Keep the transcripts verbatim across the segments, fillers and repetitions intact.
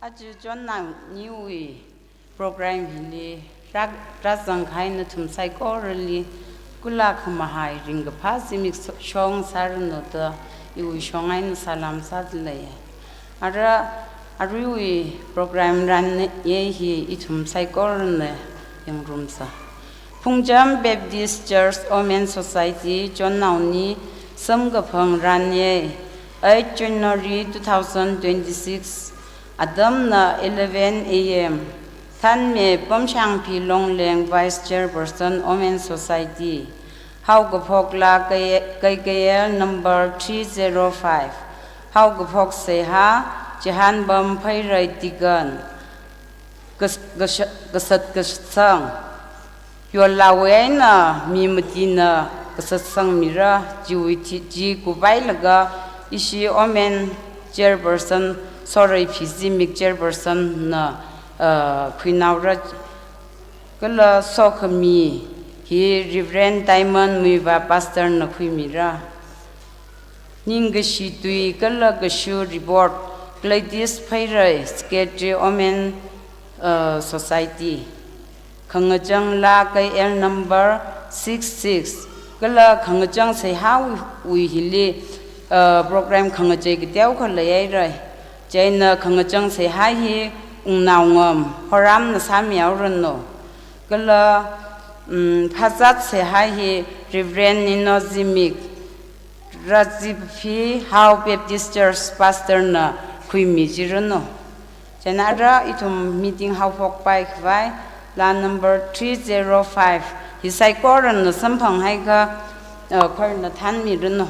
Aja John Naoniwui program hili rā-, rāzangkahai nathum saikorali kula khamahai ringkaphā zimiksho sāranu da iwui shong eina salam sādalei. Ara, aruiwui program rānye hi ithum saikorana yangngarumsa. Phungcham Baptist Church Women Society John Naoni samkaphang rānye, eight January two thousand twenty-six, atamna eleven A M. Thanme Pamshangphi Longleng, Vice Chairperson, Women Society. Haokaphok laa K-, K K L number three zero five. Haokaphok seihā Chihanbam Pheirei, Deacon. Kas-, kas-, kasat kasang. Yollawui eina mi matina kasat sangmira, chiwui thi-, chi kupailaga ishi Women Chairperson, Soreiphi Zimik Chairperson na, uh, khuinaora. Kala sokhami hi Reverend Diamond Muivah Pastor na khuimira. Ningkashi tui kala kashu report, Gladys Pheirei, Secretary, Women, uh, Society. Khangachang laa K L number six six. Kala khangachang seihāwui, wui hili, uh, program khangachei kateokha leihaira. Chieina khangachang seihā hi Wungnaongam Horamna sāmihaoranu. Kala, mm, phazat seihā hi Reverend Nino Zimik, Rajiphi Hao Baptist Church Pastor na khuimichiranu. Chieina ara ithum meeting haophokpai khavai laa number three zero five hi saikorana samphanghaikha, uh, khorna thanmiranu.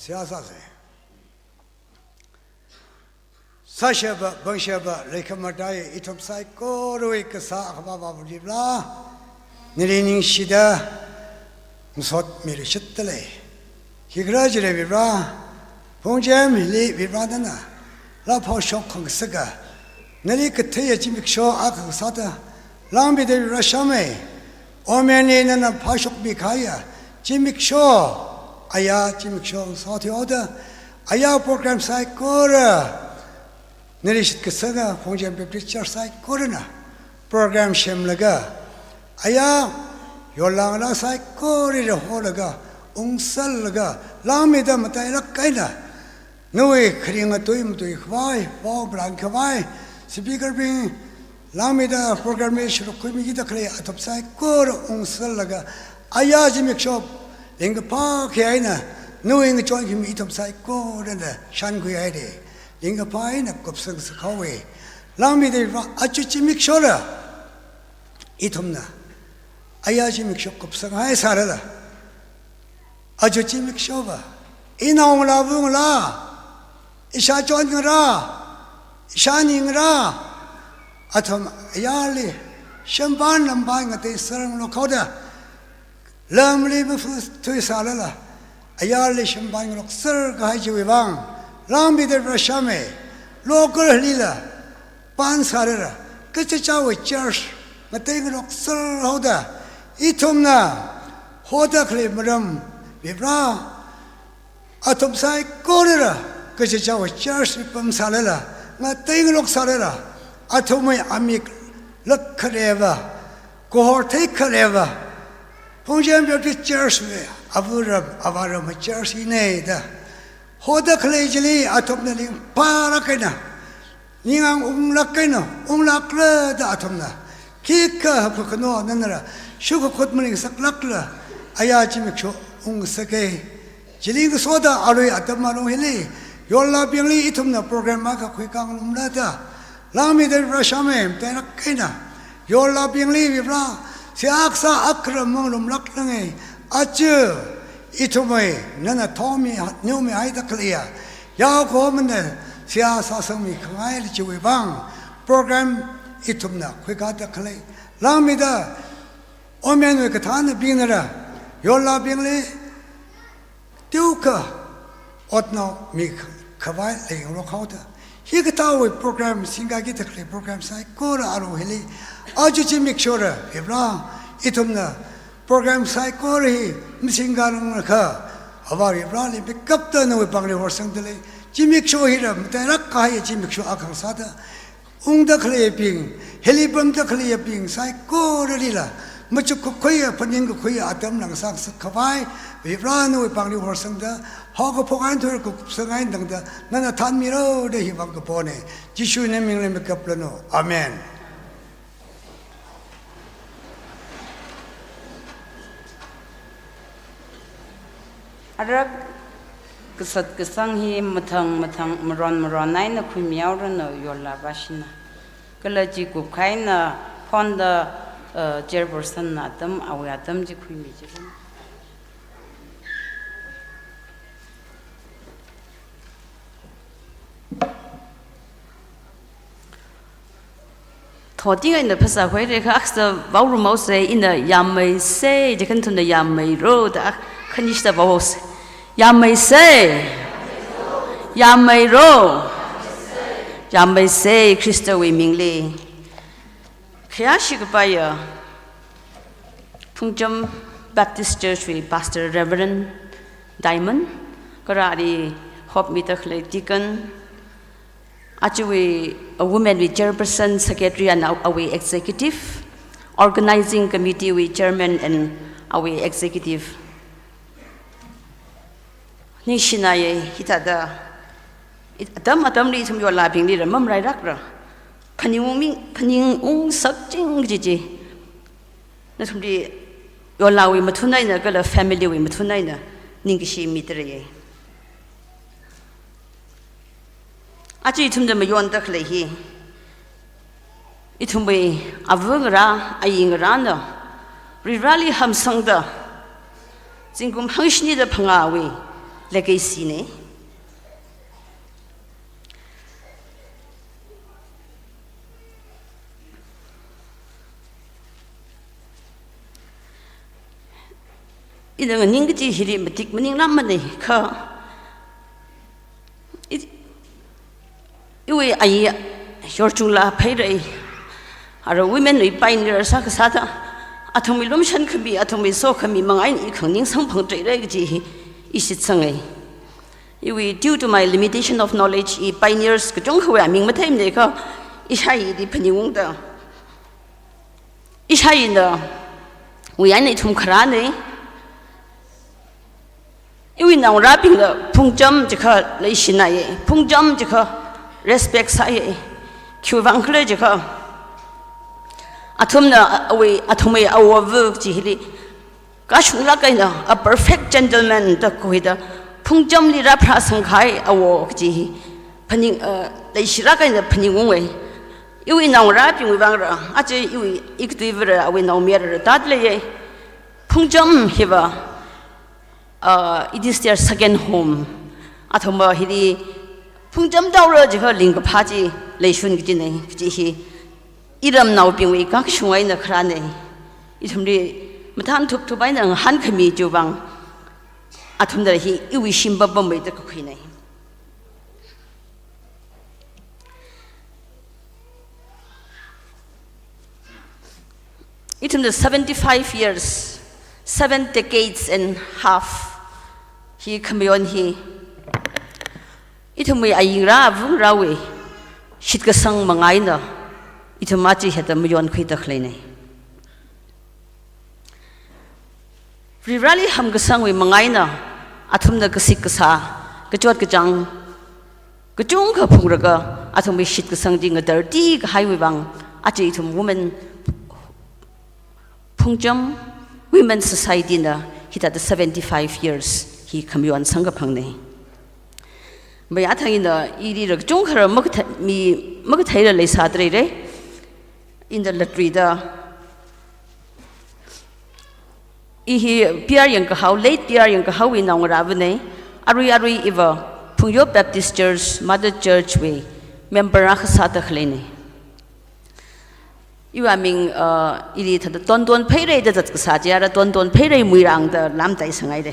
Seihā sāsa. Sāsheba, pangsheba, leikhamataiya ithum saikorawui kasā Akhava Avāva̱ Varivara, nali ningshida ngasotmiluishitdalei. Khikhalajila Varivara, phungcham hili Varivara nana rāphāshok khangasaka, nali katheiya zimiksho akha sāda langmeida Varivara shāmei. Women li nana phāshokmi kahaiya zimiksho, aya zimiksho sāthuihaoda, aya program saikora nali shitkasanga, Phungcham Baptist Church saikorana program semlaga, Aya, yorlāngarā saikorali holaga, ungsallaga, langmida matailāk eina, nawui kharinga tui matuikhavai, pao pharānkhavai, speaker bing, langmida program li shārukkhuimida khalei athum saikora ungsallaga, aya zimiksho lingkaphā khayā eina, nawui ngachonkhami ithum saikorana shānkhuihaira, lingkaphā eina kupsang sāhaowa. Langmida va aja zimikshola, ithumna aya zimiksho kupsanghai sālala, aja zimiksho va, inaongalā avāngalā, ishāchonngarā, ishāningarā, athum ayarli shimpan lampan ngateiser ngarokhaoda, lamli mafu thui sālala, ayarli shimpan ngarokser kahai chiwui vang, langmida rāshāma. Local lila pan sālala, kachichāwui church ngatei ngarokser haoda, ithumna hoda khalei maram, Vare, athum saikorala, kachichāwui church li pam sālala, ngatei ngarok sālala, athumwui amik lāk khaleiva, kahor thei khaleiva, Phungcham Baptist Church wui avāram, avāram church hina da, hoda khalei chili athumna lingphālāk eina, ningang unglāk eina, unglākla da athumna, khikha haphakhanao nanala, shukhakhut malingsaklākla, aya zimiksho ungsaka. Chili ngasoda arui atam malung hili, yorlābingli ithumna program akha khuikāngarumla da, langmida rāshāma, matailāk eina, yorlābingli Vare, seihā kasā akharam malumlāklānga. Aja, ithumwui, nana thongmi, neomihaida khaleiya, yaokahomana seihā sāsangmi khangaili chiwui vang, program ithumna khuikāda khalei, langmida womenwui kathānabingnala, yorlābingli teokha otnao mikhavai leingarok haoda, hikathāwui program, singkakida khalei program saikora arui hili, aja zimikshola Vare, ithumna program saikora hi masingkaranglakha, avā Vareli mikapta nawui pāngli horsangda lei. Zimiksho hila matailāk kahai zimiksho akha sāda, ungda khaleibing, hili pamda khaleibing saikoralila, machukkakhuiya, phaningkakhuiya atam langsang sākhavai, Vare nawui pāngli horsangda, haokaphok eina thuikakhup sāngai tangda, nana thanmilo da hi vang kapona. Jishuwui mingli mikaplānu. Amen. Arak kasat kasang hi mathang mathang maron maron eina khuimihaoranu yorlāvāshina. Kala chi kupkahai eina phonda, uh, chairperson na atam, awui atam chi khuimichiranu. Thoting eina phasā khuihaira kha, akha sāda vaorumhaosa, ina yammeisa, jiakha nathumna yammeiro da, akha khanishida vaohaosa. Yammeisa. Yammeiro. Yammeisa, Khristawui mingli. Khayāshi kapaiya Phungcham Baptist Church wui Pastor Reverend Diamond, kala ali hopmida khalei Deacon, ajawui, uh, Women wui Chairperson, Secretary and aw-, awui Executive, Organizing Committee wui Chairman and awui Executive. Ningshinaya hithāda, it-, atam atamli ithum yorlābingli rāmamrailākra. Phaningungmi, phaningungsakching kaji chi, nathumli yorlāwui mathun eina kala family wui mathun eina ningkashi midalei. Aja ithumna mayonda khalei hi, ithumwui avāngarā, ayingarāna Vareli hamsangda, zingkum hangshinida phangāwui legacy na. Ina nganing kaji hili matik maninglākmana kha, i-, iwui ayi yorchungla phairai. Ara women wui pioneer sākasāda, athumwui lumshan khami, athumwui sokhami mang eina i khanganing samphangthuira kaji hi i shitsanga. Iwui, due to my limitation of knowledge, i pioneers kachungkhawui aming matheimana kha, ishāyili phaningungda, ishāyina wui eina ithum kharāna. Iwui naongarābingla phungcham chikha leishinaye, phungcham chikha respect sāye. Khiwuivang khala chikha, athumna awui, athumwui awo ava chi hili kashunglāk eina a perfect gentleman da khuida, phungchamli rāpharāsangkahai awo kaji hi phaning, uh, leishilāk eina phaningunge. Iwui naongarābingwui vang rā, aja iwui ikatui vara awui naomayara tāda leiye. Phungcham hiva, uh, it is their second home. Athumva hili phungcham taora chikha lingkaphā chi leishun kajina kaji hi iramnaobingwui kakashung eina kharāna. Ithumli mathān thupthup eina ngahānkhami chiwuivang athumna hi iwui shim pāpammeida kakhuina. Ithumna seventy-five years, seven decades and half hi khamayon hi ithumwui ayingarā avungarāwui shitkasang manga eina ithum aja hithāda mayonkhuida khaleina. Varivarāli hamkasangwui manga eina athumna kasik kasā, kachot kachāng kachungkha phungraga athumwui shitkasang chi ngatarti kahaiwui vang, aja ithum women phungcham, women society na hithāda seventy-five years hi khamayon samkaphangna. Mai athang eina ili rā kachungkha rā makathei, mi makatheila leisāda leira. In the lottery da. I hi P R Yangkahao, late P R Yangkahaowui naongarā avana. Arui arui iva Phungyo Baptist Church, Mother Church wui member akha sāda khaleina. Iwui aming, uh, ili thāda Tonton Pheirei da zat kasā chi ara Tonton Pheirei Muirang da lamtai sangai da.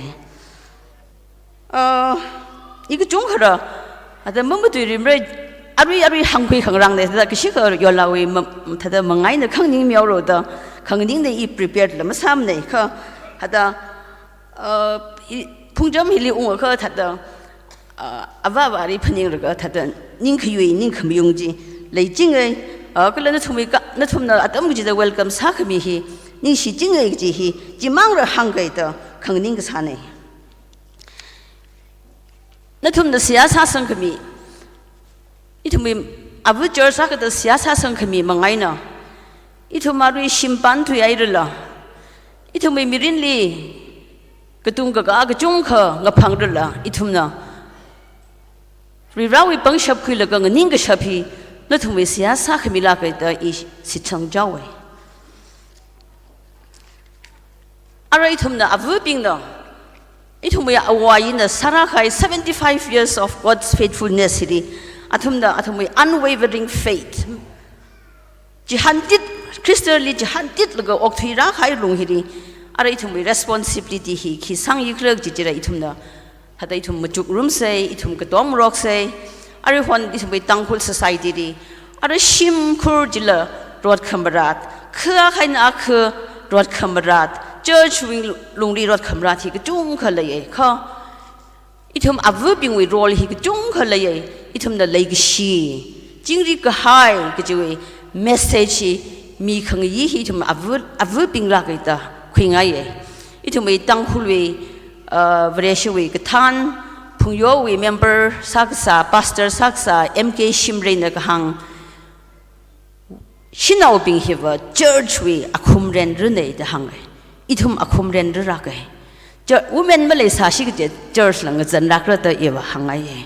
Uh, i kachungkha rā, thāda mamatui rimrei, arui arui hāngkhui khangarang da, thāda kashikha yolawui ma-, thāda manga eina khanganing mihaora da, khanganingna i prepared la masāmana kha, thāda, uh, i phungcham hili ungakha thāda, uh, avā avāli phaningraga thāda ningkhayui, ningkhamayung chi leichinga, uh, kala nathumwui ka, nathumna atam kachida welcome sākhami hi ningshichinga kaji hi, chimang rā hāngkahai da khanganing kasāna. Nathumna seihā sāsangkhami, ithumwui ava church akhada seihā sāsangkhami manga eina, ithum arui shimpān thuihairala, ithumwui mirinli katung kakā kachungkha ngaphangrala, ithumna Varivarāwui pangshap khuilaga nganing kashap hi nathumwui seihā sākhamilāka da i shitsangchaowa. Ara ithumna avabingna, ithumwui āwo āyina sārākahai seventy-five years of God's faithfulness hili, athumna athumwui unwavering faith, chihāntit, Khristali chihāntitlaga okthuirākahai lung hili, ara ithumwui responsibility hi khi sāngaikhala kaji chila ithumna, thāda ithum machukrumsa, ithum katomngaroksa, aruihon ithumwui Tangkhul society li, ara shimkhur chila rot khamarat, kha akha eina akha rot khamarat, church wui lungli rot khamarat hi kachungkha leiya kha. Ithum avabingwui role hi kachungkha leiya, ithumna leikashi, chingri kahai kajiwui message hi mikhangayi hi ithum ava, avabinglāka da khuingaiya. Ithumwui Tangkhulwui, uh, Vareshawui kathān, Phungyowui member sākasā, pastor sākasā, M K Shimrayna kahāng, shanaobing hiva church wui akhumren rana da hānga. Ithum akhumren rāka. Chur-, women maleisāsi kaje church la ngazanlākra da iva hānga.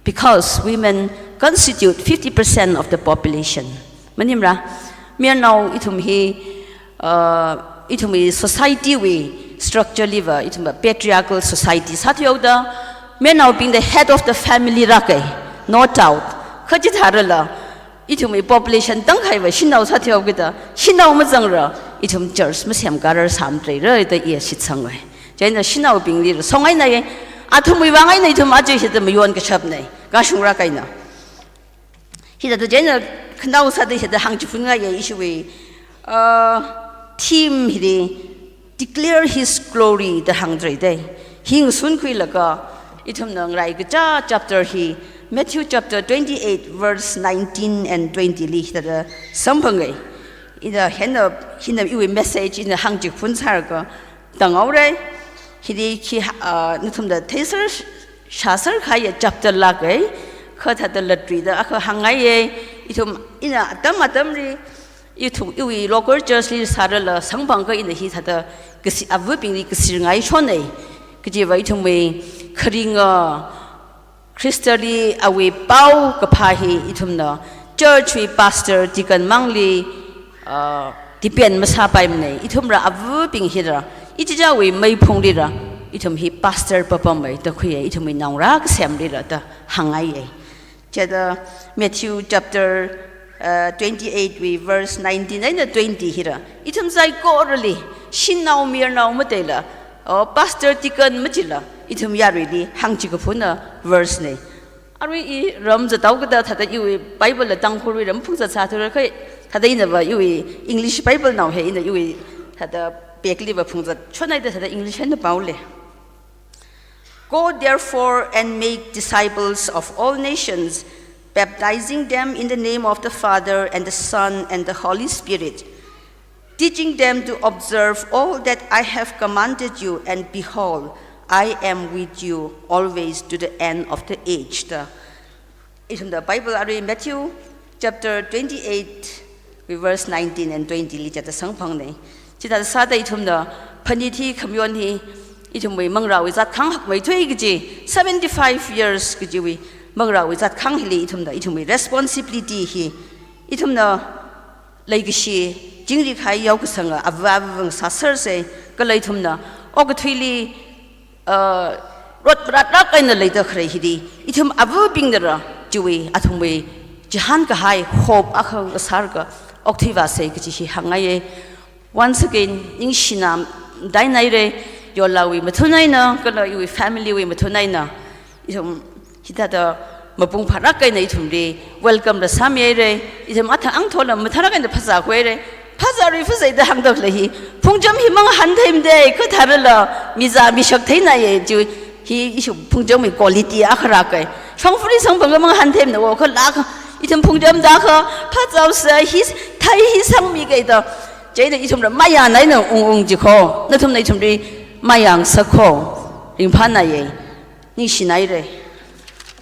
Because women constitute fifty percent of the population. Maningmara, mayarnao ithum hi, uh, ithumwui society wui structure liva, ithum patriarchal society sāthuihaoda, mayarnaobing the head of the family rāka, no doubt. Kha chithārala, ithumwui population tangkhaiva shanao sāthuihaokida, shanao mazangra, ithum church masemkārar sāmaleira da i shitsanga. Chieina shanaobingli rāsongaina ye, athumwui vang eina ithum aja hithāda mayon kashapna, kashungra kaina. Hithāda chieina khanao sāda hithāda hāngchiphunngai ye ishiwui, uh, theme hili, Declare His Glory da hāngda lei. Hi ngasunkhuilaga, ithumna ngaraikacha chapter hi, Matthew chapter twenty-eight, verse nineteen and twenty li hithāda samphanga. Ina hina, hina iwui message ina hāngchikphun sālaga tāngaora. Hili khi, ah, nathumna theiser, shāser kahai chapter lāka. Kha thāda latluida akha hāngngaiya. Ithum ina atam atamli, ithum iwui local church li sārala samphangakha ina hithāda kasi, avabingli kasirngaishona. Kajiva ithumwui kharinga Khristali awui paokaphā hi ithumna church wui pastor, deacon mangli, ah, depend masāpaimana. Ithumla avabing hila, ichichāwui meiphunglila, ithum hi pastor papamei da khuiya, ithumwui naongarā kasemlila da hāngngaiya. Chithāda Matthew chapter, uh, twenty-eight wui verse nineteen eina twenty hila, ithum saikorali, shanao mayarnao mataila, oh, pastor, deacon machila, ithum yaruili hāngchikaphunna verse na. Arui i ram zathaokida thāda iwui Bible la Tangkhulwui ram phungzat sāthura kha, thāda inava iwui English Bible nao he ina iwui thāda pekliva phungzat chonhaida thāda English eina pāole. "Go therefore and make disciples of all nations, baptizing them in the name of the Father and the Son and the Holy Spirit, teaching them to observe all that I have commanded you, and behold, I am with you always to the end of the age." Da ithumna Bible arui Matthew chapter twenty-eight wui verse nineteen and twenty li chithāda samphangna. Chithāda sāda ithumna phanit hi khamayon hi ithumwui manglāwui zatkhang hakmeithui kaji, seventy-five years kajiwui manglāwui zatkhang hili ithumna, ithumwui responsibility hi, ithumna leikashi chingri kahai yaokasanga ava avāva̱ sāsersa, kala ithumna okathuili, uh, rot ratlāk eina leida khalei hili, ithum avabingnala chiwui athumwui chihān kahai hope akha sālaga okthui vāsa kaji hi hāngngaiya. Once again, ningshina dai naira, Yollawui mathun eina, kala iwui family wui mathun eina, ithum hithāda mapung phālāk eina ithumli welcome la sāmihaira. Ithum athang angthola mathālāk eina phazā khuihaira. Phazā ri phazā da hāngda khalei hi phungcham hi mangahān theimada, kha thālala miza mishak theinaya, chi hi ithum phungchamwui quality akha rāka. Shongfali samphangakha mangahān theimana, o kha lāka, ithum phungchamda kha phazāsa hi, thai hi sangmikida. Chieina ithumla mayāna eina ung ung jikho, nathumna ithumli mayāngasak kho, ringphānaya. Ningshinaira.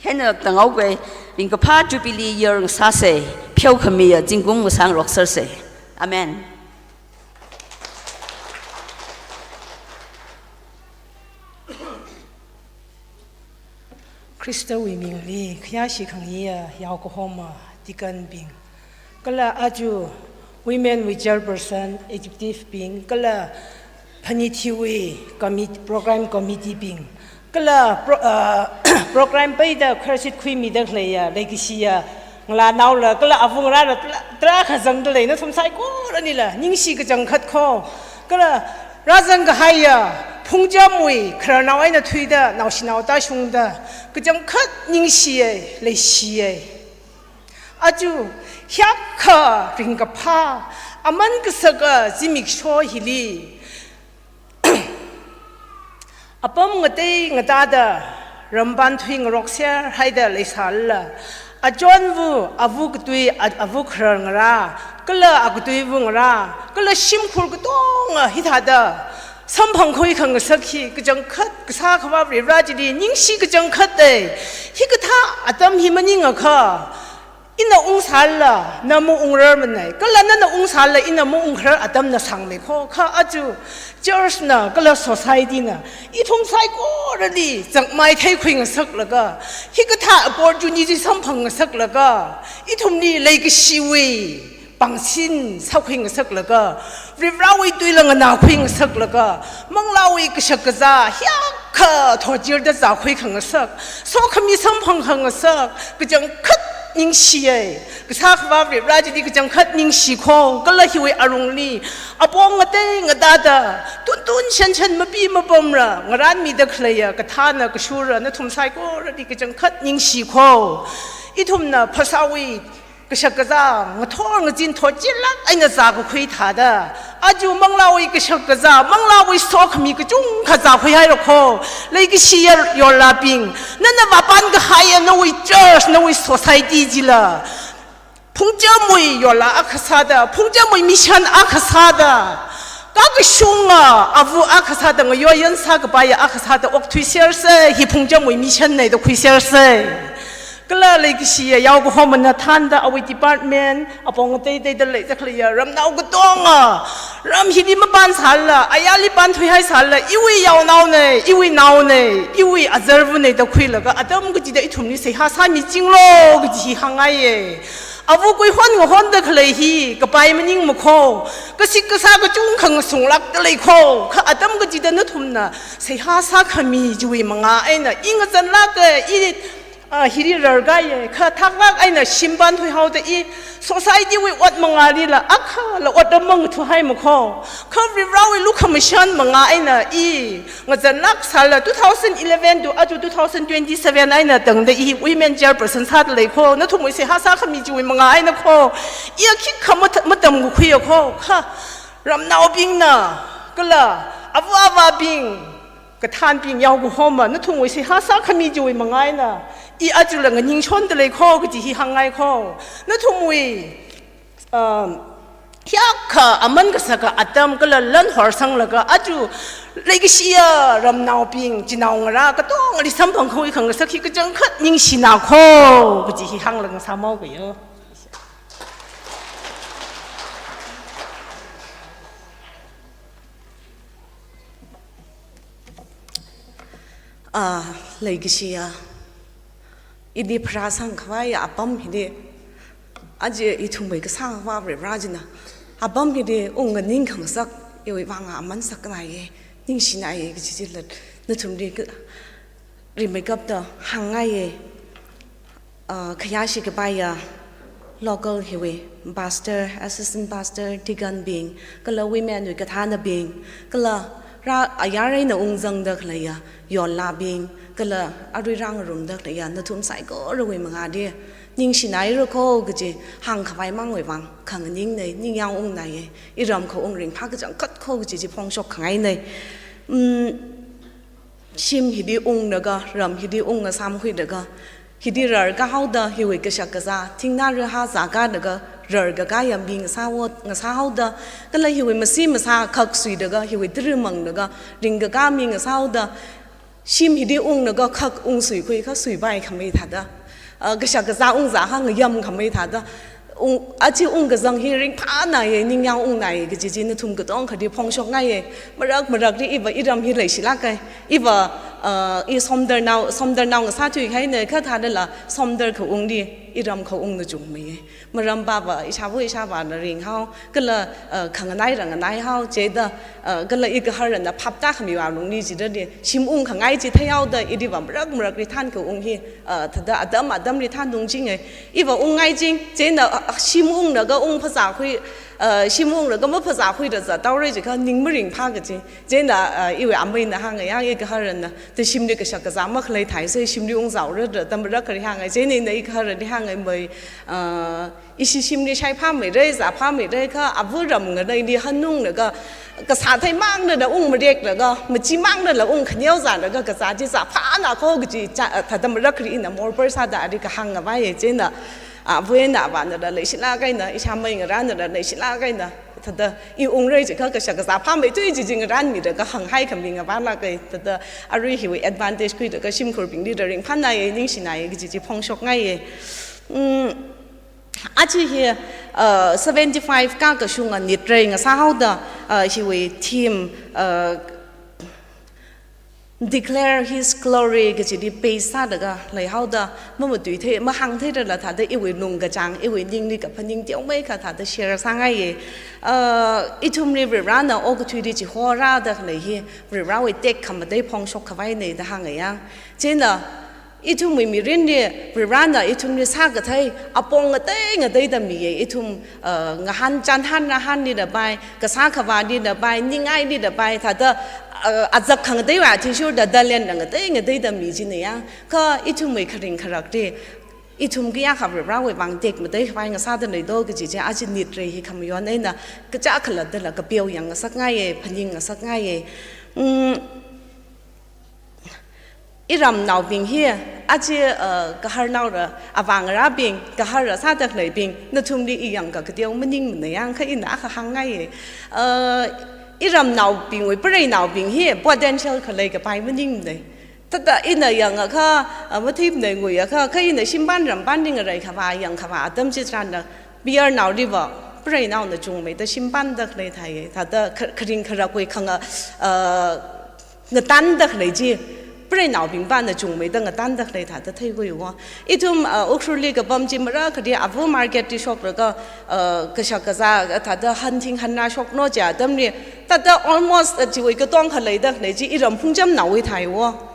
Hina tāngaoka, ringkaphā Jubilee year ngasāsa, pheokhamiya zingkum ngasāngaroksersa. Amen. Khristawui mingli khayāshi khangayā yaokahoma deacon bing, kala aja women wui chairperson, executive bing, kala phanit hiwui commit-, program committee bing, kala pro-, ah, program peida kharsit khuimida khaleiya, leikashiya ngalānaola, kala avungrāla, tarā, tarākha zangda lei nathum saikoranila ningshi kachangkhat kho. Kala rāzang kahaiya phungchamwui khararnao eina thuida, naoshinao tāshungda, kachangkhat ningshiya, leishiya. Aja hiyākha ringkaphā, aman kasaka zimiksho hili, apam ngatei ngatāda rampan thuingarokser haida leisālala, achonva, ava katui, a-, ava kharar ngarā, kala akatuiva ngarā, kala shimkhur katonga hithāda samphangkhui khangasak hi kachangkhat kasā Akhava Varivara chili ningshi kachangkhat dai. Hikathā atam hi maningakha, ina ungsālala na maungrarmanei, kala nana ungsālala ina maungkharar atamna sangmei kho. Kha aja church na kala society na ithum saikorali chāngmai theikhui ngasaklaga, hikathā opportunity samphang ngasaklaga, ithumli leikashiwui pangsin sākhui ngasaklaga, Varivarawui tuila nganākhui ngasaklaga, manglāwui kashakazā hiyākha thotchirda zākhui khangasak, sokhami samphang khangasak, kachangkhat ningshiya. Kasā Akhava Varivara chili kachangkhat ningshi kho, kala hiwui alungli apong ngatei ngatāda, tuntun shanshan mapi mapamla ngarānmida khaleiya kathāna kashura nathum saikorali kachangkhat ningshi kho. Ithumna phasāwui kashakazā ngathor ngazin thotchilāk eina zākakhui thāda, aja manglāwui kashakazā, manglāwui sokhami kachungkha zākhuihaira kho. Leikashiya Yollabing, nana vāpan kahaiya nawui church, nawui society chila Phungchamwui yola akha sāda, Phungchamwui mission akha sāda, kakashunga avu akha sāda, ngayoyan sākapaiya akha sāda okthuisersa, hi Phungchamwui mission nei da khuisersa. Kala leikashiya yaokahomana thānda awui department, apong ateiteida leida khaleiya ramnao katonga, ram hili mapansālala, ayarli panthuihaisālala, iwui yaonaona, iwui naona, iwui azarvana da khuilaga, atam kachida ithumli seihā sāmichinglo kaji hi hāngngaiya. Avu kuihon ngahonda khalei hi kapai maningmakho, kasik kasā kachungkha ngasunglākda leikho, kha atam kachida nathumna seihā sākhami chiwui manga eina i ngazanlāka, i, ah, hili rarkaiya, kha thaklāk eina shim panthuihaoda i society wui ot mangalila akhala ot atam mangathuhaimakho, kha Varivarawui lukhamashan manga eina i ngazanlāksālala, two thousand eleven to aja two thousand twenty-seven eina tangda i women chairperson sāda leikho, nathumwui seihā sākhami chiwui manga einakho, i khikha mat-, matamkakhuiyakho, kha ramnaobingna, kala avu avābing, kathānbing yaokahoma, nathumwui seihā sākhami chiwui manga eina i ajala nganingshonda leikho kaji hi hāngngaiakho. Nathumwui, um, hiyākha aman kasaka atam kala lan horsanglaga aja leikashiya ramnaobing, chinaongarā katongali samphangkhui khangasak hi kachangkhat ningshinakho kaji hi hānglaga sāmao kayo. Ah, leikashiya, ili pharāsangkhavai apam hili, aja ithumwui kasāva Varivara china apam hili ungnganing khangasak, iwui vang aman saknaiya, ningshinaiya kaji chila nathumli ka-, rimeikapta hāngngaiya. Ah, khayāshi kapaiya local hiwui pastor, assistant pastor, deacon bing, kala women wui kathānabing, kala rā ayar eina ungzangda khaleiya yolabing, kala arui rāngarumda khaleiya nathum saikorawui mangāli ningshinairakho kaji hāngkhavai mangwui vang khanganingnei, ningyāng ungnaiya, iram khaung ringphā kachangkhatkho kaji chi phongshok khangainei. Mm, shim hili unglaga, ram hili ungngasāmkhuilaga, hili rarkāhaoda hiwui kashak kazā, thingnā rahā zākālaga rarkakāya mi ngasāwot ngasāhaoda, kala hiwui masi masā khak suilaga, hiwui tara manglaga ringkakā mi ngasāhaoda, shim hili unglaga khak ungsuikhuiakha suipai khamei thāda, ah, kashak kazā ungzāakha ngayam khamei thāda, ung, aja ungkazang hi ringphānaiya, ningyāng ungnaiya kaji chi nathum katongkhali phongshokngaiya. Marak marakli iva iram hi leishilāka. Iva, ah, i Somdalnao, Somdalnao ngasāthuikahaina, kha thādala Somdal khaungli iram khaungna chungmeiya. Maram pava ishāva ishāvāna ringhao, kala, ah, khanganai rānganaihao, chieina, ah, kala igaharana phaptākhamiwui alungli chidali shim ungkhangai chi theihaoda, iliva marak marakli thānkhaung hi, ah, thāda atam atamli thānungchinga. Iva ungngai ching, chieina, ah, ah, shim unglaga ungphazākhui, ah, shim unglaga maphazākhuida zathaora jiakha ning maringphā kaji. Chieina, ah, iwui ameina hānga, ya, igaharana, ta shimli kashak kazā makhalei thāi, so shimli ungzāora da, ta marak khali hānga, chieina ina igaharali hānga, mei, ah, ishi shimli shaiphāmeira, zāphāmeira, kha avu ram ngaleili hanunglaga, kasā theimangla ungmareklaga, machimangla ungkhaneo zālaga, kazā chi zāphānakho kaji cha, ah, thāda marak khali ina morpar sāda ali kahāng ngavaiya, chieina, ah, avu eina avānala leishilāk eina, ishāmei ngarānala leishilāk eina, thāda i ungra jiakha kashak kazā phāmeithui chi chi ngarānmida kahānghai khami ngavālāka, thāda arui hiwui advantage khuida kashimkhurbingli da ringphānaiya, ningshinaiya kaji chi phongshokngaiya. Mm, aja hi, uh, seventy-five kakashunga nitrei ngasāhaoda, uh, hiwui theme, uh, Declare His Glory kachili base sālaga leihaoda, mamatuithei, mahāngtheirala thāda iwui lungkachāng, iwui ningli kaphaning teomeikha thāda share sāngaiya. Uh, ithumli Varivarana okathuili chihorāda khalei hi, Varivarawui tekhamatei phongshok khavaina da hāngaya. Chieina, ithumwui mirinli Varivarana ithumli sākathei apong ngatei ngateida miya, ithum, uh, ngahān chānhān rahānlila pai, kasā khavālila pai, ningailila pai, thāda, uh, azak khangateiwui athishurda talent ngatei ngateida mi china ya. Kha ithumwui kharing kharakli, ithum kayākha Varivarawui vang tekmatei khavai ngasāda leido kaji chi aja nitrei hi khamayon eina kacha khalattala kapeo yang ngasakngaiya, phaning ngasakngaiya. Mm, iramnaobing hi, Aja, uh, gaharnaora, avāngarābing, gaharra sāda khaleibing, nathumli i yangkakateo maningmana yangkha ina akha hāngngai. Uh, iramnaobingwui, preinaobing hi potential khalei kapai maningmana. Thāda ina yangakha, uh, mathipna nguiakha, kha ina shimpān rampān ningarai khavā, yangkhavā atam chitharanna, mayarnaoliva, preinaona chungmeida shimpānda khalei thāi, thāda kha-, kharing kharakwui khanga, uh, ngatānda khalei chi, preinaobingvana chungmeida ngatānda khalei thāda theikhuiwo. Ithum, uh, Ukhrulli kapam chi marakhali ava market li shoklaga, uh, kashak kazā, uh, thāda hanthing hanna shokno chi atamli, thāda almost, uh, chiwui katong khaleida khalei chi iram phungchamnaowui thāiwo.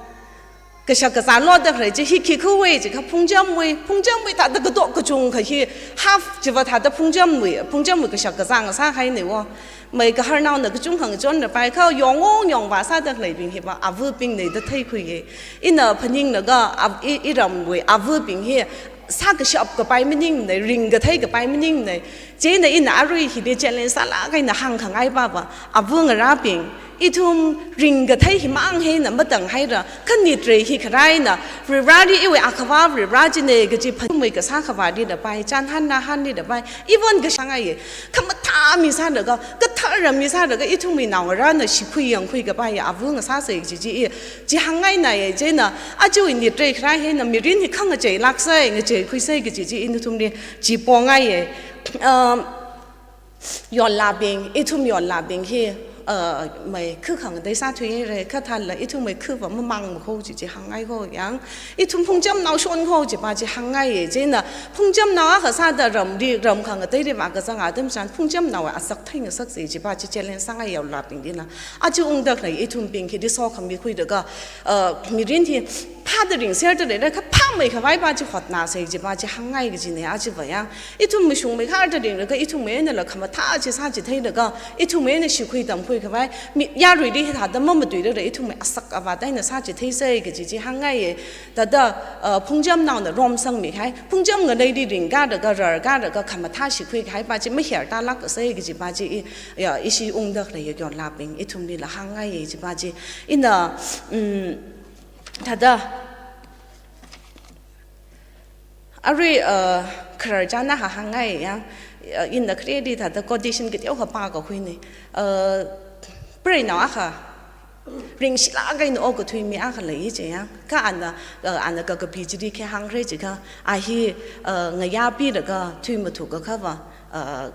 Kashak kazālo da khalei chi hi khikhuiwui chi kha phungchamwui, phungchamwui thāda katok kachungkha hi half chiva thāda phungchamwui, phungchamwui kashak kazā ngasāhaineiwo. Mai gaharnaona kachungkha ngachonrapai kha yongngo yongvā sāda khaleibing hiva avabingna da theikhuiye. Ina phaninglaga av-, i, iramwui avabing hi sākashap kapai maningmana, ringkathei kapai maningmana. Chieina ina arui hili challenge sālāk eina hāngkhangai pava, avāngarābing, ithum ringkathei himang eina matanghaira, kha nitrei hi kharā eina, Varivarāli iwui akhava Varivarā china kaji phaningmei kasā khavāli da pai, chānhanna hanli da pai, even kashangaiye, khamathā mi sālaga, kathara mi sālaga, ithumwui naongarāna shikhui yangkhui kapai avā ngasāsei kaji chi i, chi hāngngainaiye, chieina, achiwui nitrei kharā eina, mirin hi khangacheilāksei, ngacheikhuisei kaji chi i nathumli, chi pongaiye. Um, yonlābing, ithum yonlābing hi, uh, mai khu khangatei sāthuihaira, kha thālala ithum mai khuva mamang makho chi chi hāngngai kho yang, ithum phungchamnao shon kho chiva chi hāngngaiye, chieina phungchamnao akha sāda ramli, ram khangateili vākazang atam chitharan phungchamnaowui asak theingasaksei chiva chi challenge sāngai yonlābinglila. Aja ungda khalei ithumbing hili sokhami khuilaga, uh, mirin hi phāda ringserda leilakha phāmei khavai va chi hotnāsei chiva chi hāngngai kajina, achiva yang. Ithum mashungmeikharda ringlaga ithumwui einala khamathā chi sāchitheilaga, ithumwui eina shikhui tamkhui khavai, mi, yaruili hithāda mamatuilala ithumwui asak avāta eina sāchitheisei kaji chi hāngngaiye. Thāda, uh, phungchamnaona romsangmihai, phungcham ngaleili ringkalaga, rarkalaga, khamathā shikhui kahai va chi mahertālāksei kajiva chi i, ya, ishi ungda khalei yonlābing, ithumlila hāngngaiye chiva chi. Ina, um, thāda, arui, uh, khararchanna hāngngai yang, uh, ina khareli thāda quotation kateokha pākakhuina. Uh, preinao akha, ringshilāk eina okathui mi akha lei chi yang. Kha ana, uh, ana kakapi chili khi hāngra chiakha, a hi, uh, ngayā pilaga thui mathukakha va, uh,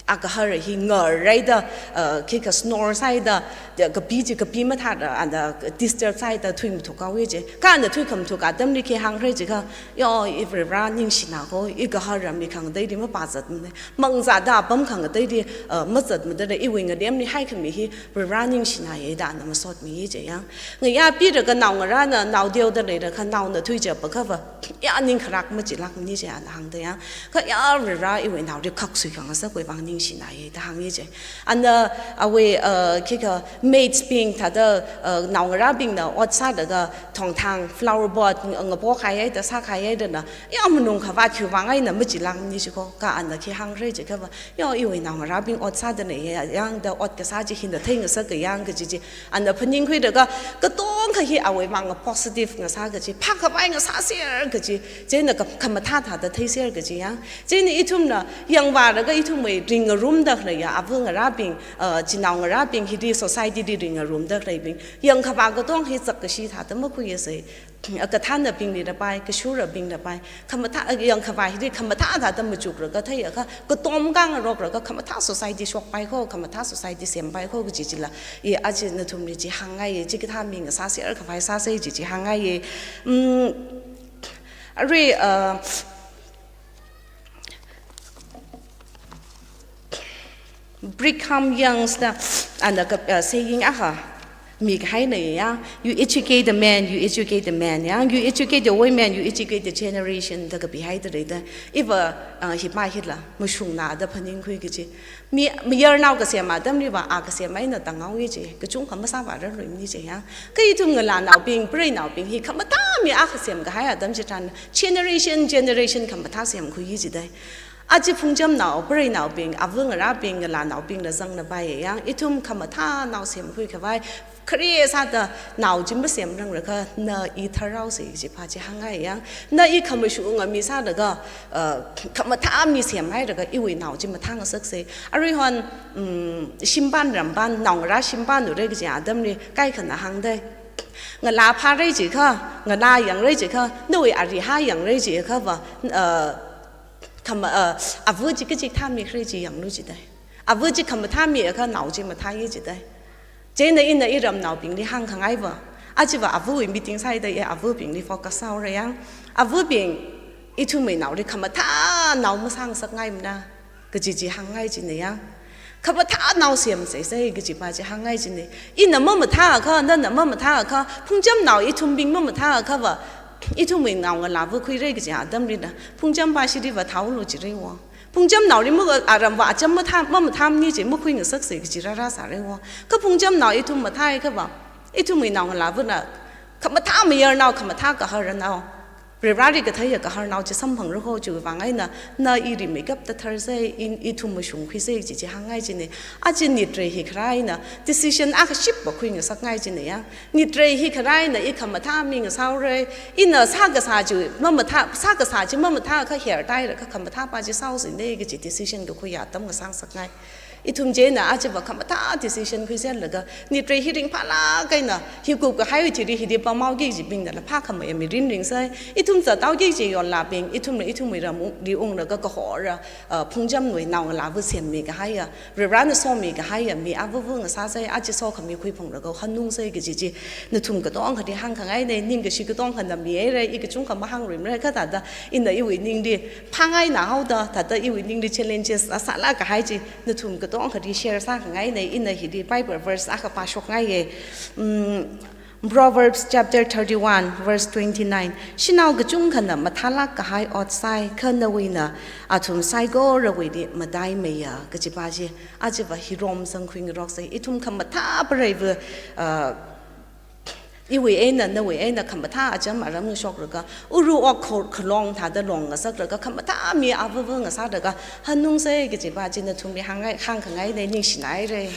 agahara hi ngarhaida, uh, khikha snore sāhaida, da kapi chi kapi mathāda, ana disturb sāhaida thui mathukhaowa chi. Kha ana thui khamathuk atamli khi hāngra chiakha, yo, i Varivarā ningshina kho, i gahara mi khangateili mapazatmana, mangzāda apam khangateili, uh, mazatmada da, iwui ngalemli haikhami hi Varivarā ningshinaye da ana masotmi chi yang. Ngayā pilaga naongarāna, nao teoda leilakha naona thui chapakha va, ya ning kharak machilākmana chi ana hāngda yang. Kha ya Varivarā iwui naoli khaksui khangasakwui vang ningshinaye da hānga chi. Ana awui, uh, khikha maids bing thāda, uh, naongarābingna ot sālaga thongthang, flower pot, ng-, ngapokhaihaida sākhaihaidana, ya malung khavāt khiwui vang eina machilākmana chi kho, kha ana khi hāngra chiakha va, yo, iwui naongarābing ot sāda leiya yang da ot kasā chi hina theingasaka yang kaji chi. Ana phaningkhuilaga, katongkha hi awui vang positive ngasā kaji, phākhavai ngasāser kaji, chieina kham-, khamathā thāda theiser kaji yang. Chieina ithumna yangvālaga ithumwui ringngarumda khaleiya avāngarābing, uh, chinaongarābing hili society li ringngarumda khaleibing, yangkhavā katong hi zakkashi thāda makhuiyasei. Akathanabingli da pai, kashurabing da pai, khamathā, yangkhavā hili khamathā thāda machuklaga theiakha, katom kangaroklaga khamathā society shokpai kho, khamathā society sempai kho kaji chila, i aja nathumli chi hāngngaiye, chikathā mi ngasāser khavai sāsei chi chi hāngngaiye. Mm, arui, uh, Brigham Young's da ana ka, uh, saying akha mikahai lei yang, "You educate the man, you educate the man," yang, "You educate the women, you educate the generation," da kapihaida leida. Iva, uh, hipa hila mashungna da phaningkhui kaji. Mi, mayarnao kasem atamli va, a kasem eina tānghaowa chi, kachungkha masāvārarluimana chi yang. Kha ithum ngalānaobing, preinaobing hi khamathā mi akha semkahai atam chitharan, generation, generation khamathā semkhuiya chida. Aja phungchamnao, preinaobing, ava ngarābing, ngalānaobingla zangnapai yang, ithum khamathā nao semkhui khavai, khare sāda nao chi masemranglakha na i tharhaosa kajipa chi hāngngai yang, na i khamashunga mi sālaga, uh, khamathā mi semhailaga iwui nao chi mathāngasaksei. Aruihon, um, shimpān rampān, naongarā shimpān ure kaji atamli kaikhana hāngdei. Ngalā phāra jiakha, ngalā yangra jiakha, nawui arihā yangra jiakhava, uh, khama, uh, ava chi kachikathā mi khare chi yanglu jidei. Ava chi khamathā miakha nao chi mathāya jidei. Chieina ina iramnaobingli hāngkhangaiva, ajava avawui meeting sāida i avabingli focus sāhaora yang. Avabing, ithumwui naoli khamathā nao masāngasakngaimana kaji chi hāngngai jina yang. Khamathā nao semseisei kajipa chi hāngngai jina. Ina mamathāakha, nana mamathāakha, phungchamnao ithumbing mamathāakhava, ithumwui naongalāva khuira kaji atamlila phungchampa shiliva thaolu jihaira. Phungchamnaoli mu aramva acham mathā, mamathāmana chi makhuingasaksei kaji rārāsāra. Kha phungchamnao ithum mathāakhava, ithumwui naongalāvana khamathā mayarnao, khamathā gaharnao, Varivarāli katheiya gaharnao chi samphangra ho, chiwui vang eina na i rimeikapta tharsei, i, ithum mashungkhuisei kaji chi hāngngai jina. Aja nitrei hi kharā eina decision akha shipva khuingasakngai jina yang. Nitrei hi kharā eina i khamathā mi ngasāhaora, ina sākasā chi mamathā, sākasā chi mamathāakha hertailaga khamathāpa pa chi sāhaosei kaji decision kakhuiya atam ngasāngasakngai. Ithum chieina ajava khamathā decision khuiserlaga, nitrei hi ringphālāk eina, hi kupkahaiwui thili hili pamhaoki kajibingnala phākhamei mirin ringsei. Ithum zathaoki kaji yonlabing, ithumla ithumwui ramli unglaga kahora, uh, phungchamwui naongalāva semmikahaiya, Varivarāna somikahaiya mi avava ngasāsei, aja sokhami khuiphunglaga hanungsei kaji chi nathum katongkhali hāngkhangaina, ningkashi katongkhana mihaira, i kachungkha mahāngluimara, kha thāda ina iwui ningli phāngaina haoda, thāda iwui ningli challenges sālākkahai chi nathum katongkhali share sākhangaina. Ina hili Bible verse akha pāshokngaiya. Mm, Proverbs chapter thirty-one, verse twenty-nine. Shanao kachungkhana mathālākkahai ot sāi, kha nawuina athum saikorawuili mataimeiya kajipa chi ajava hirom sangkhuingaroksei. Ithum khamathā preiva, uh, iwui eina, nawui eina khamathā acham aram ngashoklaga, uru ok kho-, khalong thāda longngasaklaga, khamathā mi avava ngasālaga hanungsei kajipa chi nathumli hāngngai, hāngkhangaina, ningshinaira.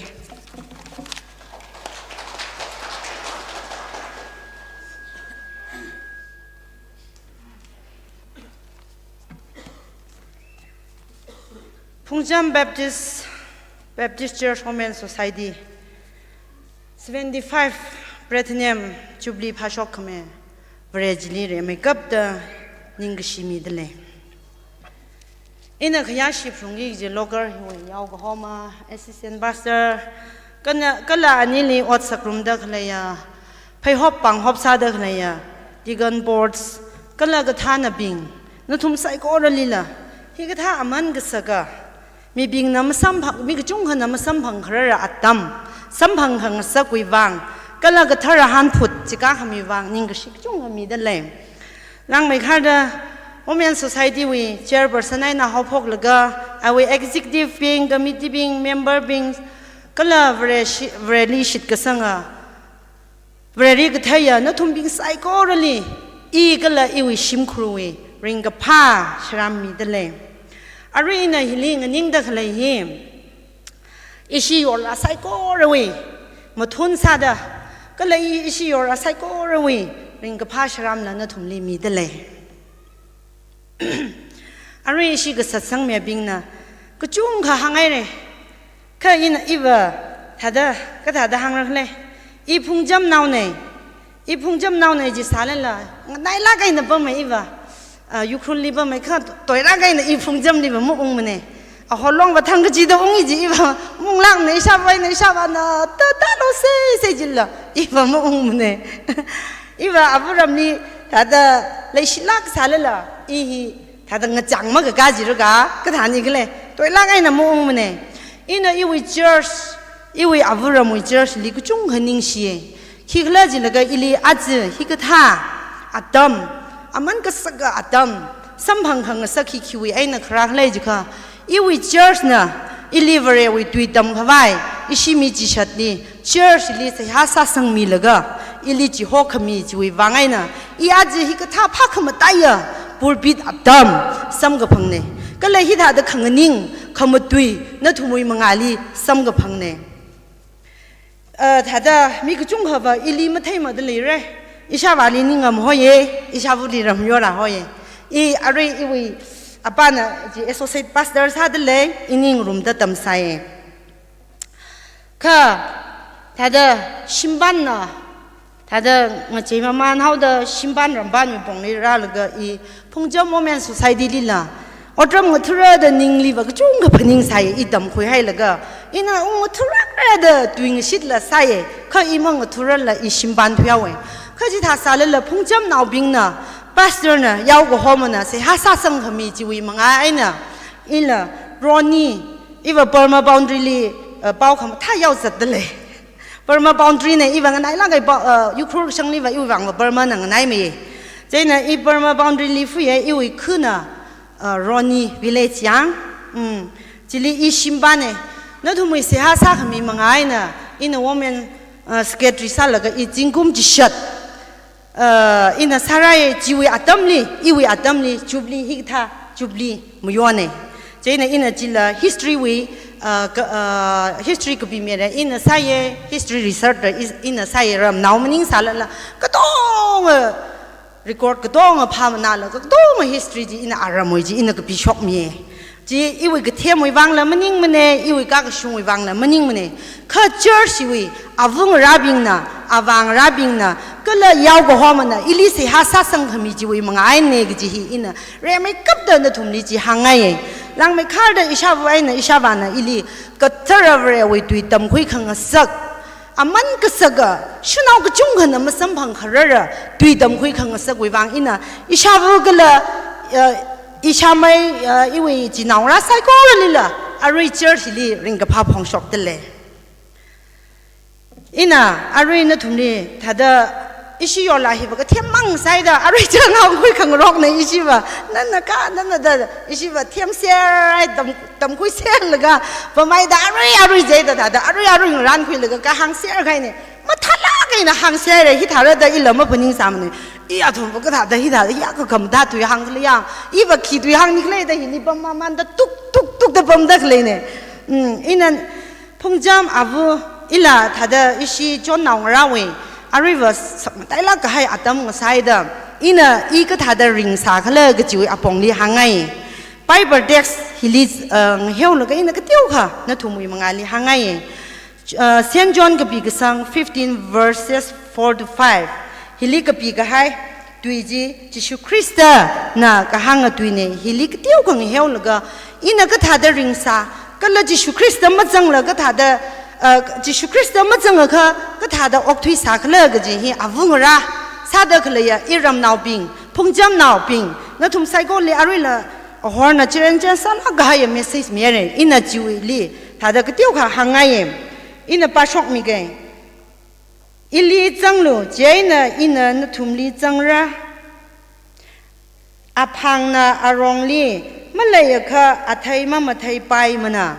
Phungcham Baptist, Baptist Church Women Society, seventy-five Platinum Jubilee phāshokkhami Vare chili rimeikapta ningkashi midalei. Ina khayāshi phalungki kaji local hiwui yaokahoma, assistant pastor, kala, kala anili ot sāngarumda khaleiya, pheihop pānghop sāda khaleiya deacon boards, kala kathānabing, nathum saikoralila hikathā aman kasaka, mibingna masamphang, mi kachungkhana masamphangkharara atam, samphangkhangasakwui vang, kala kathara hanphut chikākhami vang ningkashi kachungkha midalei. Langmeikharda Women Society wui chairperson eina haophoklaga, awui executive bing, committee bing, member bing, kala Vare shi-, Vareli shitkasanga, Vareli katheiya nathumbing saikorali i kala iwui shimkhurwui ringkaphā sharam midalei. Arui ina hili nganingda khalei hi, ishi yorla saikorawui mathun sāda, kala i, ishi yorla saikorawui ringkaphā sharamla nathumli midalei. Arui ishi kasat sangmibingna kachungkha hānghaira. Kha ina iva thāda, kathāda hāngra khala, i phungchamnaona, i phungchamnaona jisālala, nganailāk eina pamei iva, ah, Ukhrulli pamei, kha toilāk eina i phungchamliva maungmana. Aholongva thang kachida ungi ji iva maunglākmana, ishāvā eina ishāvāna ta, ta lo se, se jilala iva maungmana. Iva ava ramli thāda leishilāk sālala, i hi thāda ngachang makakā jilaga, kathāna khala, toilāk eina maungmana. Ina iwui church, iwui ava ramwui church li kachungkha ningshiya. Khikhalajilakha ili aja hikathā atam, aman kasaka atam, samphangkhangasak hi khiwui eina kharā khala jiakha, iwui church na ili Varewui tui tamkhavai, ishi mi chishatli, church li seihā sāsangmilaga, ili chihokhami chiwui vang eina, i aja hikathā phākhamataiya pulpit atam samkaphangna. Kala hithāda khanganing, khamatui, nathumwui mangāli samkaphangna. Uh, thāda mi kachungkhava ili matheimada leira. Ishāvāli ningngamhoiya, ishāvali ramyorāhoiya. I arui iwui apāna chi associate pastor sāda lei, ini ngarumda tamsāya. Kha, thāda shimpānna, thāda ngachei mamānhaoda shimpān rampānwui pongli rālaga i Phungcham Women Society lila otram ngathura da ningliva kachungkha phaningsāya, i tamkhuihailaga. Ina ungngathurākra da tuingashitla sāya, kha i mangathurarla i shimpānthuihaowa. Kha chithā sālala Phungchamnaobingna, pastor na yaokahomana seihā sāsangkhami chiwui mangā eina, ila Ronnie, iva Burma boundary li, uh, pao khamathā yaozatda lei. Burma boundary na iva nganailāka, uh, Ukhrul kashangli va iwui vangva Burma na nganaimei. Chieina i Burma boundary li fuya, iwui khana, uh, Ronnie village yang. Mm. Chili i shimpāna. Nathumwui seihā sākhami mangā eina, ina women, uh, secretary sālaga i zingkum chishat uh, ina sārāya. Chiwui atamli, iwui atamli, Jubilee hikathā, Jubilee mayona. Chieina ina chila history wui, uh, ka, uh, history kapimira ina sāya, history research da is-, ina sāya, ramnao maningsālala, katonga record, katonga phāmanāla, katonga history chi ina aramwui chi ina kapishokmiya. Chi iwui kathemwui vangla maningmana, iwui kakashungwui vangla maningmana. Kha church wui avāngarābingna, avāngarābingna, kala yaokahomana ili seihā sāsangkhami chiwui mangā eina kaji hi ina rimeikapta nathumli chi hāngngaiya. Langmeikharda ishāva eina ishāvāna ili kathara Varewui tui tamkhui khangasak, aman kasaka, shanao kachungkhana masamphang kharara tui tamkhui khangasakwui vang ina ishāva kala, uh, ishāmei, uh, iwui chinaongarā saikoralila arui church li ringkaphā phongshokda lei. Ina arui nathumli thāda ishi yorla hiva kathem mang sāida, arui church ngaonkhui khangarokna ishiva, nana ka, nana da, ishiva themser, ai tam, tamkhuiserlaga, pamaida arui, arui jida thāda, arui, arui ngarānkhuilaga kahāngser kahaina. Mathālāk eina hāngserra, hithāra da ila maphaningsāmana. I athumva kathāda hithāda ya kakam da tui hāngkhala ya, iva khi tui hāngnikhala da hili pam mamanda tuk, tuk, tukda pamda khaleina. Mm, ina Phungcham ava ila thāda ishi chonnaongarāwui aruiva sakmatailāk kahai atam ngasāida, ina i kathāda ringsākhala kajiwui apongli hāngngai. Bible text hili, uh, ngaheolaga ina kateokha nathumwui mangāli hāngngai. Uh, Saint John kapi kasang fifteen verses four to five. Hili kapi kahai tui chi Jishu Khristana kahānga tuina, hili kateokha ngaheolaga ina kathāda ringsā, kala Jishu Khrista mazangla kathāda, uh, Jishu Khrista mazangakha kathāda okthuisākhala kaji hi avāngarā sāda khaleiya iramnaobing, Phungchamnaobing, nathum saikorali aruila ahorna cheren cheren sālāk kahaiya message mira, ina chiwuili thāda kateokha hāngngaiya. Ina pāshokmiga. Ili zanglu, chieina ina nathumli zangra. Aphangna arongli maleiakha athei mamatheipaimana.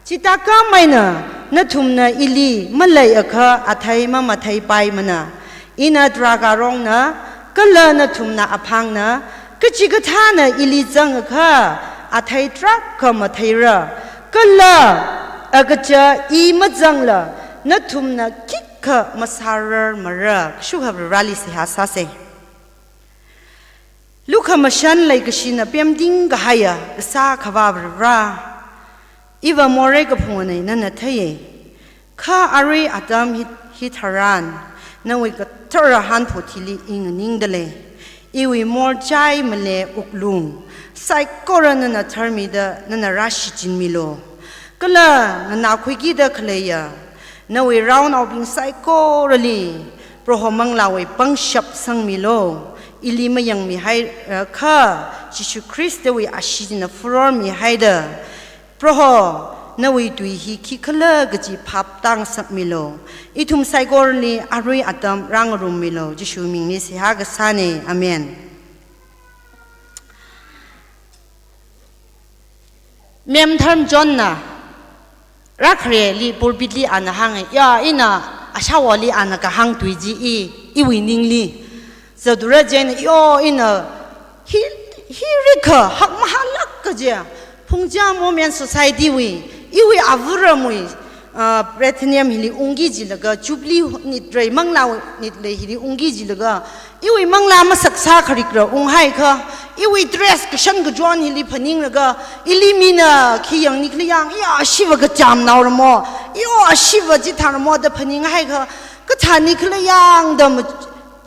Chithākhameina nathumna ili maleiakha athei mamatheipaimana. Ina drakhā arongna, kala nathumna aphangna, kachikathāna ili zangakha athei tarākha matheira, kala agacha i mazangla nathumna khikha masārarmara. Kashokha Vareli seihā sāsa. Lukhamashan leikashina pemting kahaiya kasā Akhava Vare, iva morei kaphungana nana theiya. Kha arui atam hi, hitharan, nawui kathara hanpho thili i nganingda lei. Iwui morchai male wuklung saikora nana tharmida nana rāshichinmilu. Kala nganākhuikida khaleiya nawui raonaobing saikorali Proho manglāwui pangshap sangmilu. Ili mayangmihairakha Jishu Khristawui ashee china furormihaida, Proho, nawui tui hi khikhala kaji phap tāngasakmilu. Ithum saikorali arui atam rāngarummilu. Jishu mingli seihā kasāna. Amen. Ma'am Tharmchonna rākhareli pulpit li ana hānga, ya, ina ashāvāli ana kahāng tui chi i, iwui ningli zatura chieina, yo, ina hi, hi rikha hakmahālāk kaji, Phungcham Women Society wui, iwui avāramwui, uh, Platinum hili ungki jilaga, Jubilee nitrei manglāwui nitrei hili ungki jilaga, iwui manglā masaksā kharikra unghaiakha, iwui dress kashan kachon hili phaninglaga, ili mina khi yangni khalayang, iya ashiva kachamnao ramo, iyo ashiva chithā ramo da phaninghaiakha, kathāni khalayang da ma-,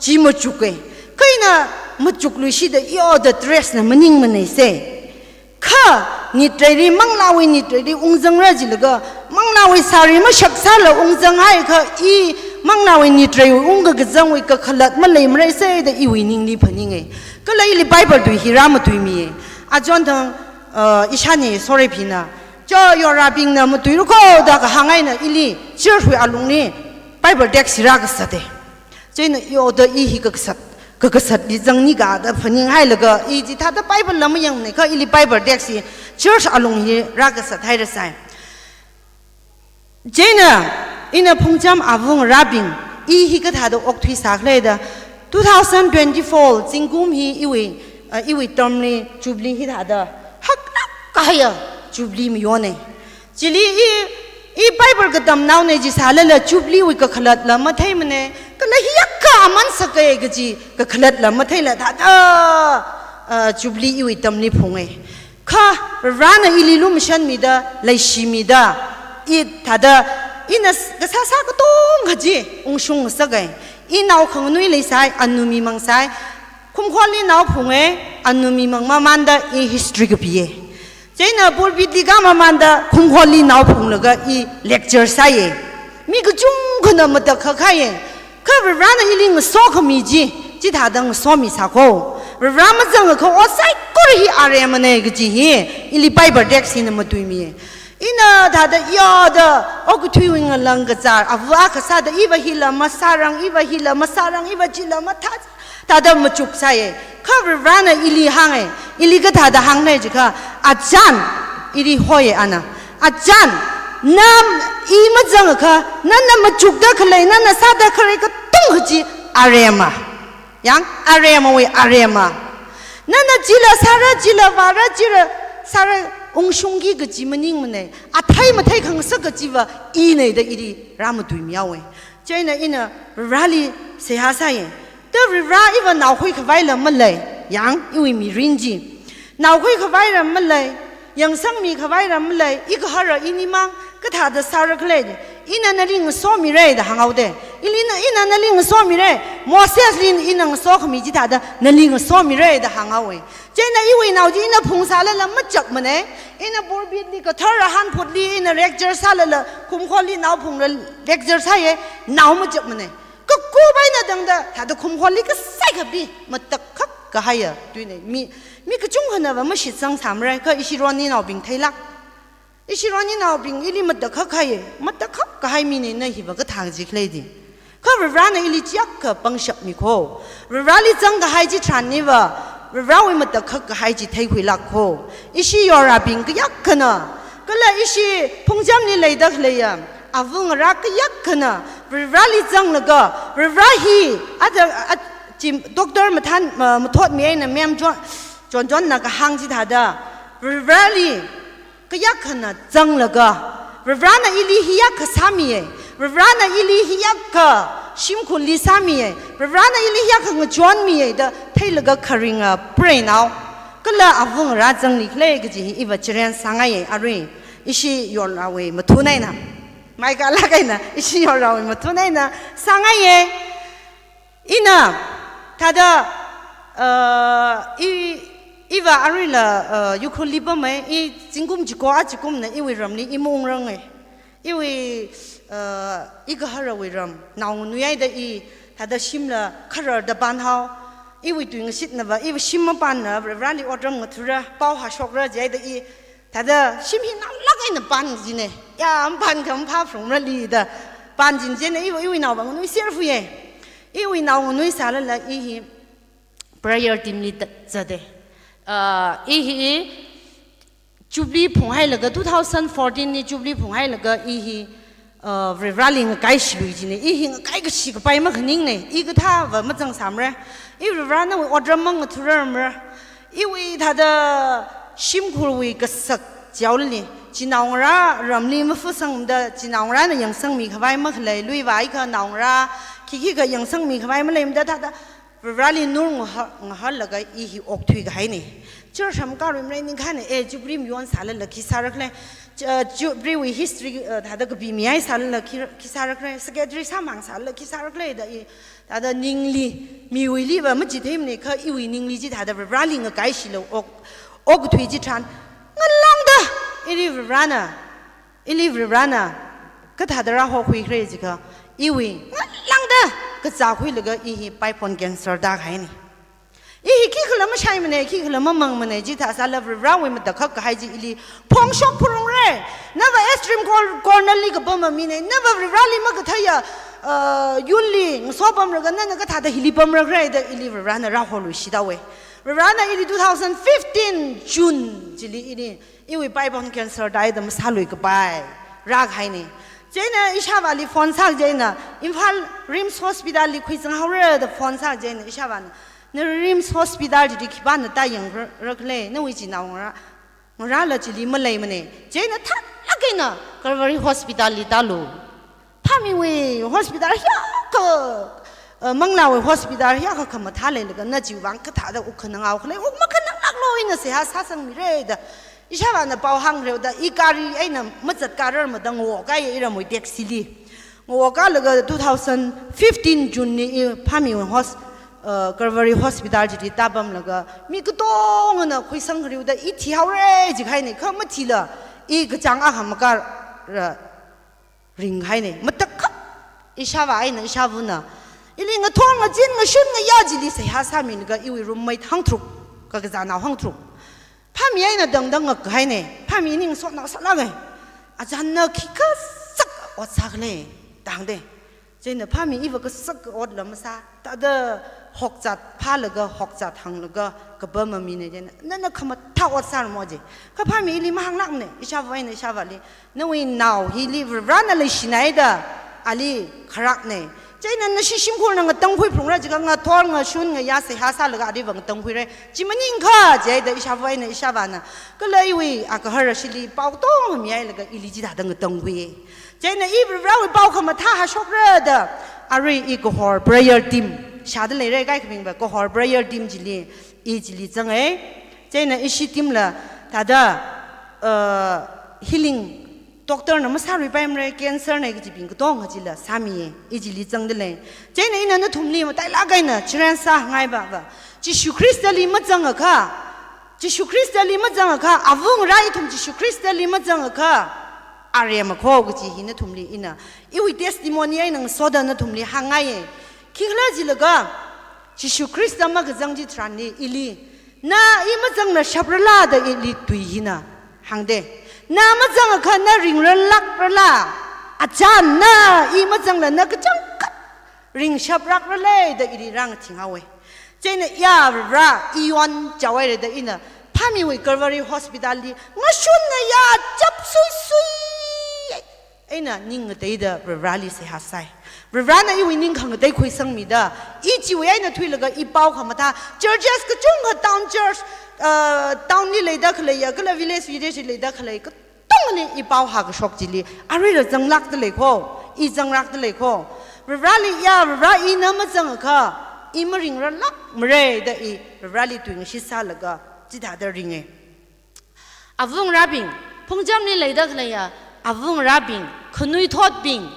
chi machuke. Kha ina machukluishida iyo da dress na maningmanei se. Kha nitreili, manglāwui nitreili ungzangra jilaga, manglāwui sari mashaksāla ungzanghaiakha, i manglāwui nitreiwui ungkakazangwui kakhalat maleimara se da iwui ningli phaninge. Kala ili Bible tui hi rāmatuimiye. Achonthang, uh, ishāni Sorepina, cho yorabingna matuilu ko da kahāng eina ili church wui alungli Bible text hi rākasate. Chieina iyo da i hi kakasat, kakasatli zangni ka da phaninghailaga, i chithāda Bible la mayangmanei kha ili Bible text hi church alung hi rākasathairasai. Chieina ina Phungcham avāngarābing, i hi kathāda okthuisā khala da, two thousand twenty-four zingkum hi iwui, uh, iwui term li Jubilee hithāda haklāk kahaiya Jubilee mayonei. Chili i, i Bible katamnaonei jisālala Jubilee wui kakhalatla matheimanei, kala hiyākha aman sākei kaji kakhalatla matheila thāda, uh, Jubilee iwui term li phunge. Kha Varena ili lumashanmida, leishimida, i thāda, ina s-, kasāsā katonga chi ungshung ngasake. I nao khanganui leisai, anu mimangsai, Khumkholi nao phunge, anu mimang mamanda i history kapiye. Chieina pulpit li kāmamanda Khumkholi nao phunglaga i lecture sāye. Mi kachungkhana matakhak kahaiye. Kha Varena ili ngasokhami chi, chithāda ngasomisā ko. Vare mazangakha ot saikora hi aremanei kaji hi, ili Bible text hina matuimiye. Ina thāda iyo da, okathuiwui ngalang kazār, avā kasāda iva hila masārang, iva hila masārang, iva chila mathā, thāda machuksāye. Kha Varena ili hānge, ili kathāda hāngnei jiakha, achan, ili hoye ana. Achan, na i mazangakha, nana machukda khalei, nana sāda khalei katonga chi arema. Yang, aremawui arema. Nana chila sāra, chila vāra, chila sāra ungshungki kaji maningmanei. Athei mathei khangasak kajiva inei da ili rāmatuimihaowe. Chieina ina Vareli seihā sāye. Da Vare iva naokhui khavaila malei. Yang, iwui mirin chi. Naokhui khavaila malei. Yangsangmi khavaila malei, i gahara inimang, kathāda sāra khala. Ina nali ngasomirei da hānghaode. Ili na, ina nali ngasomirei. Mosesli ina ngasokhami chithāda nali ngasomirei da hānghaowe. Chieina iwui nao chi ina phungsālala machapmanei. Ina pulpit li kathara hanphutli ina lecture sālala Khumkholi nao phungla lecture sāye, nao machapmanei. Kakup eina tangda, thāda Khumkholi kasai kapi, matakhak kahaiya, tuinei. Mi, mi kachungkhanava mashitsang sāmarei, kha ishi Roninaobing theilāk. Ishi Roninaobing ili matakhak kahai, matakhak kahai minei na hiva kathā kaji khala di. Kha Varena ili chiyākha pangshap mi ko. Vareli zang kahai chitharanniva, Varewui matakhak kahai chi theikhuilāk ko. Ishi yorabing kayākhana, kala ishi Phungchamli leida khaleiya avāngarā kayākhana, Vareli zanglaga, Vare hi, ada, a, chi, doctor mathan, ma, mathotmi eina ma'am John, John, John na kahāng chithāda, Vareli kayākhana zanglaga, Varena ili hiyākha sāmiye, Varena ili hiyākha shimkhurli sāmiye, Varena ili hiyākha ngachonmiye da theilaga kharinga preinao, kala avāngarā zangni khalei kaji hi iva challenge sāngaiye arui, ishi yorāwui mathun eina. Maikala kaina, ishi yorāwui mathun eina sāngaiye. Ina, thāda, uh, i, iva aruila, uh, Ukhrulli pamei, i zingkum chiko achikumna iwui ramli i maungrange. Iwui, uh, i gaharawui ram, naonganui haida i, thāda shimla khararda pānhao. Iwui tuingashitnava, iva shim mapānna, Vareli otram ngathura, pao hāshokra jihaida i, thāda shim hi naolāk eina pān jine. Ya, mapān kha maphā phrungrali da. Pān jin jine iwui, iwui naova nganui serfuye. Iwui nao nganui sālala i hi prayer team li ta, zate. Ah, i hi Jubilee phunghailaga, two thousand fourteen li Jubilee phunghailaga i hi, ah, Vareli ngakaishalui jine. I hi ngakai kashi kapai makhaningne. I kathāva mazang sāmare. I Vare nawui otram mangathurarmara. Iwui thāda shimkhurwui kasak Jaoli, chinaongarā ramli mafusangda, chinaongarāna yangsangmi khavai makhalei, lui vai kha naongarā, khikhi kha yangsangmi khavai maleimada thāda, Varivarāli nur ngaha-, ngaharlaga i hi okthui kahaina. Church ham karuimrei ningkhana, eh, Jubilee mayon sālala khi sārakhala, ch-, uh, Jubilee wui history, uh, thāda kapi mihai sālala khi, khi sārakhala, secretary sāmang sālala khi sārakhala da i, thāda ningli, miwuili va machitheimana kha iwui ningli chithāda Varivarāli ngakaishila ok, okthui chitharan, ngalāngda, ili Varivarāna, ili Varivarāna, kathāda rāhokhuikhara jiakha, iwui, ngalāngda, kazākhuilaga i hi paiphon cancer tākahaina. I hi khikhala mashaimana, khikhala mamangmana, chithā sālala Varivarāwui matakhak kahai chi ili phongshok phurungra. Nava extreme cor-, corner li kapama mina, nava Varivarāli makatheiya, uh, yurli ngaso pamlaga nana kathāda hili pamrakhala da ili Varivarāna rāholuishithaowa. Varivarāna ili two thousand fifteen June chili ili iwui paiphon cancer tāhaida masāluikapai rākahaina. Chieina ishāvāli phone sā chieina, Imphal RIMS Hospital li khuizanghaora da phone sā chieina ishāvāna, na RIMS Hospital chili khipāna tāyangrakhala, nawui chinaongarā, ngarāla chili maleimana. Chieina thālāk eina Calvary Hospital li tālu. Phāmiwui hospital hiyākha, uh, manglāwui hospital hiyākha khamathā leilaga na chiwui vang kathāda wuk khananghaokhala, wuk makhananglāklu, ina seihā sāsangmira da ishāvāna pao hānghaoda, i gari eina mazatkārarmada ngawo kāya iramwui taxi li. Ngawo kālaga two thousand fifteen June li i phāmiwui hos-, uh, Calvary Hospital chili tāpamlaga, mi katongana khuisangkhareoda i thihaora jikahaina, kha mathila, i kachāng akha makāra ringkahaina. Matakhak ishāvā eina ishāvana, ili ngathor ngazin ngashun ngayā chili seihā sāmilaga iwui roommate hangtharuk, kakazānao hangtharuk, phāmi eina tangda ngakkahaina. Phāmi ning sotnao sālāka. Achānna khikha sak ot sākhala, da hāngda. Chieina phāmi iva kasak otla masā, thāda hokzat phālaga, hokzat hānglaga kapama mina chieina, nana khamathā ot sāramo ji. Kha phāmi ili mahānglākmana, ishāva eina ishāvāli, nawui nao hili Varivarāna leishinaida, ali kharakna. Chieina nashi shimkhurna ngatangkhui phungra jiakha ngathor ngashun ngayā seihā sālaga aliva ngatangkhuira. Chi maningakha jihaida ishāva eina ishāvāna, kala iwui agahar ashili pao katonga mihailaga ili chithāda ngatangkhui. Chieina i Varivarāwui pao khamathā hāshokra da, arui i kahor prayer team shāda leira, kaikhabingva kahor prayer team chili, i chili zanga. Chieina ishi team la thāda, uh, healing, doctor na masāruipaimara, cancer na kajibing katonga chila sāmiya, i chili zangda lei. Chieina ina nathumli matailāk eina children sāngaiva va, Jishu Khristali mazangakha, Jishu Khristali mazangakha, avungarā ithum Jishu Khristali mazangakha, aremma kho kaji hi nathumli ina iwui testimony eina ngasoda nathumli hāngngaiya. Khikhala jilaga, Jishu Khrista makazang chitharanli ili, na i mazangla shaprala da ili tui hina hāngda. Na mazangakha na ringralākrala, achān na i mazangla na kachangkhat ringshaprak ralei da ili rāngathinghaowa. Chieina ya Varivarā, i yon chaohaira da ina phāmiwui Calvary Hospital li ngashun ngayā chapsuisui eina ning ngateida Varivarāli seihā sāi. Varivarāna iwui ning khangatei khuisangmida, i chiwui eina thuilaga i pao khamathā, churches kachungkha, town church, uh, town li leida khaleiya, kala village, village li leida khalei, katongli i pao hākashok chili, aruila zanglākda lei kho, i zanglākda lei kho. Varivarāli ya, Varivarā ina mazangakha, i maringralākmara da i Varivarāli tuingashit sālaga chithāda ringa. Avungarābing, phungchamli leida khaleiya avungarābing, khanuithotbing,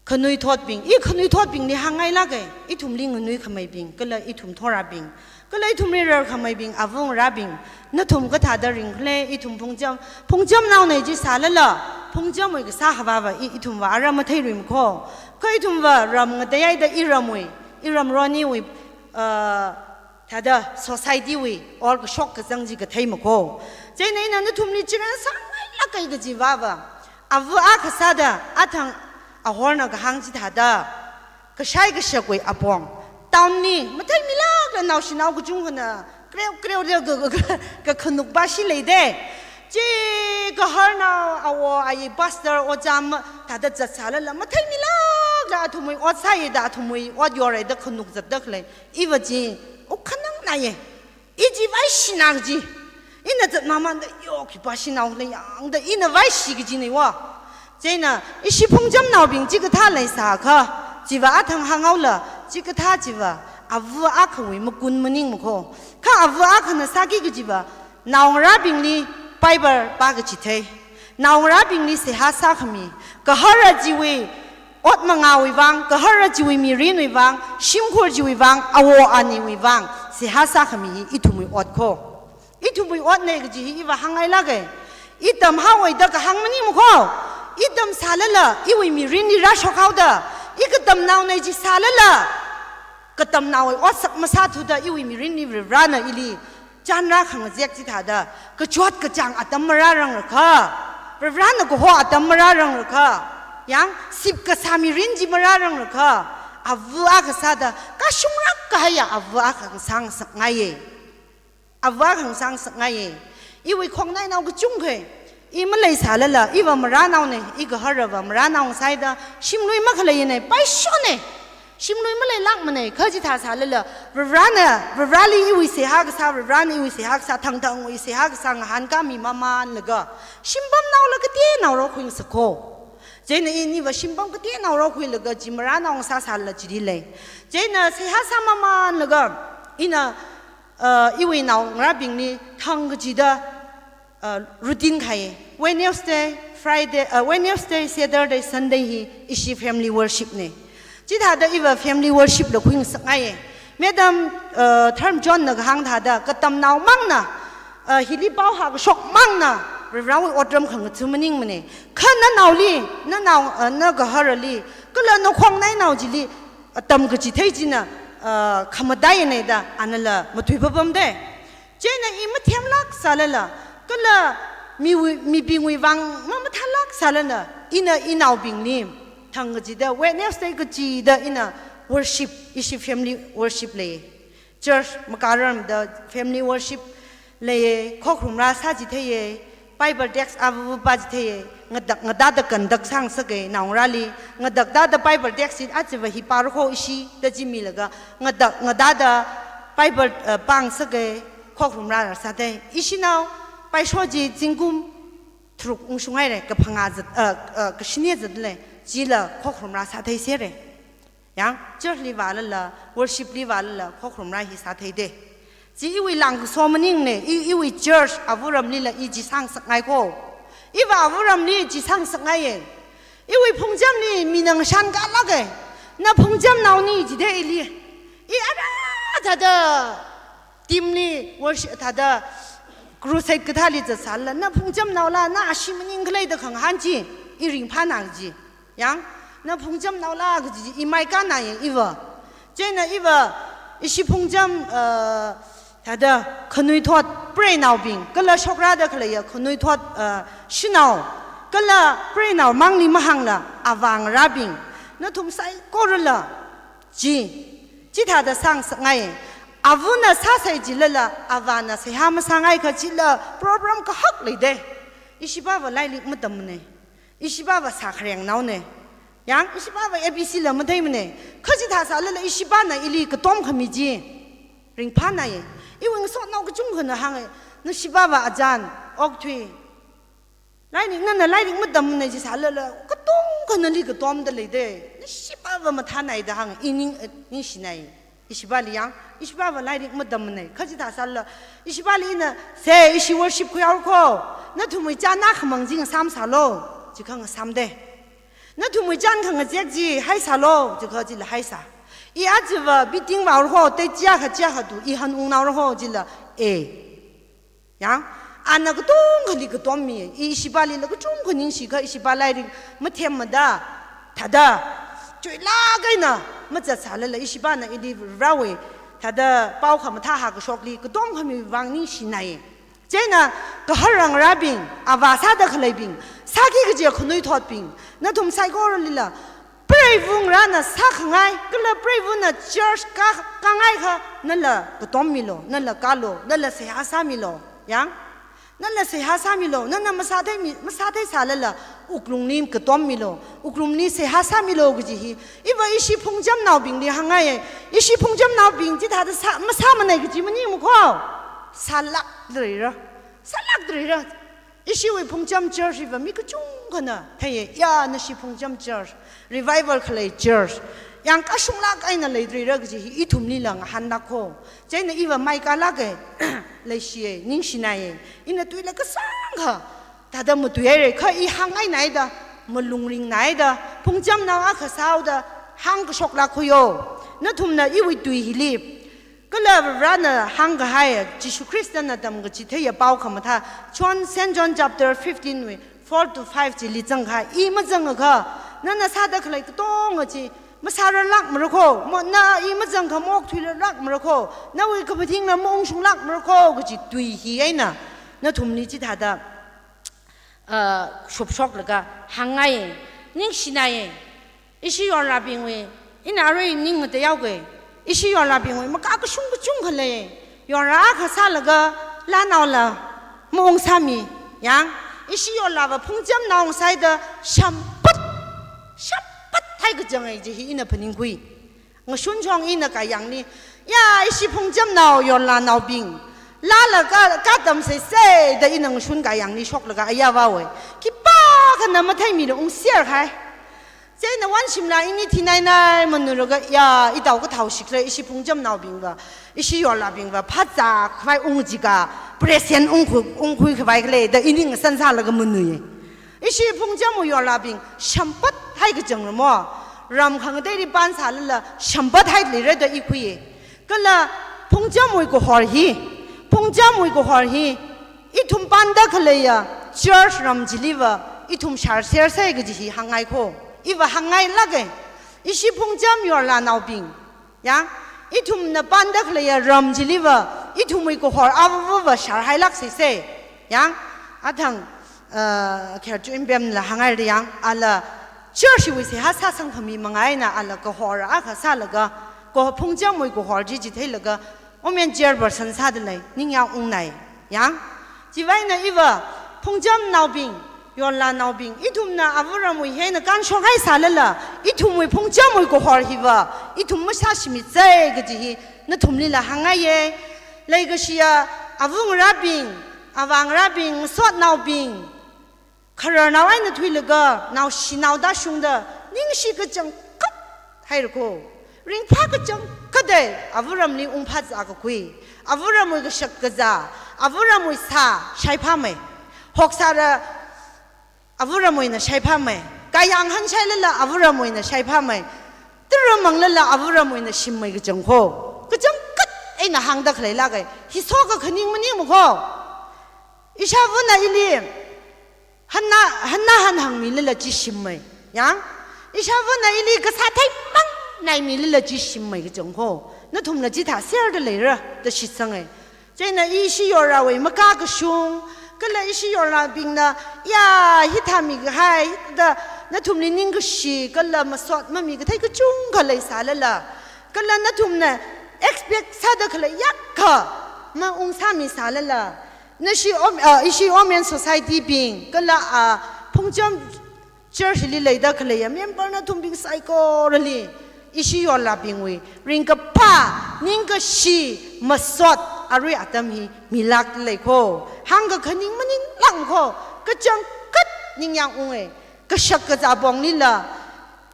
khanuithotbing, i khanuithotbingli hāngngailāka, ithumli nganuikhameibing, kala ithum thorabing, kala ithumli rarkhameibing, avungarābing, nathum kathāda ringkhala, ithum phungcham, phungchamnaona jisālala, phungchamwui kasā havāva i, ithumva ara matheiruima kho, kha ithumva ram ngateihaida iramwui, iram roniwui, uh, thāda society wui ot kashok kazang chi katheima kho. Chieina ina nathumli children sāngailāka kajiva va, ava akha sāda, athang ahorna kahāng chithāda, kashai kashakwui apong, town li matheimilākla naoshinao kachungkhana kreu kreu de ka, ka, ka, kakhanukpa shi leida. Chi gaharnao, awo ayi, pastor, ojā ma, thāda zatsālala matheimilākla athumwui ot sāya da, athumwui ot yorra da khanuk zatda khalei. Iva chi wuk khanangnaiya. I chi vaishina kaji. Ina zatmamānda yo khipā shanao lei yāngda ina vaishi kajinei wo. Chieina ishi phungchamnaobing chikathā leisākha, chiva athang hānghaola, chikathā chiva ava akhawui makun maningmakho. Kha ava akhana sāki kajiva, naongarābingli Bible pā kachithei, naongarābingli seihā sākhami, gahara chiwui ot mangāwui vang, gahara chiwui mirinwui vang, shimkhur chiwui vang, awo aniwui vang seihā sākhami hi ithumwui ot kho. Ithumwui otnei kaji hi iva hāngngailāke. I tamhaowe da kahāng maningmakho. I tamsālala iwui mirinli rāshokhaoda, i katamnaonei jisālala, katamnaowui otsak masāthuda iwui mirinli Varivarāna ili chānrā khangazek chithāda kachot kachāng atam marāranglakha, Varivarāna kaho atam marāranglakha, yāng, sipkasā mirin chi marāranglakha, ava akha sāda kashungrak kahaiya ava akha ngasā ngasakngaiye. Ava akha ngasā ngasakngaiye. Iwui khongnainao kachungkhawui, i maleisālala, iva marānaonei, i gaharava marānao ngasāida, shimlui makhaleiyinei, paishonei. Shimlui maleilākmanei, kha chithā sālala, Varivarāna, Varivarāli iwui seihā kasā, Varivarāna iwui seihā kasā, thangthangwui seihā kasā ngahānkāmimamānlaga, shimpamnaola kateonao rākhuingasakko. Chieina iniva shimpam kateonao rākhuilaga chi marānao ngasāsālala chili lei. Chieina seihā sāmamānlaga, ina, uh, iwui naongarābingli thangkachida, uh, routine kahai. Wednesday, Friday, uh, Wednesday, Saturday, Sunday hi ishi family worshipnei. Chithāda iva family worshipla khuingasakngaiye. Madam, uh, Tharmchonna kahāng thāda, katamnao mangna, uh, hili pao hākashok mangna Varivarāwui otram khangatha maningmanei. Kha nanaoli, nanao, uh, nagaharali, kala nakhongnainao chili, uh, tamkachithei china, uh, khamataiyinei da anala matui papamdei. Chieina i mathemlāksālala, kala miwui, mibingwui vang mamathālāksālala, ina inaobingli thangkachida, Wednesday kachida ina worship, ishi family worship lei. Church makārarmada family worship leiye, khokharum rāsāchitheiye, Bible text ava pāchitheiye, ngatak ngatāda kantak sāngasake, naongarāli, ngatak tāda Bible text hi achiva hi pārakho ishi da chi milaga, ngatak ngatāda Bible, eh, pāngasake, khokharum rāsāthei. Ishinao paisho chi zingkum tharuk ungshunghaire, kaphangā zat, eh, eh, kashini zatlei, chila khokharum rāsāthei sere. Yāng, church li vālala, worship li vālala, khokharum rā hi sātheide. Chi iwui lāngkaso maningnei, i, iwui church, āvaramlila i chi sāngasakngaikho. Iva āvaramli chi sāngasakngaiye. Iwui phungchamli mina ngashankālāke. Na phungchamnaoni jide ili. I ara thāda team li worship thāda crusade kathāli zatsālala, na phungchamnaola, na ashee maning khalei da khangahān chi, i ringphāna kaji. Yāng, na phungchamnaola kaji chi, i maikānaye iva. Chieina iva, ishi phungcham, uh, thāda khanuithot preinaobing, kala shokrāda khaleiya khanuithot, uh, shanao, kala preinao mangli mahāngla, āvā ngarābing, nathum saikorala, chi, chithāda sāngasakngai. Āvana sāsai jilala, āvāna seihā masāngaikha chila problem kahak leide. Ishipāva lairik matammanei. Ishipāva sākharengnaonei. Yāng, ishipāva A B C la matheimanei. Kha chithā sālala ishipāna ili katom khami chi ringphānaye. Iwui ngasotnao kachungkhana hānge. Nashipāva azan, okthui. Lairik, nana lairik matammanei chi sālala, katongkha nali katomda leide. Nashipāva mathānai da hānge, i ning, eh, ningshinai. Ishipāli yāng, ishipāva lairik matammanei. Kha chithā sālala, ishipāli ina, se, ishi worship khuihaokho. Nathumwui chānna khamang chi ngasāmsālo. Chikha ngasāmde. Nathumwui chān khangazek chi haisālo. Chikha chila haisā. I achiva meeting vāhaokho, te chiakha chiakha tu, i hanungnaorakho, chila, eh. Yāng, ana katongkhali katommi, i ishipālila kachungkha ningshikha, ishipā lairik mathemmada, thāda, chuilāk eina mazatsālala, ishipāna ili Varewui, thāda, pao khamathā hākashokli, katom khamiwui vang ningshinai. Chieina, gahar ngarābing, āvā sāda khaleibing, sāki kaji khanuithotbing, nathum saikoralila, preiva ngarāna sākhangai, kala preivana church kā, kāngaikha, nala katom milo, nala kālo, nala seihā sāmilo, yāng? Nala seihā sāmilo, nana masāthei mi, masāthei sālala, wuklungli katom milo, wuklungli seihā sāmilo kaji hi. Iva ishi phungchamnaobingli hāngngaiye, ishi phungchamnaobing chithāda sā, masāmanei kaji maningmakho. Sālākda leira. sālākda leira. Ishiwui Phungcham Church hiva mi kachungkhana theiya, ya, nashi Phungcham Church, revival khalei church, yangkashunglāk eina leida leira kaji hi ithumlila ngahānlāka. Chieina iva mai kalāka, leishiya, ningshinaya. Ina tuila kasāngkha thāda matuihaira, kha i hāngngainaida, malung ringnaida, Phungchamnao akha sāhaoda hāngkashoklāka yo. Nathumna iwui tui hili, kala Varena hāngkahai, Jishu Khristana tamkachitheiya pao khamathā, John, Saint John chapter fifteen wui four to five chili zangkahai, i mazangakha, nana sāda khalei katonga chi masārarlākmara kho, mo, na i mazangakha maokthuirarlākmara kho, nawui kaphaning na maungshunglākmara kho, kaji tui hi eina nathumli chithāda, ah, shopshoklaga hāngngaiya. Ningshinaya. Ishi yorlābingwui, ina arui ning ngateihaoka. Ishi yorlābingwui makakashung kachungkha lei. Yorlā akha sālaga, lānaola maungsāmi. Yang, ishi yorlāva Phungchamnao sāhaida shamphat, shamphathai kachanga kaji hi ina phaningkhui. Ngashun chong ina kayangli, ya, ishi Phungchamnao yorlānaobing, lālaga katam seisei da ina ngashun kayangli shoklaga ayāvāhaowa. Khipākhana matheimida ungserhai. Chieina wanshimla ini thinainai manuraga, ya, itao kathao shikra, ishi Phungchamnaobingva, ishi yorlābingva phazā khavai ung jikha, present ungkhui, ungkhui khavai khala da ini ngasan sālaga manuiya. Ishi Phungchamwui yorlābing shamphathai kachang ramo. Ram khangateili pan sālala shamphathaida leira da i khuiya. Kala Phungchamwui kahor hi, Phungchamwui kahor hi, ithum panda khaleiya church ram chiliva ithum sharsersei kaji hi hāngngaikho. Iva hāngngailāka. Ishi Phungcham yorlānaobing, yang, ithumna panda khaleiya ram chiliva ithumwui kahor avava sharhailāk seisei. Yang, athang, uh, Kherchu Impemla hānghaida yang, ala church wui seihā sāsang khami manga eina ala kahor akha sālaga, ko Phungchamwui kahor chi chitheilaga, women chairperson sāda lei, ningyāng ungnai. Yang, chiwui eina iva Phungchamnaobing, yorlānaobing, ithumna ava ramwui hi eina kanshok haisālala, ithumwui Phungchamwui kahor hiva ithum masāshimitsei kaji hi nathumlila hāngngaiya. Leikashiya ava ngarābing, avā ngarābing, ngasotnaobing, khararnao eina thuilaga, naoshinao tāshungda, ningshi kachangkhat haira kho. Ringphā kachangkhatta ava ramli ungphāzā kakhui. Ava ramwui kashak kazā, ava ramwui sā shaiphāmei. Hoksāra ava ramwuina shaiphāmei. Kayāng hanshai lala ava ramwuina shaiphāmei. Tara manglala ava ramwuina shimmei kachang kho. Kachangkhat eina hāngda khaleilāka. Hi soka khaning maningma kho. Ishāvana ili hanna, hanna han hāngmilala chi shimmei. Yang, ishāvana ili kasā theimang naimilala chi shimmei kachang kho. Nathumla chithā serda leira da shitsangai. Chieina ishi yorlāwui makakashung, kala ishi yorlābingna, ya, hithāmi kahai, da nathumli ningkashi, kala masot mami kathei kachungkha leisālala, kala nathumna expect sāda khalei yākha maungsāmisālala, nashi om-, ah, ishi Women Society bing, kala, ah, Phungcham Church li leida khaleiya member nathumbing saikorali, ishi yorlābingwui ringkaphā, ningkashi, masot, arui atam hi milāklei kho. Hāngkakhaning maninglākma kho. Kachangkhat ningyāng ungai. Kashak kazā ponglila,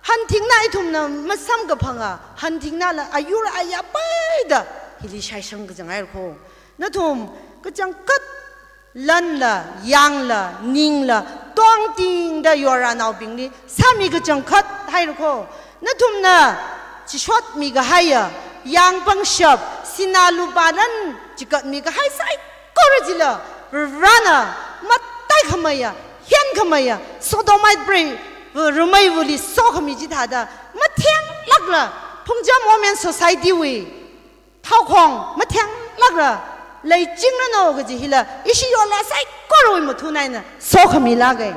hanthingna ithumna masamkaphanga, hanthingnala ayur ayā paida hili shaishang kachang haira kho. Nathum kachangkhat lanla, yangla, ningla, tongtingda yoranaobingli sāmi kachangkhat haira kho. Nathumna chishotmi kahaiya, yāng pangshap, sinā lupā lan chikatmi kahai saikora chila, Varena mataikhameiya, henkhameiya, sodomite prei, rameiwuili sokhami chithāda, matheng lākla, Phungcham Women Society wui thao khong matheng lākla leichingranu kaji hila, ishi yorlā saikorawui mathun eina sokhami lāka.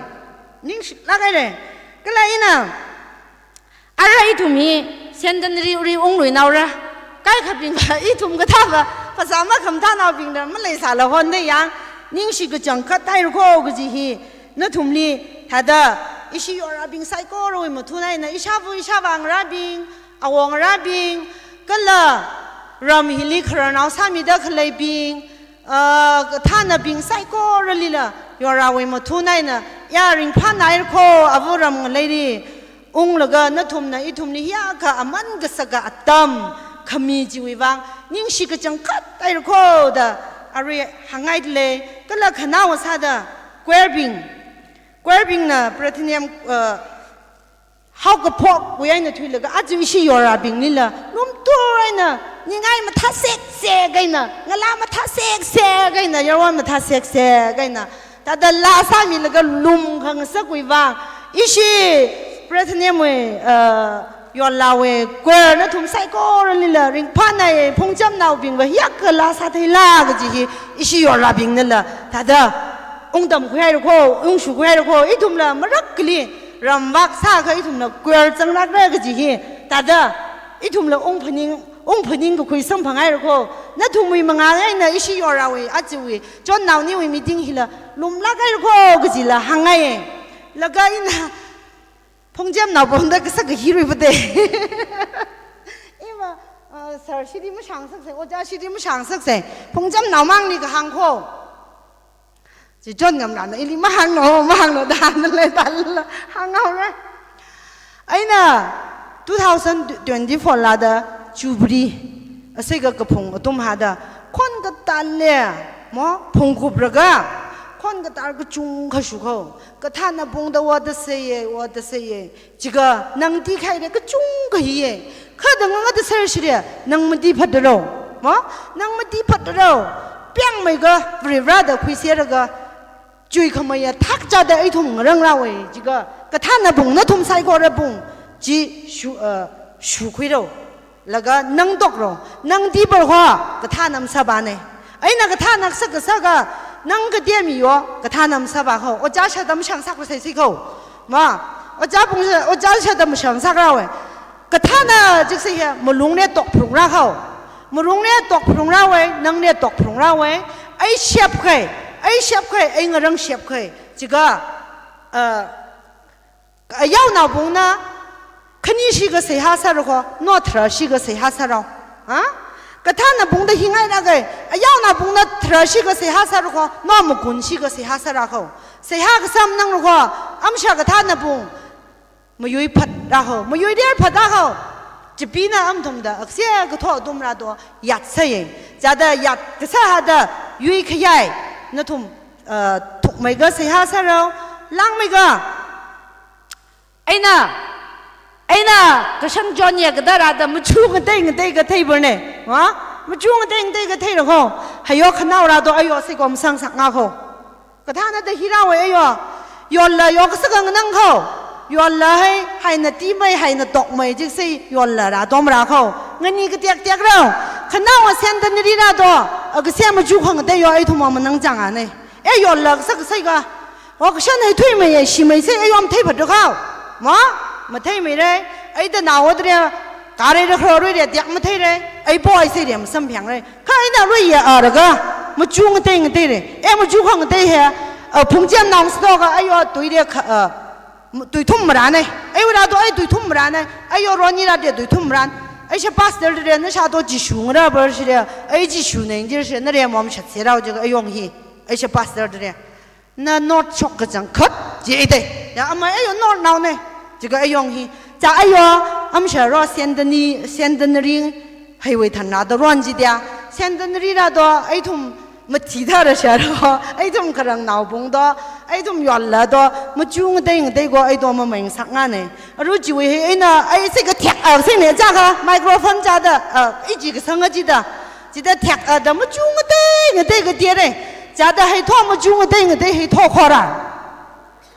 Ningshi lāka re. Kala ina, ara ithum hi centenary ri ungluinaora. Kaikhabingva ithum kathāva, phasā makhamathānaobingna maleisāla honda yang, ningshi kachangkhat haira kho kaji hi, nathumli, thāda, ishi yorabing saikorawui mathun eina, ishāva ishāvā ngarābing, awong ngarābing, kala ram hili khararnao sāmida khaleibing, Ah, kathānabing saikoralila, Yorawui mathun eina, ya ringphānaira kho, ava ram ngaleili, unglaga nathumna ithumli hiyākha aman kasaka atam khami chiwui vang, ningshi kachangkhat haira kho da, arui hāngngaile, kala khanaowa sāda, choir bing, choir bingna Bethlehem, ah, haokaphok wui eina thuilaga, aja ishi Yorabinglila, lumtur eina, ningai mathā seksek eina, ngala mathā seksek eina, yarwan mathā seksek eina, thāda laa sāmilaga lumkhangasakwui vang, ishi Bethlehem wui, uh, Yorlawui choir nathum saikoralila, ringphānai, Phungchamnaobingva hiyākha laa sātheila kaji hi, ishi Yorabingnala, thāda, ungtamkhui haira kho, ungshukhui haira kho, ithumla marakhali, ramvak sākha ithumla choir zanglākra kaji hi, thāda, ithumla ungphaning, ungphaning kakhui samphang haira kho, nathumwui mangā eina ishi Yorawui, ajawui, chonnaoniwui meeting hila, lumlāk haira kho kajila hāngngaiye. Laga ina, Phungchamnaobingda kasaka hi ruipa de. Ima, ah, sir shidi mashāngsaksei, ojā shidi mashāngsaksei, Phungchamnao mangli kahāng kho. Chi chon ngamrana, ili mahānglu, mahānglu da hāngda lei, thālala hānghaora. Eina two thousand twenty-four lada Jubilee, asika kaphung athum hāda, khon katālle, mo, phungkup rāga, khon katā kachungkha shu kho, kathānabingda vāda sāye, vāda sāye, chiakha nang tikhaire kachungkha hiye, kha da ngangada sāshire, nang mati phatrao, mo, nang mati phatrao, piangmeiga, Varivarāda khuiseraga, chuikhameiya thak chāda ithum ngarānglākwe, chiakha kathānabing nathum saikorabing, chi shu, uh, shukhuirao, laga nang tokrao, nang tipar kho, kathāna masāpane. Eina kathāna kasaka sākha, nang katemi yo, kathāna masāpa kho, ojā shāda mashāngsak raseisi kho. Ma, ojābing shā, ojā shāda mashāngsak rāwe. Kathāna chiksi hi, malungli tokphalungra kho. Malungli tokphalungra we, nangli tokphalungra we. Ei shapkhai, ei shapkhai, ei ngarān shapkhai. Chiakha, uh, ayaonaobingna, khani shikha seihā sāra kho, nao tharā shikha seihā sāra. Ha? Kathānabingda hi ngailāke, ayaonaobingna tharā shikha seihā sāra kho, nao magun shikha seihā sāra kho. Seihā kasā manangra kho, amsha kathānabing, mayui phatra kho, mayui der phatra kho. Chipina amathumda, akse katho athum rāda, yatsāye. Chāda yat kasā hāda, yuikhayai, nathum, uh, thukmeiga seihā sāra, langmeiga. Eina, eina, kashan chonye kathā rāda, machu ngatei ngatei kathei parne. Ha? Machu ngatei ngatei katheira kho. Hayo khanao rāda, ayo saikom sāngasaknga kho. Kathānada hi rāwe ayo. Yolla yo kasaka nganang kho. Yolla hai, haina timei, haina tokmei chiksi yolla rāda mara kho. Ngani katiak tiak rao. Khanaowa centenary rāda, akase machu khangatei yo, ithum manang changane. E yolla kasaka saikha. O kashan hai thuimeiye, shimeise, ayo mathei phatrao kho. Ma? Matheimeire. Ei da nao dre, kare da khro rui de, tiak matheire. Ei po ei seire, masamphangra. Kha eina lui ya araga, machu ngatei ngateire. E machu khangatei he, a, Phungchamnao sātoka, ayo tui de kha, a, tui thum marāne. Ei rāda ei tui thum marāne. Ayo roni rāda tui thum marān. Ei sha pastor de, nashā to Jishu ngarā bar shire. Ei Jishuna injir shire, nare mom shat serao chiakha ayong hi. Ei sha pastor de. Na note shok kachangkhat, chi eite. Ya, amei ayo note naone. Chiakha ayong hi. Cha ayo, amsha ro centenary, centenary highway thanna da ron chi dia. Centenary rāda, ithum mathi thara sha ro, ithum kharangnaobing da, ithum yolla da, machu ngatei ngatei kho, ei to mamei ngasakngane. Aru chiwui hi, eina, ei sika thiak, a, sine, chākha, microphone chāda, a, ichi kasanga chida. Chida thiak, a, da machu ngatei ngatei kateire. Chāda hai tho machu ngatei ngatei hai tho khora.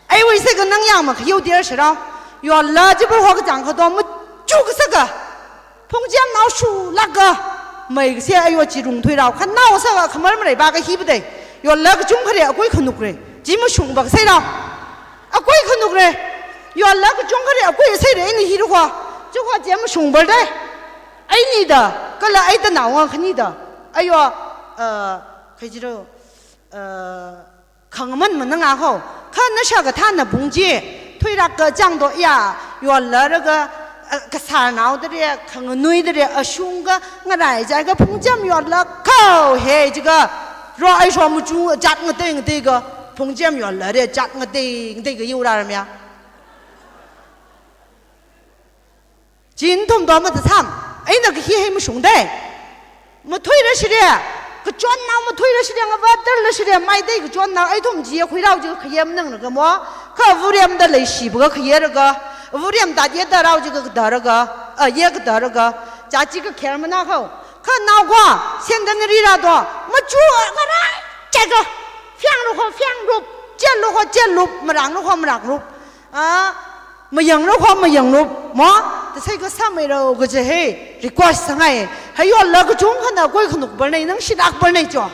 Aiwui sika nang yang makhayou der shirao. Yolla chibar ho kachang khato machu kasaka. Phungchamnao shulāka. Mei kase ayo chi rungthuirao. Khanao saka khamar mareipa kahi pade. Yolla kachungkhare akui khanukre. Chi mashungpa kaseirao. Akui khanukre. Yolla kachungkhare akui seire eina hi rukho. Chukho chi mashungpa de. Eina da. Kala ei da naowui khani da. Ayo, uh, khai jiro, uh, khangaman mananga kho. Kha nashā kathānabing chi, thuirak kachang to ya, yolla rāka, a, kasarnao tare, khanganui tare, ashung khangarai chai kha Phungcham yolla kho he chiakha, Ro ai shom machung jat ngatei ngatei ka, phungchem yollare jat ngatei ngatei ka yu rarmya. Chi nathum to matasam, eina kahi hai mashungdei. Mathuira shire, kachonnao mathuira shire, ngavatarla shire, maidei kachonnao, ithum chi khuirao chi khayem nang na kamo, kha vurem da leishiba ka khayera ka, vurem da yeda rao chi ka kadara ka, a, ye kadara ka, cha chi kakher mana khao, kha nao kwa, centenary ra to, machu ngarai, chai ka, fiang ro kho, fiang rup, chel ro kho, chel rup, marang ro kho, marang rup. A, mayang ro kho mayang ro, mo? Tasai ka sāmei ro kaje hai, request sāngai. Hai yolla kachungkhana koi khanuk barnei, nang shidak barnei cho.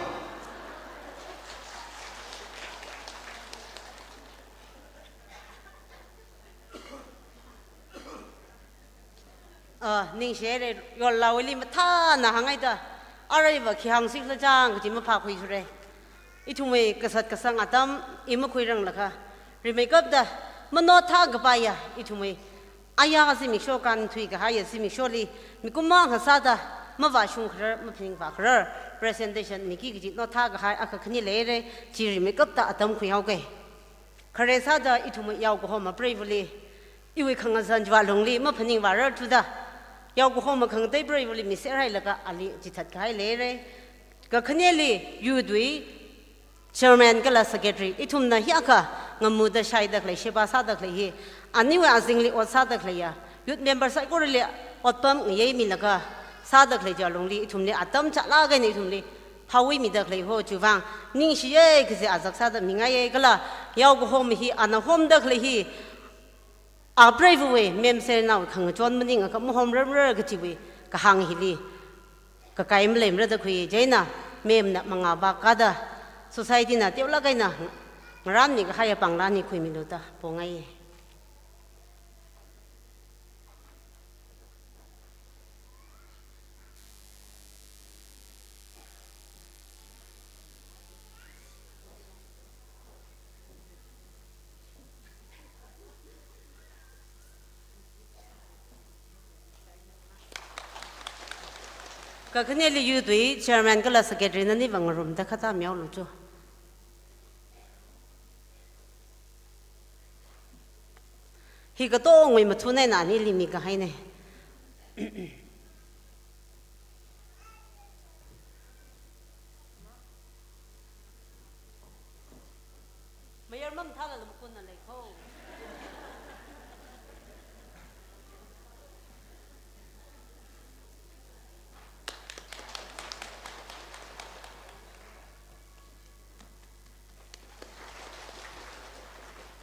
A, ningshire, yollawuili mathāna hāngngaida, aruiva khi hāngsi khala chang kaji maphākhuisure. Ithumwui kasat kasang atam i makhuiranglakha, rimeikapta, manotha kapaiya, ithumwui aya zimiksho kānthui kahaiya zimiksholi, mikumo akha sāda, mavāshung kharar, maphaningvā kharar, presentation miki kaji notha kahai akha khani leire, chi rimeikapta atam khuihaoke. Khare sāda ithumwui yaokahoma preivali, iwui khangazan chiwui alungli maphaningvārar thuda, yaokahoma khangatei preivali miser hailaga ali chithat kahai leire. Kakhaneli youth wui chairman kala secretary, ithumna hiyākha ngamuda shaida khalei, sheba sāda khalei hi, aniwui azingli ot sāda khaleiya, youth member saikorali otpam ngayeimilaga sāda khalei chiwui alungli, ithumli atam chālāk eina ithumli phāwui mida khalei ho chiwuivang, ningshiye kaji azak sāda mingaiye kala, yaokahoma hi ana homda khalei hi, a preiva̱wui, ma'am sir naowui khangachon maningakha mahomrarmara kajiwui kahāng hili kakai maleimara da khui, chieina ma'am na mangā vak kāda, society na teolāk eina ngaranmi kahaiya pāngla ni khuimilu da pongai. Kakhaneli youth wui chairman kala secretary nani vang ngarumda khatā mihaolu cho. Hi katongwui mathun eina anili mikahaine. Mayar mamathālala makunna lei kho.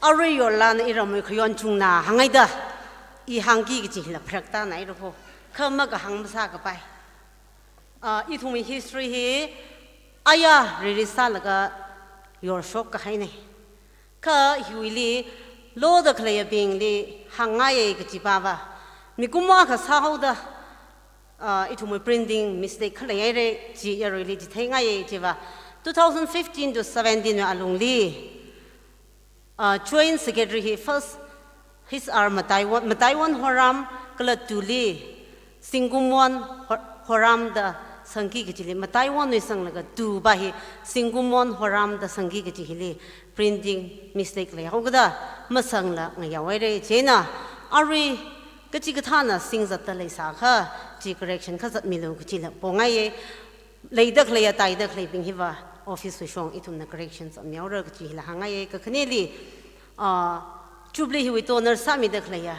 Arui yollana iramwui khayon chungna hāngngaida, i hāngki kaji hila pharaktānai rako, kha makahāng masākapai. Ah, ithumwui history hi aya riri sālaga yorshok kahaine. Kha hiwuili loda khaleiyabingli hāngngaiye kajiva, mikumo akha sāhaoda, ah, ithumwui printing mistake khalei haire, chi yaruili chitheingaiye chiva, two thousand fifteen to seventeen wui alungli, ah, joint secretary hi first H R Mataiwon, Mataiwon Horam kala tuli Singkumwon Ho-, Horam da sangki kajili, Mataiwon wui sanglaga tuva hi Singkumwon Horam da sangki kaji hili printing mistake leihaokada masangla ngayao haire, chieina arui kachikathāna singzatda leisākha, chi correction kha zatmilu kajila pongaiye. Leida khaleiya taida khaleibing hiva office wui shong ithumna correction zatmihaora kaji hila hāngngaiye. Kakhaneli, ah, Jubilee hiwui donor sāmida khaleiya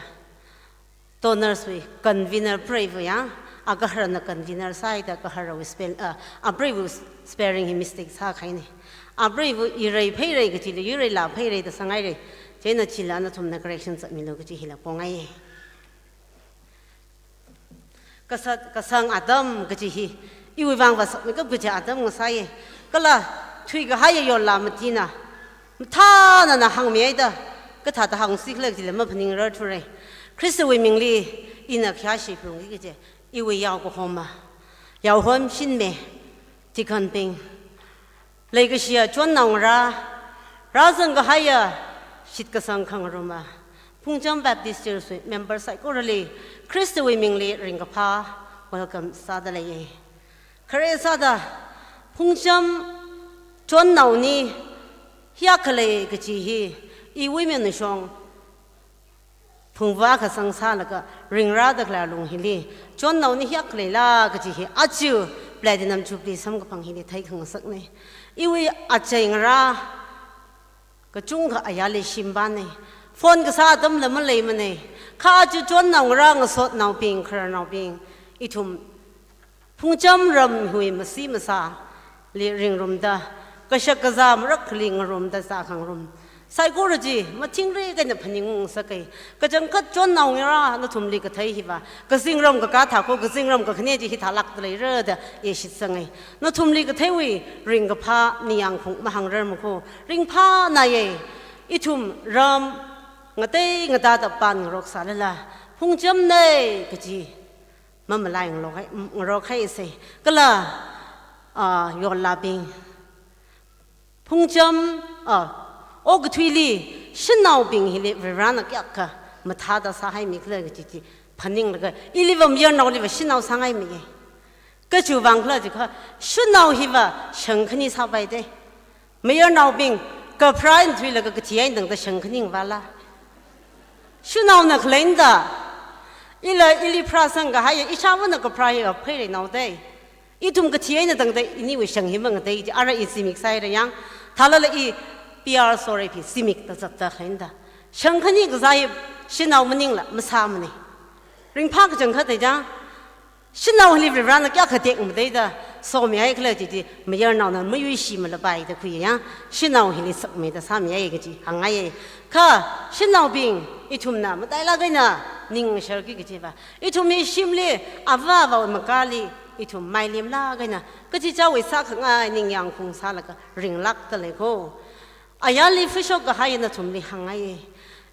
donors wui convener preiva̱ ya, agaharana convener sāhaida agaharawui spell, ah, apreiva̱wui spelling hi mistake sākahaine. Apreiva̱ irei pheirei kajili yuirei la pheirei da sāngaire. Chieina chila nathumna correction zatmilu kaji hila pongaiye. Kasat kasang atam kaji hi iwui vangva sakmeikap kaji atam ngasāye. Kala thuikahaiya yolla matina mathānana hāngmihaida, kathāda hāngsi khala kajila maphaningrarthure. Khristawui mingli ina khayāshi phalungki kaje, iwui yaokahoma, yaohom shinme, deaconbing, leikashiya chonnao ngarā, rāzang kahaiya shitkasang khangaruma, Phungcham Baptist Church wui member saikorali Khristawui mingli ringkaphā welcome sāda leiye. Khare sāda Phungcham Chonnaoni hiyākha lei kaji hi, iwui minashong phungva kasang sālaga ringrāda khalei alung hili, chonnaoni hiyākha leila kaji hi, aja Platinum Jubilee samkaphang hili theikhangasaknei. Iwui achei ngarā kachungkha ayarli shimpamnei. Phone kasā atamla maleimanei. Kha aja chonnao ngarā ngasotnaobing, khararnaobing, ithum Phungcham ramwui masi masāli ringrumda, kashak kazā marakhali ngarumda zākhangarum saikora chi mathingrik eina phaningngasakei. Kachangkhat chonnao ngarā nathumli kathei hiva, kazingram kakā thākho, kazingram kakhane chi hithālākda leira da i shitsangei. Nathumli katheiwui ringkaphā ningyāng khung mahāngrarmakho, ringphānāye. Ithum ram ngatei ngatāda pānngarok sālala, Phungchamnei kaji mamalai ngarok hai, ngarok haisei. Kala, ah, yorlābing, Phungcham, ah, okathuili shanaobing hili Varivarāna kayākha mathāda sāhaimikhala kaji chi phaninglaga, iliva mayarnaoliva shanao sāngaimiye. Kachiwui vang khala jiakha, shanao hiva shang khani sāpaidei. Mayarnaobing kapharā eina thuilaga kathi eina tangda shang khani ngavāla? Shanaona khaleina da. Ila ili pharāsang kahaiya ishāvāna kapharā hi apheirei naodei. Ithum kathi eina tangda iniwui shang hi mangatei ji ara i zimik sāhaira yang. Thālala i P R Sorei phi zimikda zatda khaleina da. Shang khani kazā hi shanao maningla masāmanei. Ringphā kachangkhat dei jang. Shanao hili Varivarāna kayākha tekmateida somihaikhala chi chi mayarnaona mayuishimalapai da khuiya yang, shanao hili sakmeida sāmihai kaji hāngngaiye. Kha shanaobing, ithumna matailāk eina ningsharki kajiva, ithum hi shimli avā avāwui makali ithum mailemlāk eina kachichāwui sākhangai ningyāng khung sālaga ringlākda leikho. Ayarli fushok kahai nathumli hāngngaiye.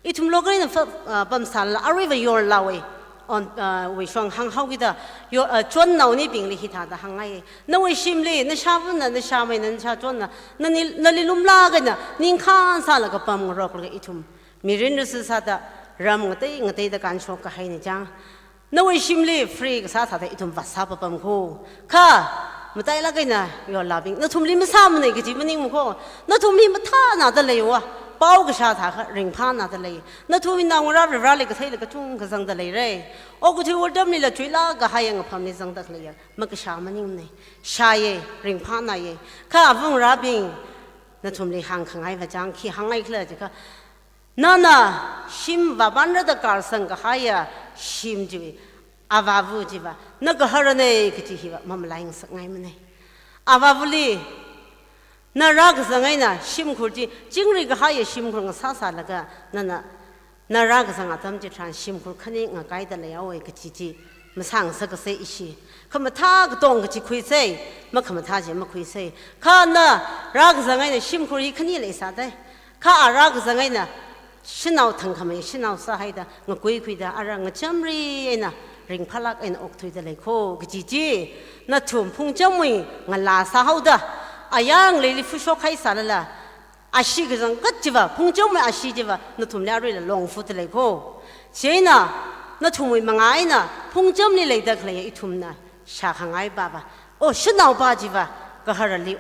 Ithum local eina fa-, ah, pamsālala aruiva yorlāwui, on, ah, wui shong hānghaokida, yo, ah, chonnaonibingli hithāda hāngngaiye. Nawui shimli, nashāvāna, nashāmeina, nashāchonna, nani, nali lumlāk eina ningkhān sālaga pamngaroklaga ithum mirin risi sāda ram ngatei ngateida kānshok kahaina jang. Nawui shimli free kasā thāda ithum vāsā papamkho. Kha matailāk eina yorlābing, nathumli masāmanei kaji maningmakho. Nathum hi mathānāda leiya. Pao kashā thākha ringphānāda lei. Nathum hi naongarā Varivarāli katheila kachungkha zangda leirei. Okathui atamlila chuilāk kahaiya ngaphamli zangda khaleiya makashā maningmanei. Shāye, ringphānāye. Kha avāngarābing, nathumli hāngkhangaiva jang khi hāngngaikhalajiakha, nana shim vāpanrada kārsang kahaiya shim chiwui avāva chiva na gaharanei kaji hiva mamalai ngasakngaimanei. Avāvali na rākazang eina shimkhur chi, chingri kahaiya shimkhur ngasāsālaga nana, na rākazang atam chitharan shimkhur khani ngakaida leihaowe kaji chi masāngasakasei ishi. Khamathā katong kaji khuisei, makhamathā chi makhuisei. Kha na rākazang eina shimkhur hi khani leisādei. Kha a rākazang eina shanao thangkhamei shanao sāhaida ngakuikhuida ara ngachamri eina ringphālāk eina okthuida leikho kaji chi nathum Phungchamwui ngalā sāhaoda, ayar ngaleili fushok haisālala, ashee kachangkhat chiva, Phungchamwui ashee chiva nathumli aruila longfuda leikho. Chieina nathumwui mangā eina Phungchamli leida khaleiya ithumna shākhangai pava, o, shanaopa chiva gaharali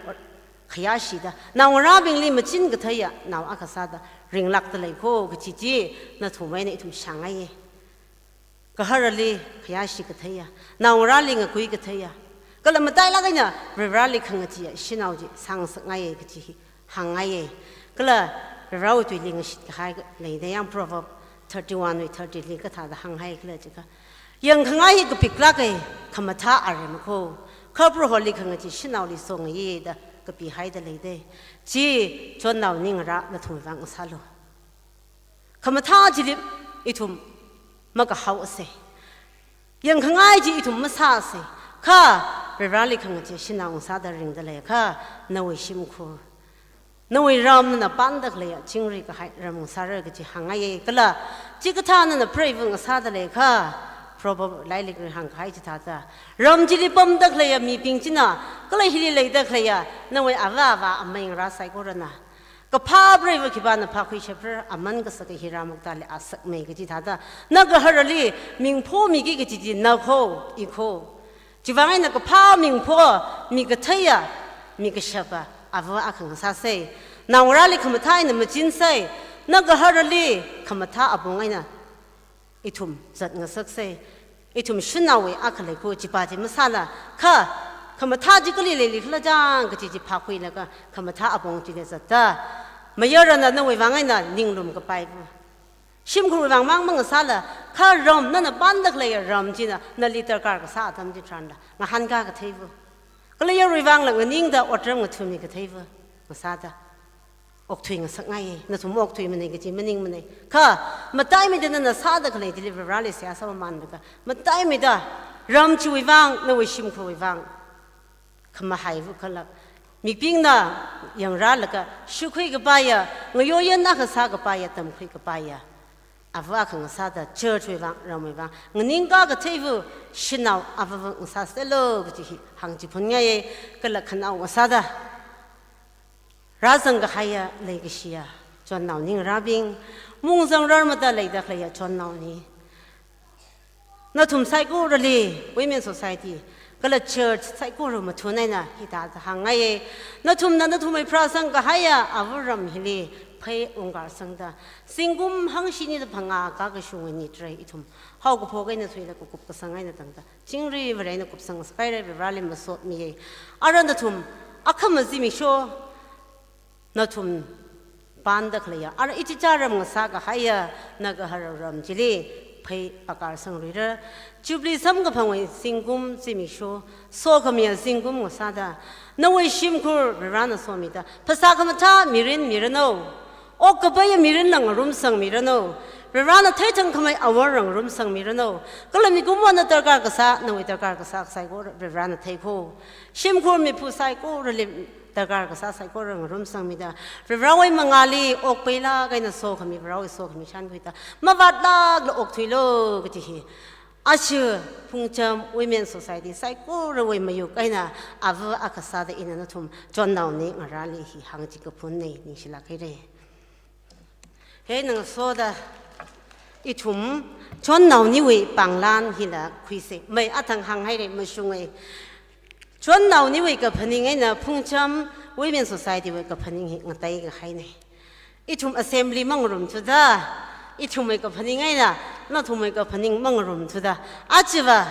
khayāshida, naongarābingli machin katheiya nao akha sāda ringlākda leikho kaji chi nathum eina ithum shāngaiye. Gaharali khayāshi katheiya, naongarāli ngakui katheiya, kala matailāk eina Varivarāli khangacheeya shanao chi sāngasakngaiye kaji hi hāngngaiye. Kala Varivarāwui tuili ngashit kahai leida yang, Proverb thirty-one wui thirty li kathāda hānghaikhala jiakha, yangkhangai hi kapiklāke, khamathā aremakho, kha Proholi khangachee shanaoli songayi da kapihaida leidei. Chi chonnao ningarā nathumwui vang ngasālu. Khamathā chili ithum makahaosei. Yangkhangai chi ithum masāsei. Kha Varivarāli khangachee shanao ngasāda ringda leiakha, nawui shimkhur, nawui ram nana panda khaleiya chingri kahai ram ngasāra kaji hāngngaiye. Kala chikathā nana preiva ngasāda leiakha, Proverb lairikli hāngkahai chithāda, ram chili pamda khaleiya mibing china, kala hili leida khaleiya nawui avā avā amei ngarā saikorana kaphā preiva khipāna phākhuishapra, aman kasaka hi rāmuktāli a sakmei kaji thāda, na gaharali mingpho miki kaji chi nakho, ikho. Chiwui vang eina kaphā mingpho mi katheiya, mi kashapa, ava akha ngasāsei. Naongarāli khamathā eina machinsei. Nagaharali khamathā apong eina ithum zatngasaksei. Ithum shanaowui akha lei kho, chipa chi masāla. Kha khamathā chi kali leili khala chang kaji chi phākhuilaga khamathā apong chili zatda, mayarana nawui vang eina ninglum kapai pu. Shimkhurwui vang mang mangasāla, kha ram, nana panda khaleiya ram china nali darkar kasā atam chitharanla ngahānkā kathei pu. Kala yaruiwui vangla nganingda otram ngathummi kathei pu. Ngasāda okthui ngasakngaiye, nathum okthuimana kaji maningmana. Kha mataimeida nana sāda khalei deliver rali seihā sāmamānlaga, mataimeida ram chiwui vang, nawui shimkhurwui vang khamahai pu khalak. Mibingna yangrālaga shukhui kapaiya, ngayoyana kasā kapaiya, tamkhui kapaiya ava akha ngasāda church wui vang, ramwui vang nganingkā kathei pu shanao ava ava ngasāseilu kaji hi hāngchiphunngaiye. Kala khanao ngasāda rāzang kahaiya, leikashiya chonnaoni ngarābing, mungzang rarmada leida khaleiya chonnaoni, nathum saikorali Women Society kala church saikora mathun eina hithāda hāngngaiye. Nathumna nathumwui pharāsang kahaiya ava ram hili phei ungkar sangda, zingkum hangshinida phangā kakashungwui nit rei ithum haokaphok eina thuilaga kupkasang eina tangda, chingri Vare eina kupsang sākahaira, Vareli masotmiye. Ara nathum akhama zimiksho, nathum panda khaleiya, ara ichicha ram ngasā kahaiya Nagahar ram chili phei pakar sangluira. Jubilee samkaphangwui zingkum zimiksho, sokhamiya zingkum ngasāda, nawui shimkhur Varena somida, phasā khamathā mirin miranu, okkapaiya mirinla ngarumsangmiranu, Varena theithangkhamei aworla ngarumsangmiranu. Kala mikumona darkar kasā, nawui darkar kasā saikora Varena theikho. Shimkhur miphu saikorali darkar kasā saikora ngarumsangmida, Varewui mangāli okpailāk eina sokhami, Varewui sokhami shānkhuida, mavātlākla okthuilu kaji hi aja Phungcham Women Society saikorawui mayuk eina ava akha sāda ina nathum chonnaoni ngarāli hi hāngchikaphunna, ningshilāk haira. He ngasoda ithum chonnaoniwui pānglan hila khuisei. Mai athang hānghaira, mashunga. Chonnaoniwui kaphaning eina Phungcham Women Society wui kaphaning hi ngatei kahaina. Ithum assembly mangarumthuda, ithumwui kaphaning eina nathumwui kaphaning mangarumthuda, ajava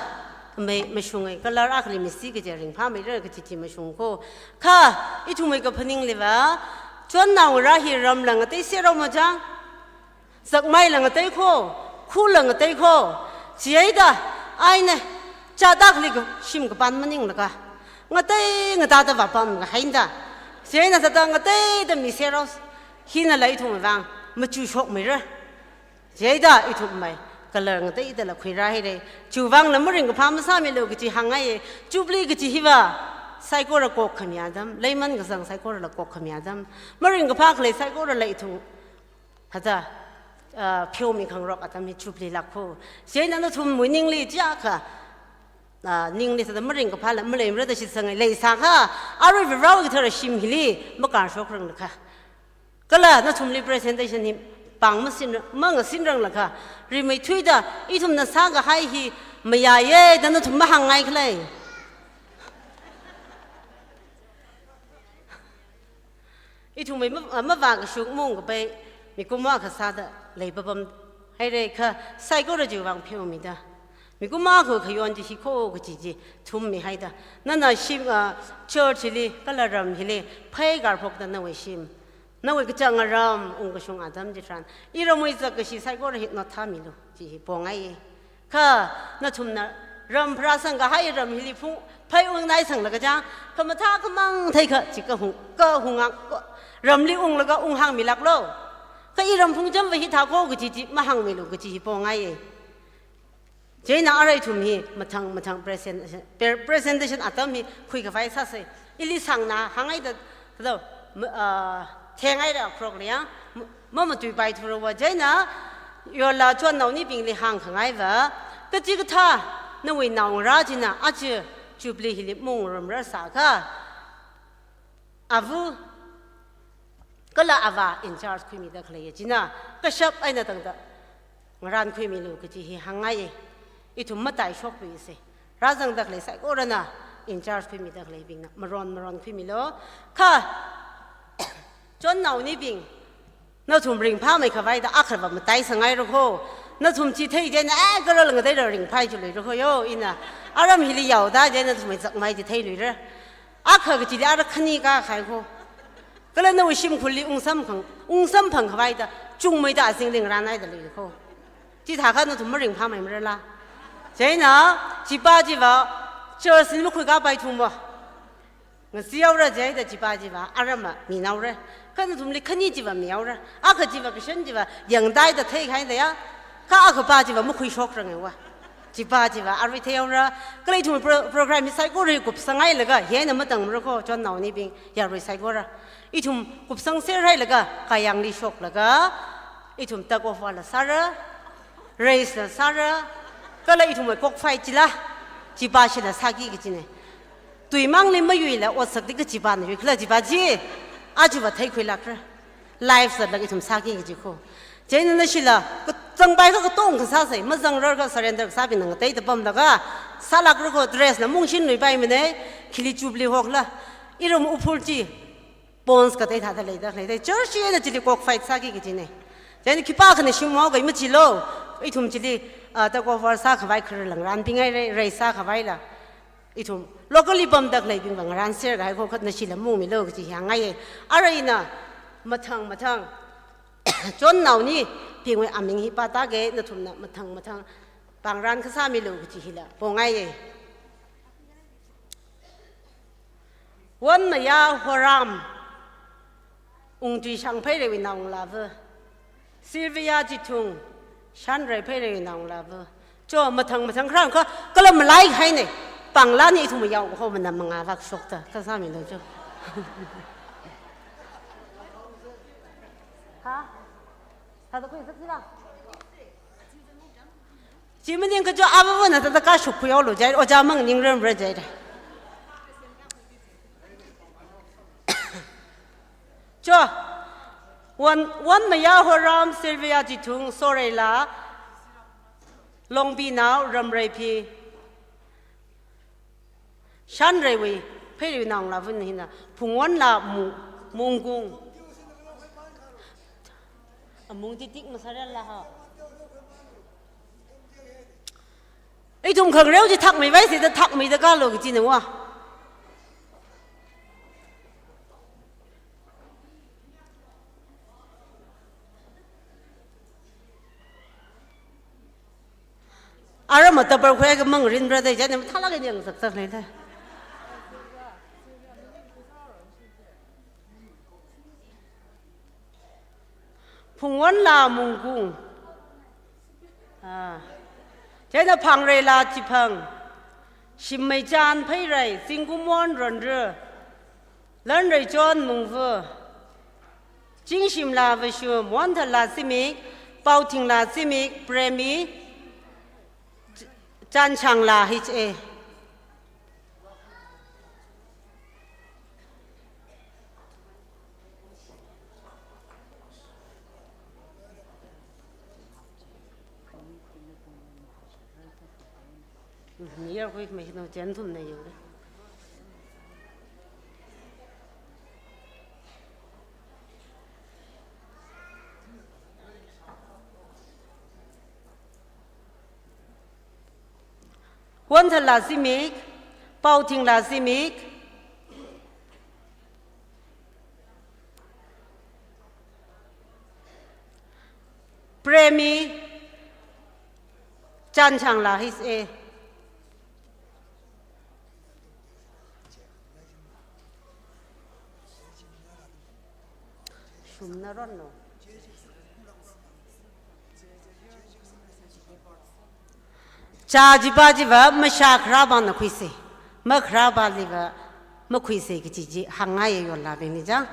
mai mashunga, color akhali misi kaje ringphāmeira kaji chi mashungkho. Kha ithumwui kaphaningliva, chonnao ngarā hi ramla ngatei serao machang, zakmeila ngateikho, khula ngateikho, chieina, aina, chāda khali kashim kapam maninglaga, ngatei ngatāda vāpam kahaina. Chieina sāda ngateida mi serao, hinala ithumwui vang machukshokmeira. Chieina ithum mai color ngateidala khuirāhaira. Chiwui vangla maringkaphā masāmilu kaji hāngngaiya. Jubilee kaji hiva saikora kokkhami atam, leiman kazang saikorala kokkhami atam, maringkaphā khalei saikorala ithum hithāda, ah, pheomi khangarok atam hi Jubilee lākkho. Chieina nathumwui ningli chiyākha, ah, ningli sāda maringkaphāla maleimarada shitsanga, leisākha, arui Varewui kathara shim hili makarshokranglakha, kala nathumli presentation hi pāng masin, mangasinranglakha, rimeithuida ithumna sākahai hi mayāye da nathum mahāngngai khala. Ithumwui ma-, mavākashung maungkapai mikumo akha sāda leipapam haira kha, saikora chiwui vang pheomida, mikumo akha khayon chi hikho kaji chi thummihaida, nana shim, ah, church hili kala ram hili phei karphokda nawui shim, nawui kachanga ram ungkashung atam chitharan, iramwui zakkashi saikora hi notthāmilu, chi hi pongaiya. Kha nathumna ram pharāsang kahai ram hili phung phei ungnaisanglaga chang, khamathā khamang theikha chi kahung, kahungang, ka-, ramli unglaga unghāngmilāklu. Kha iram Phungchamva hithākho kaji chi mahāngmilu kaji hi pongaiya. Chieina arui ithum hi mathang mathang presentation, pre-, presentation atam hi khuikhavai sāsei. Ili sāngna hāngngaida, kado, ma-, ah, thengngaira khrok liang, ma-, mamatuipaithura va. Chieina yola chonnaonibingli hāngkhangaiva, kachikathā nawui naongarā china aja Jubilee hili maungarumrar sākha, ava kala avā in charge khuimida khaleiya china kashap eina tangda ngarānkhuimilu kaji hi hāngngaiya. Ithum mataishokluisei. Rāzangda khalei saikorana in charge khuimida khaleibingna maron maron khuimilu. Kha, chonnaonibing, nathum ringphāmei khavaida akhava matai sangaira kho. Nathum chi thei jina, eh, kala ngateida ringphai chiluira kho yo, ina. Aram hili yaoda jina nathum mai zakmai chi theiluira. Akha kachili ara khani kakhai kho. Kala nawui shimkhurli ungsamphang, ungsamphang khavaida, chungmeida azingli ngarānhaida lei kho. Chithākha nathum maringphāmei marala. Chieina, chipa chiva, church li makhuikapai thumva. Ngasi yaora jida chipa chiva, arama minaora. Kha nathumli khani chiva miyaora. Akha chiva kashan chiva, yangdaida theikhaida ya. Kha akhapa chiva makhuishokrange wa. Chipa chiva, arui theiyaora. Kala ithum pro-, program hi saikora kupsanghailaga, hina matangmara kho, chonnaonibing, yarui saikora. Ithum kupsangserhailaga, kayangli shoklaga, ithum tug of war la sāra, race la sāra, kala ithum cockfight chila, chipa shila sāki kajine. Tuimangli mayuila, otsakli kachipana yui khala chipa chi, achiva theikhuilakra. Life zatlaga ithum sāki kaji kho. Chieina nashila, kachangpai kha katong kasāsai, mazangrarkha surrender kasābingna ngateida pamlaga, sālakra kho, dress na mungshinluipaimane, khili chupli hokla, iram uphur chi, Pons katei thāda leida, leida. Church eina chili cockfight sāki kajine. Chieina khipākhana shimhaoga machilu. Ithum chili, ah, tug of war sākhavai khararla ngarānbinghaira, race sākhavaila. Ithum locally pamda khaleibingva ngarānserkahai kho kha nashila mungmilu kaji hāngngaiye. Ara ina mathang mathang. Chonnaonibingwui aming hi pātāke, nathumna mathang mathang pāngrān kasāmilu kaji hila pongaiye. Wonmaya Horam, Ungtuishang Pheireiwui naongalāva. Sylvia Chithung, Shanrei Pheireiwui naongalāva. Cho mathang mathang kharang kha, kala malaihaine. Pānglani ithum yaokahomana mangā vak shokta. Kasāmilu cho. Ha? Thāda khuisak sila? Chi maningkha cho avāvana thāda kashuk khuihaolu jai, ojā mang ningramra jai. Cho, Won, Wonmaya Horam, Sylvia Chithung, Soreila, Longbinao, Ramreiphi, Shanreiwui, Pheireiwui naongalāva hina, Phungwonla Mu-, Mungkung. Amung titik masarala ha. Ithum khangareo chi thakmeivaisida thakmeida kalo kajine wa. Ara matabar khuiakha mangrinra dai, jane mathālāk eina yangzakzak leida. Phungwonla Mungkung. Ah. Chieina Phangreila Chiphang. Shimmeichan Pheirei, Zingkumwon Ronra. Lanreichon Mungva. Chingshimla Vashum, Wonthalla Zimik, Paothingla Zimik, Premi, Ch-, Chanchangla H A. Niyar khuimei hina chen thumna yore. Wonthalla Zimik, Paothingla Zimik, Premi, Chanchangla H A. Shumna ronno. Cha chipa chiva mashā kharāpāna khuise. Makharāpāliva makhuise kaji chi hāngngaiye yonlabingli chang.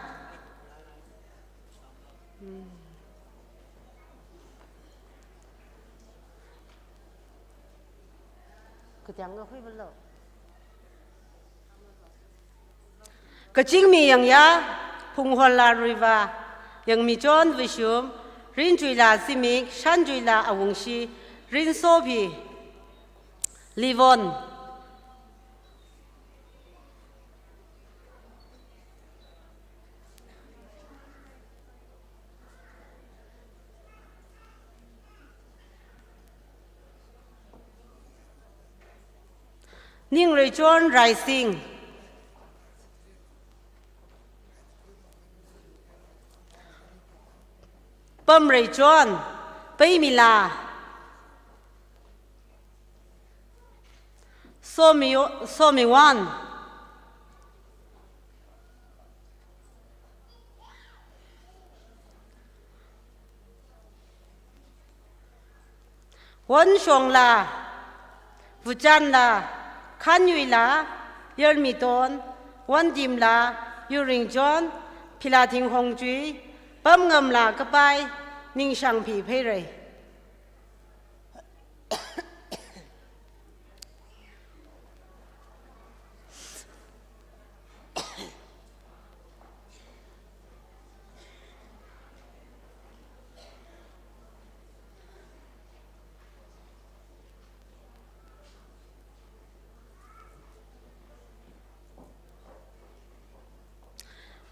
Kachingmi Yangya, Phunghonla Ruiva, Yangmichon Vishum, Rinchuila Zimik, Shanchuila Awungshi, Rinsophi Livon. Ningreichon Raising. Pamreichon Peimila. Somi-, Somiwan. Wanshongla, Vuchanla, Khanyuila, Yarmiton, Wantimla, Yuringchon, Philathing Hongchui, Pamngamla Kapai, Ningshangphi Pheirei.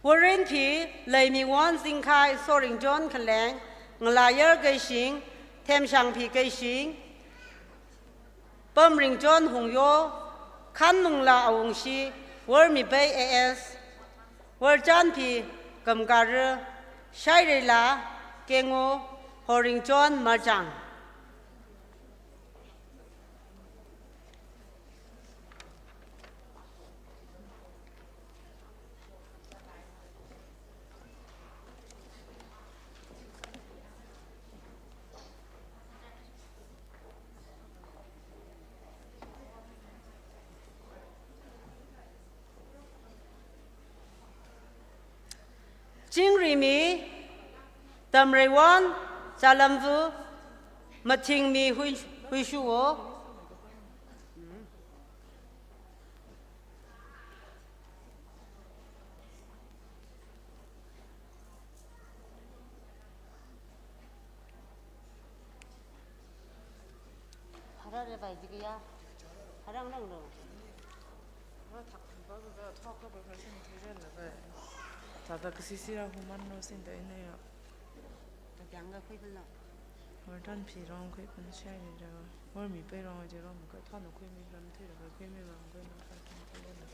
Warenphi, Leimiwan Zingkhai, Soringchon Khaleng, Ngalayar Keishing, Themshangphi Keishing, Pamringchon Hungyo, Khanlungla Awungshi, Warmipei A S, Warchanphi Kamkara, Shaireila Kengo, Horingchon Marchang. Chingrimi, Tamreiwan, Chalamvu, Mathingmi Hui-, Huishuwo. Harare bai jigya. Harang nang lo. Thakthang ba ba thok ba ba sing thei ren la ba. Thada kasisira human no sin da ina ya. Takyang ga khuipan la. Wartanphi rong khuipan Shairira. Warmipei rong ji rong ka thon khuimi ram thei ra khuimi ram khuimi ka thon thei ren la.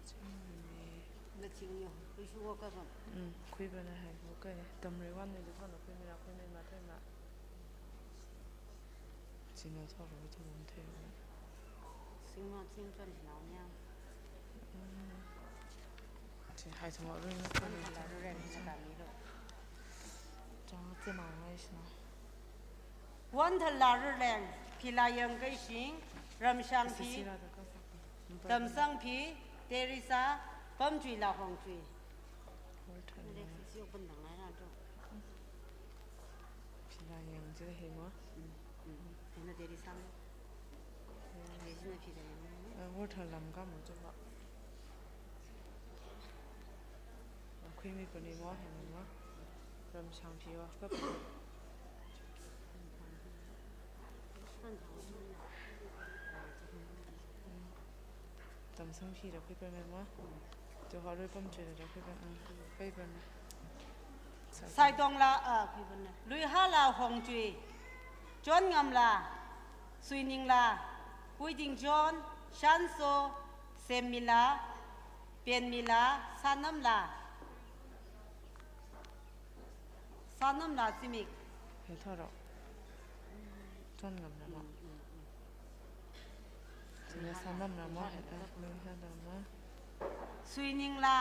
Mathingmi. Mathingmi Huishuwo ka kam. Mm, khuipana haibo kai. Tamreiwanli thon khuimira khuimi matheima. China thoro thon thei. Singma chingchan naonya. Mm. Chi hai thamo ring. Wan thala rureng na kami lo. Chang chima ngai shina. Wan thala rureng, Philayang Keishing, Ramshangphi, Sisira da ka sa. Tamsangphi Teresa, Pamchuila Hongchui. Warthala. Philayang jila himo. Mm, mm. Hina Teresa. Hina Philayang. Eh, Warthala lam ka mo jaba. Khuimi pani mo, hina mo. Ramshangphi wa ka. Tamsangphira khuipa mei ma. Tuharui Pamchuila khuipa, ah, khuipa mei. Saitongla, ah, khuipa mei. Luihala Hongchui. Chonngamla. Suiningla. Huitingchon. Shanso. Semmila. Penmila. Sanamla. Sanamla Zimik. He thoro. Chonngamla mo. Mm, mm, mm. China Sanamla mo, he, eh, Luihala mo. Suiningla.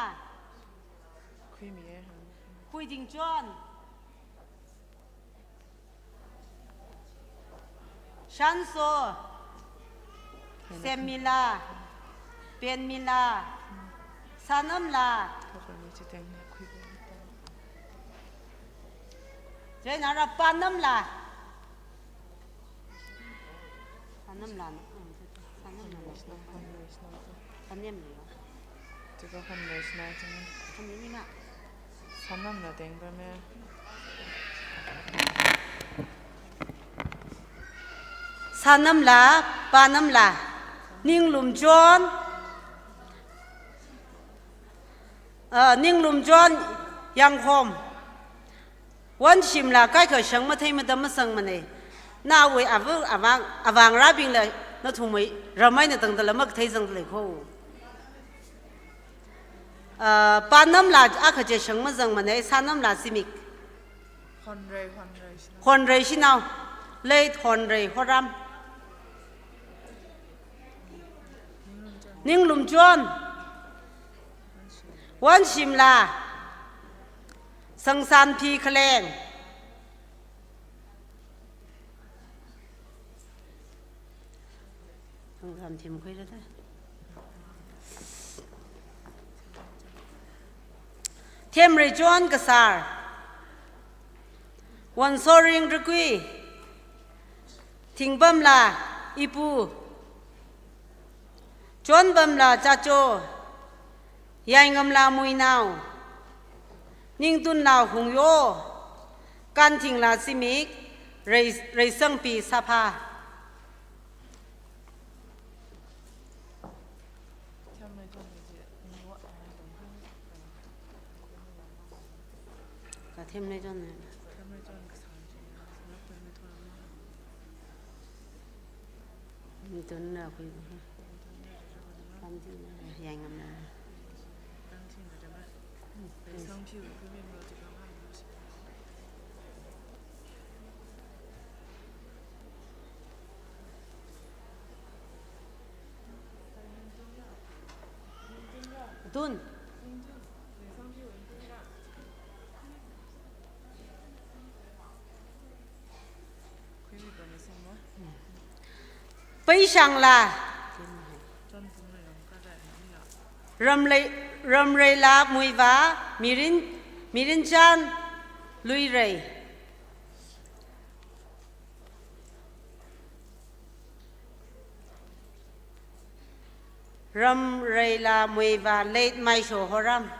Khuimi e, ha. Huitingchon. Shanso, Semmila, Penmila, Sanamla. Jainara Panamla. Sanamla, Sanamla. Panem lo. Tika Hanmei sina chang. Hanmei ni ma. Sanamla teng pa mei. Sanamla, Panamla. Ninglumchon. Ah, Ninglumchon Yangkhom. Wanshimla kaikha shang mathei matam masang manei. Nawui avā, avā, avā ngarābingla nathumwui ram eina tangdala makathei zangda lei kho. Ah, Panamla akha chi shang mazangmana, Sanamla zimik. Honrei, Honrei Shanao. Honrei Shanao. Late Honrei Horam. Ninglum John. Wanshimla Sangsanphi Khaleng. Sangsanphi makhuira da. Themrei John Kasar. Wansoring Rakui. Thingpamla Ipu. Chonpamla Chacho. Yaingamla Muinao. Ningtunla Hungyo. Kanthingla zimik. Rei, Reisangpi Sapha. Kathemrei John ne. Ningtunla Hungyo. Kanthingla Yaingamla. Tun. Peishangla. Ramrei, Ramreila Muivah, Mirin, Mirinchan Luirei. Ramreila Muivah, late Maisho Horam.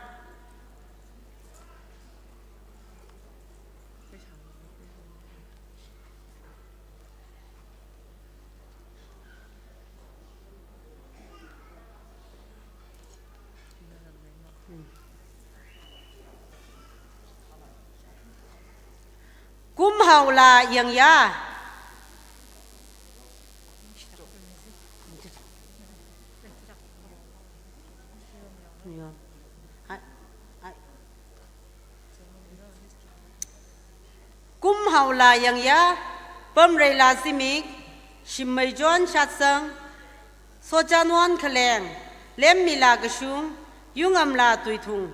Kumhaola Yangya. Kumhaola Yangya, Pamreila Zimik, Shimmei John Shatsang, Sochanwon Khaleng, Lemmila Kashung, Yungamla Tuithung.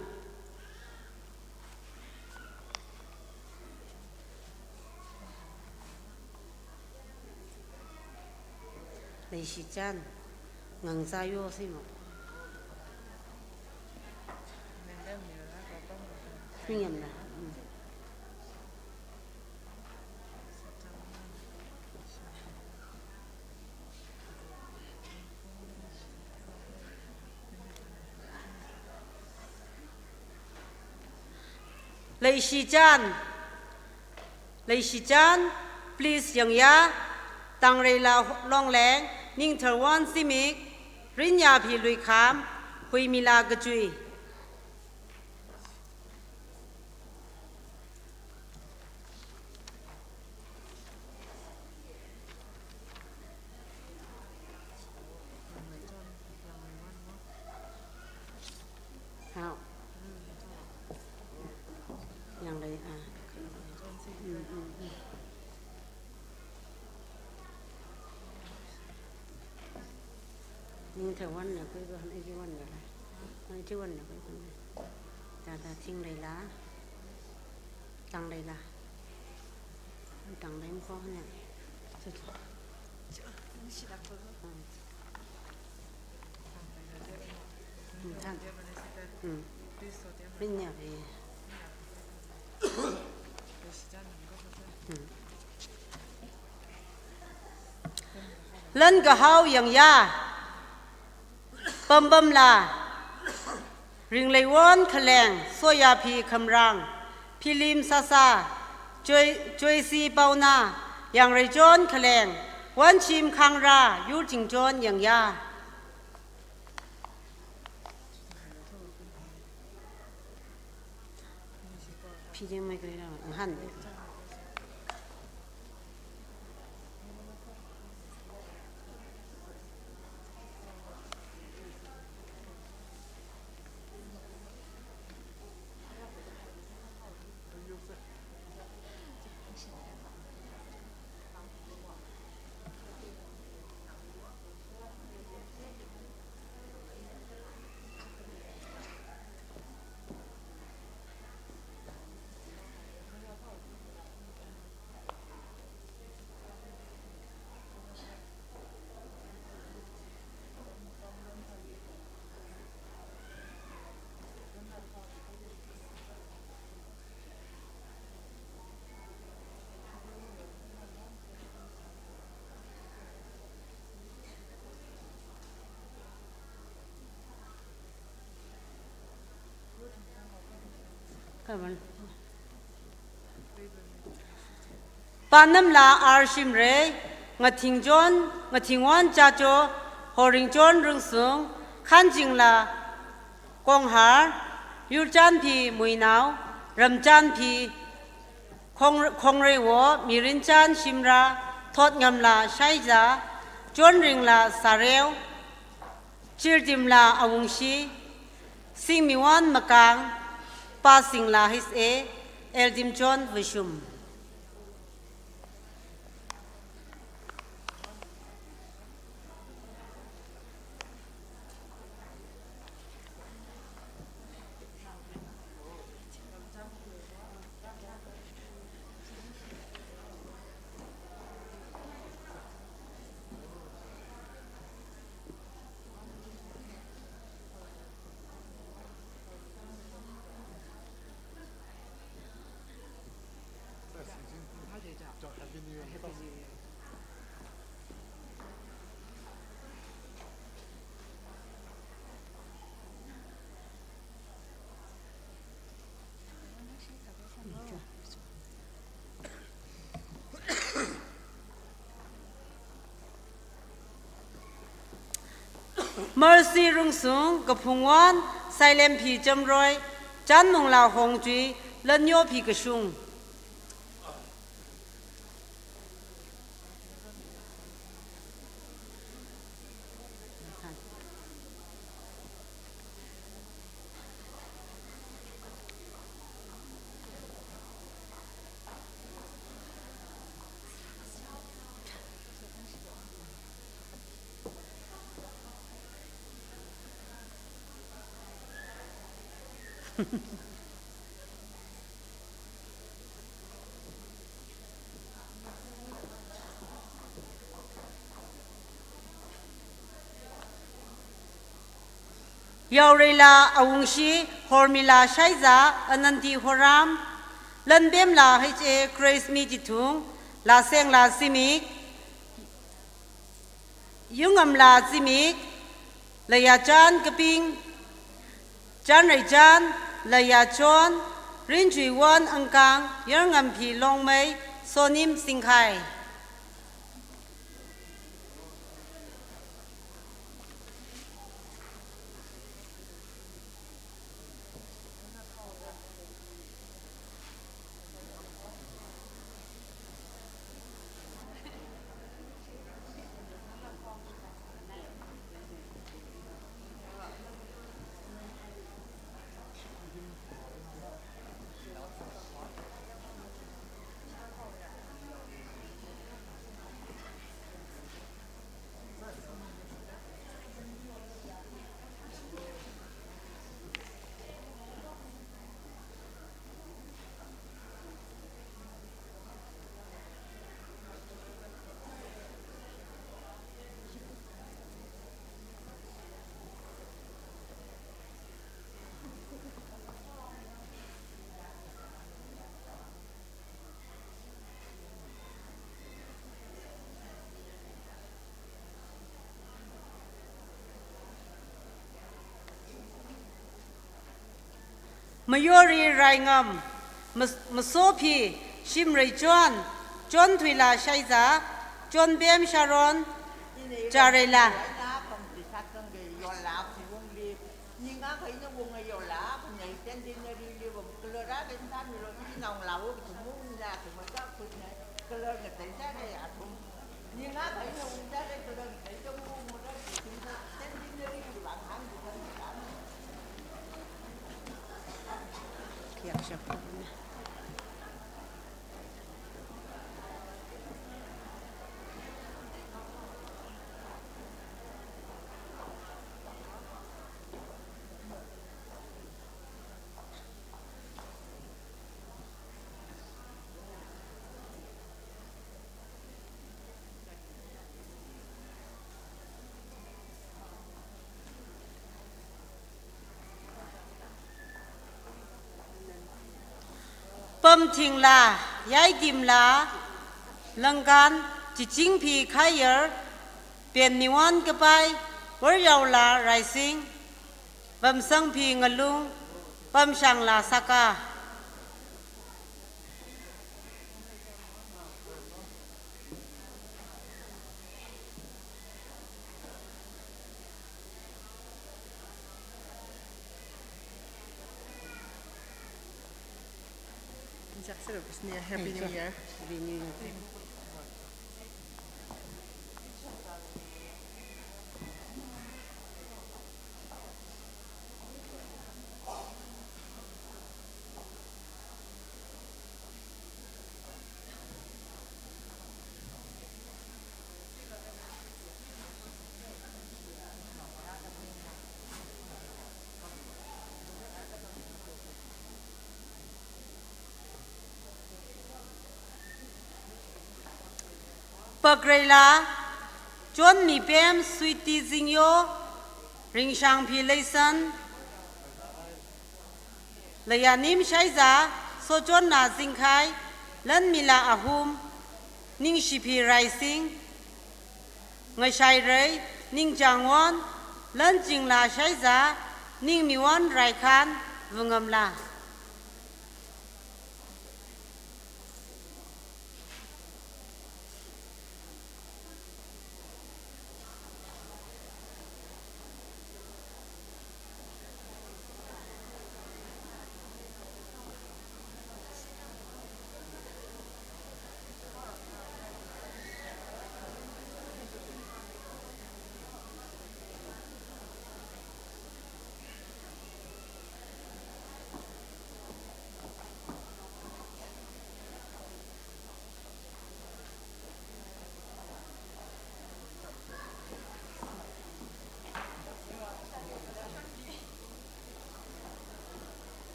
Leishichan, Ngangzayo Simo. Ningyamla. Mm. Leishichan. Leishichan, please Yangya, Tangreila Longleng, Ningtharwon Zimik, Rinyaphi Luikham, Huimila Kachui. Hao. Yanglei, ah. Mm, mm, mm. Ningtharwonna khuiva, Hon eighty-one la. Hon eighty-one la khuiva. Thāda Thingreila. Tangreila. Tanglei mkho ne. Chu, chu. Mm, than. Mm. Rinyaphi. Mm. Lankahao Yangya, Pampamla, Ringleiwon Khaleng, Soyaphi Khamrang, Philim Sasa, Choi, Choisi Paona, Yangreichon Khaleng, Wanshim Khangra, Yurchingchon Yangya. Phijing mai kare ra, ngahan. Panamla R Shimrei, Ngathingchon, Ngathingwon Chacho, Horingchon Rungsung, Khanchingla Konghar, Yurchanphi Muinao, Ramchanphi Khong-, Khongreiwo, Mirinchan Shimra, Thotngamla Shaiza, Chonringla Sareo, Chirtimla Awungshi, Singmiwon Makang, Pasingla H A, Eltimchon Vashum. Mercy Rungsung, Kaphungwon, Sailemphi Chamroi, Chanmungla Hongchui, Lanyophi Kashung. Yaoreila Awungshi, Hormila Shaiza, Ananti Horam, Lanbemla H A, Grace Mi Tithung, Lasengla Zimik, Yungamla Zimik, Layachan Kaping, Chanreichan, Layachon, Rinchuiwon Angkang, Yarngamphi Longmei, Sonim Singkhai. Mayori Raingam, Mas-, Masophi, Shimreichon, Chonthuila Shaiza, Chonbem Sharon, Chareila. Pamthingla, Yaitimla, Langkan, Chichingphi Khayar, Penniwon Kapai, Waryaola Raising, Pamsangphi Ngalung, Pamshangla Saka. Service ni, Happy New Year. Happy New Year. Pakreila, Chonmipem Sweety Zingyo, Ringshangphi Leison, Layanim Shaiza, Sochonna Zingkhai, Lanmila Ahum, Ningshiphi Raising, Ngashairei Ningchangwon, Lanchingla Shaiza, Ningmiwon Raikhan, Vungamla.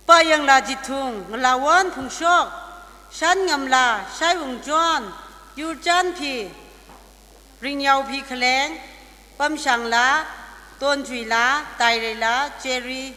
Payangla Jithung, Ngalawon Phungshok, Shanngamla Shaiwungchon, Yurchanphi, Ringyaophi Khaleng, Pamshangla, Tonchuila, Taireila Cherry.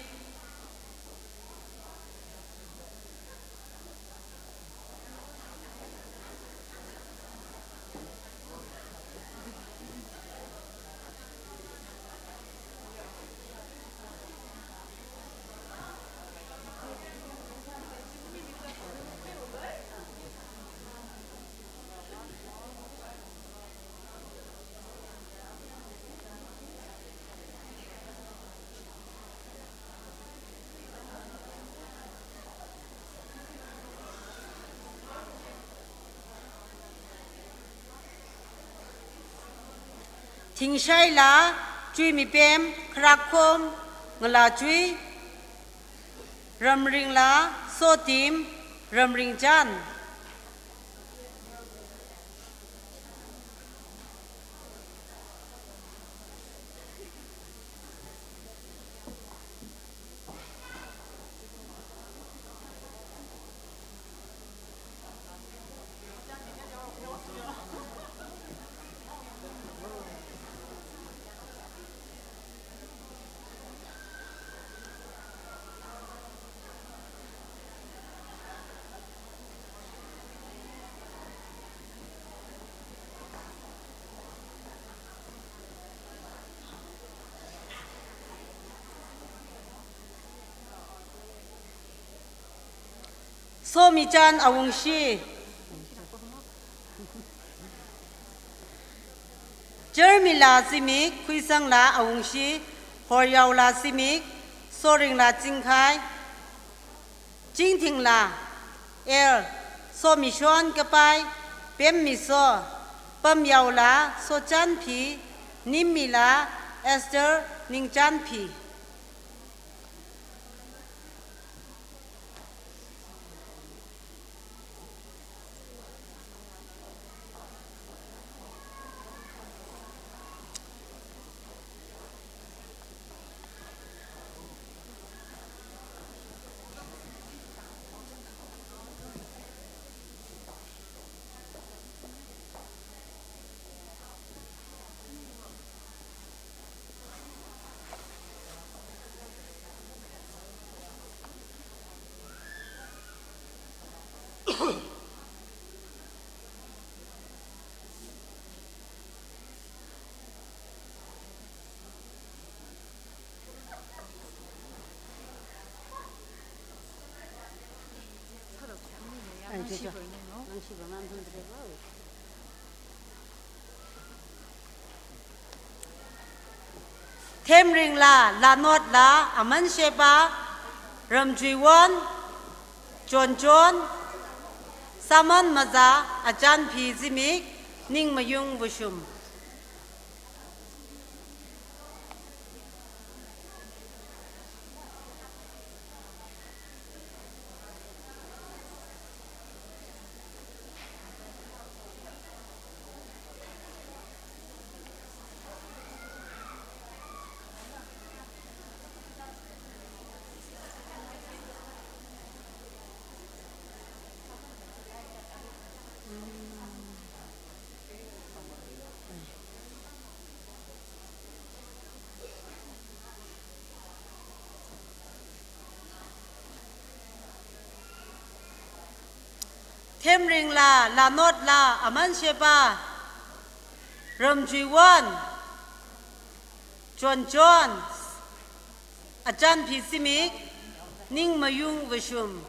Thingshaila Chuimipem, Kharakhom Ngalachui, Ramringla Sotim, Ramringchan. Somichan Awungshi, Jermila Zimik, Khuisangla Awungshi, Horyaola Zimik, Soringla Chingkhai, Chingthingla El, Somishon Kapai, Pemmiso, Pamyaola Sochanphi, Nimmila Esther Ningchanphi. Themringla, Lanotla, Aman Sheba, Ramjuiwon, Chonchon, Samon Maza, Achanphi Zimik, Ningmayung Vushum. Themringla, Lanotla, Aman Sheba, Ramjuiwon, Chonchon, Achanphi Zimik, Ningmayung Vushum.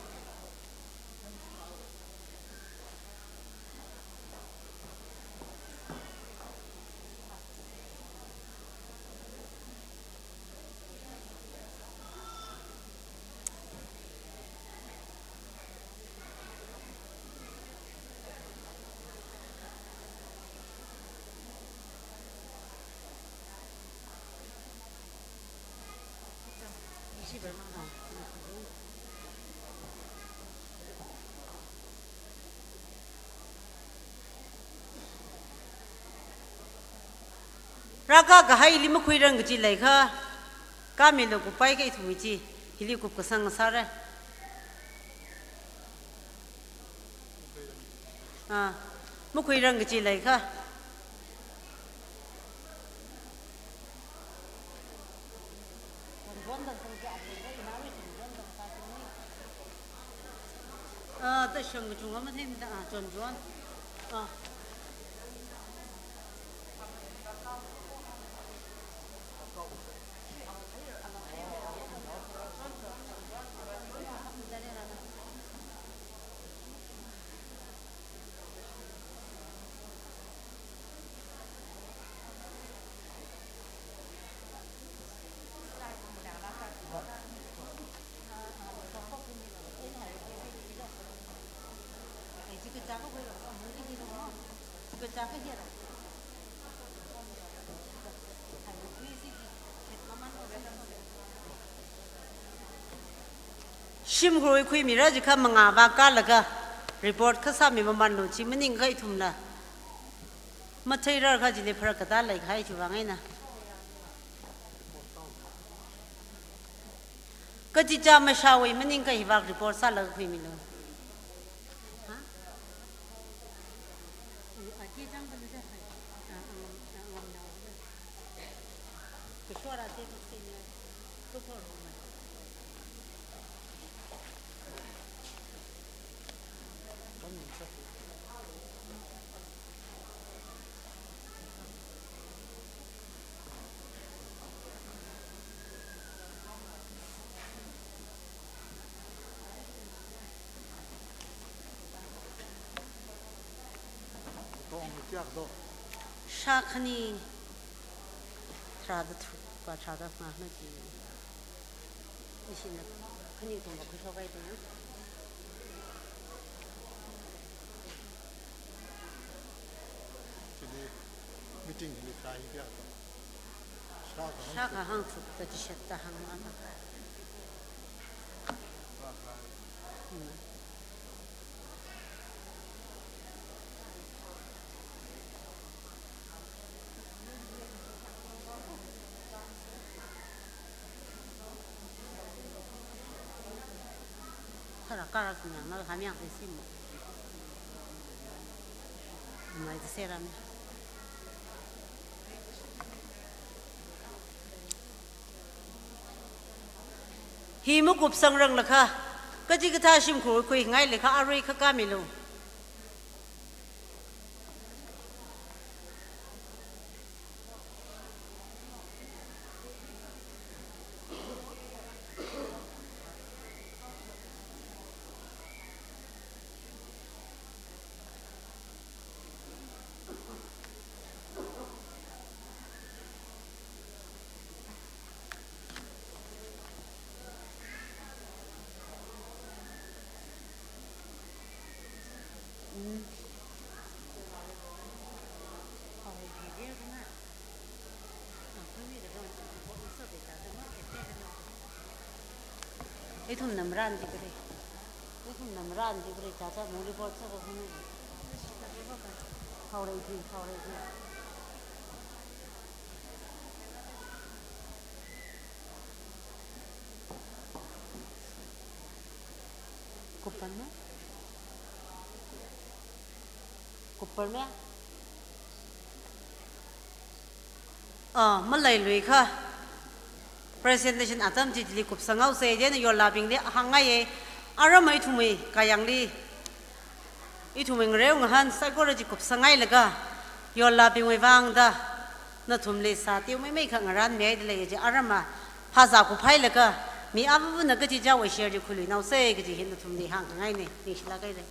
Rākakahai hili makhuirang kachi leikha, kamilu kuppai kha ithum ichi, hili kupkasang sāra. Ah, makhuirang kachi leikha. Ah, tashang kachunga matheimada, ah, Chonchon. Ah. Shimkhurwui khuimira jiakha mangā vākalaga report kha sāmi mamanlu, chi maningakha ithumla matheirarkha chili pharākatā leikahai chiwui vang eina. Kachichā mashāwui maningakha hivāk report sālaga khuimilu. Ha? Shākhani tharāda tharuk, tharāda ngahānki. Ishina khani tongva khuishokhaida. Chili meeting hili try kya to. Shākha hang. Shākha hangthup da chishat da hāngmana. Hmm. Kharā kharā kunyang na hamyang de simu. Mai de seram. Hi makupsangranglakha, kachikathā shimkhur khuingai leikha arui kha kamilu. Ithum namran di kare. Ithum namran di kare, cha cha muli bol sa ko hunu. Haore di, haore di. Kuppan na? Kuppan na? Ah, malailuikha. Presentation atam chili kupsanghaosa, chieina yollabingli hāngngaiya. Aram ithumwui kayāngli, ithumwui ngareo ngahān saikora chi kupsanghailaga, yollabingwui vangda nathumli sāteo meimeikha ngaranmihaida leiya chi, aram phāzā kuphailaga, mi avāvana kachichāwui share chi khuiluinaosa kaji hi nathumli hāngkhangaina, ningshilāk haira.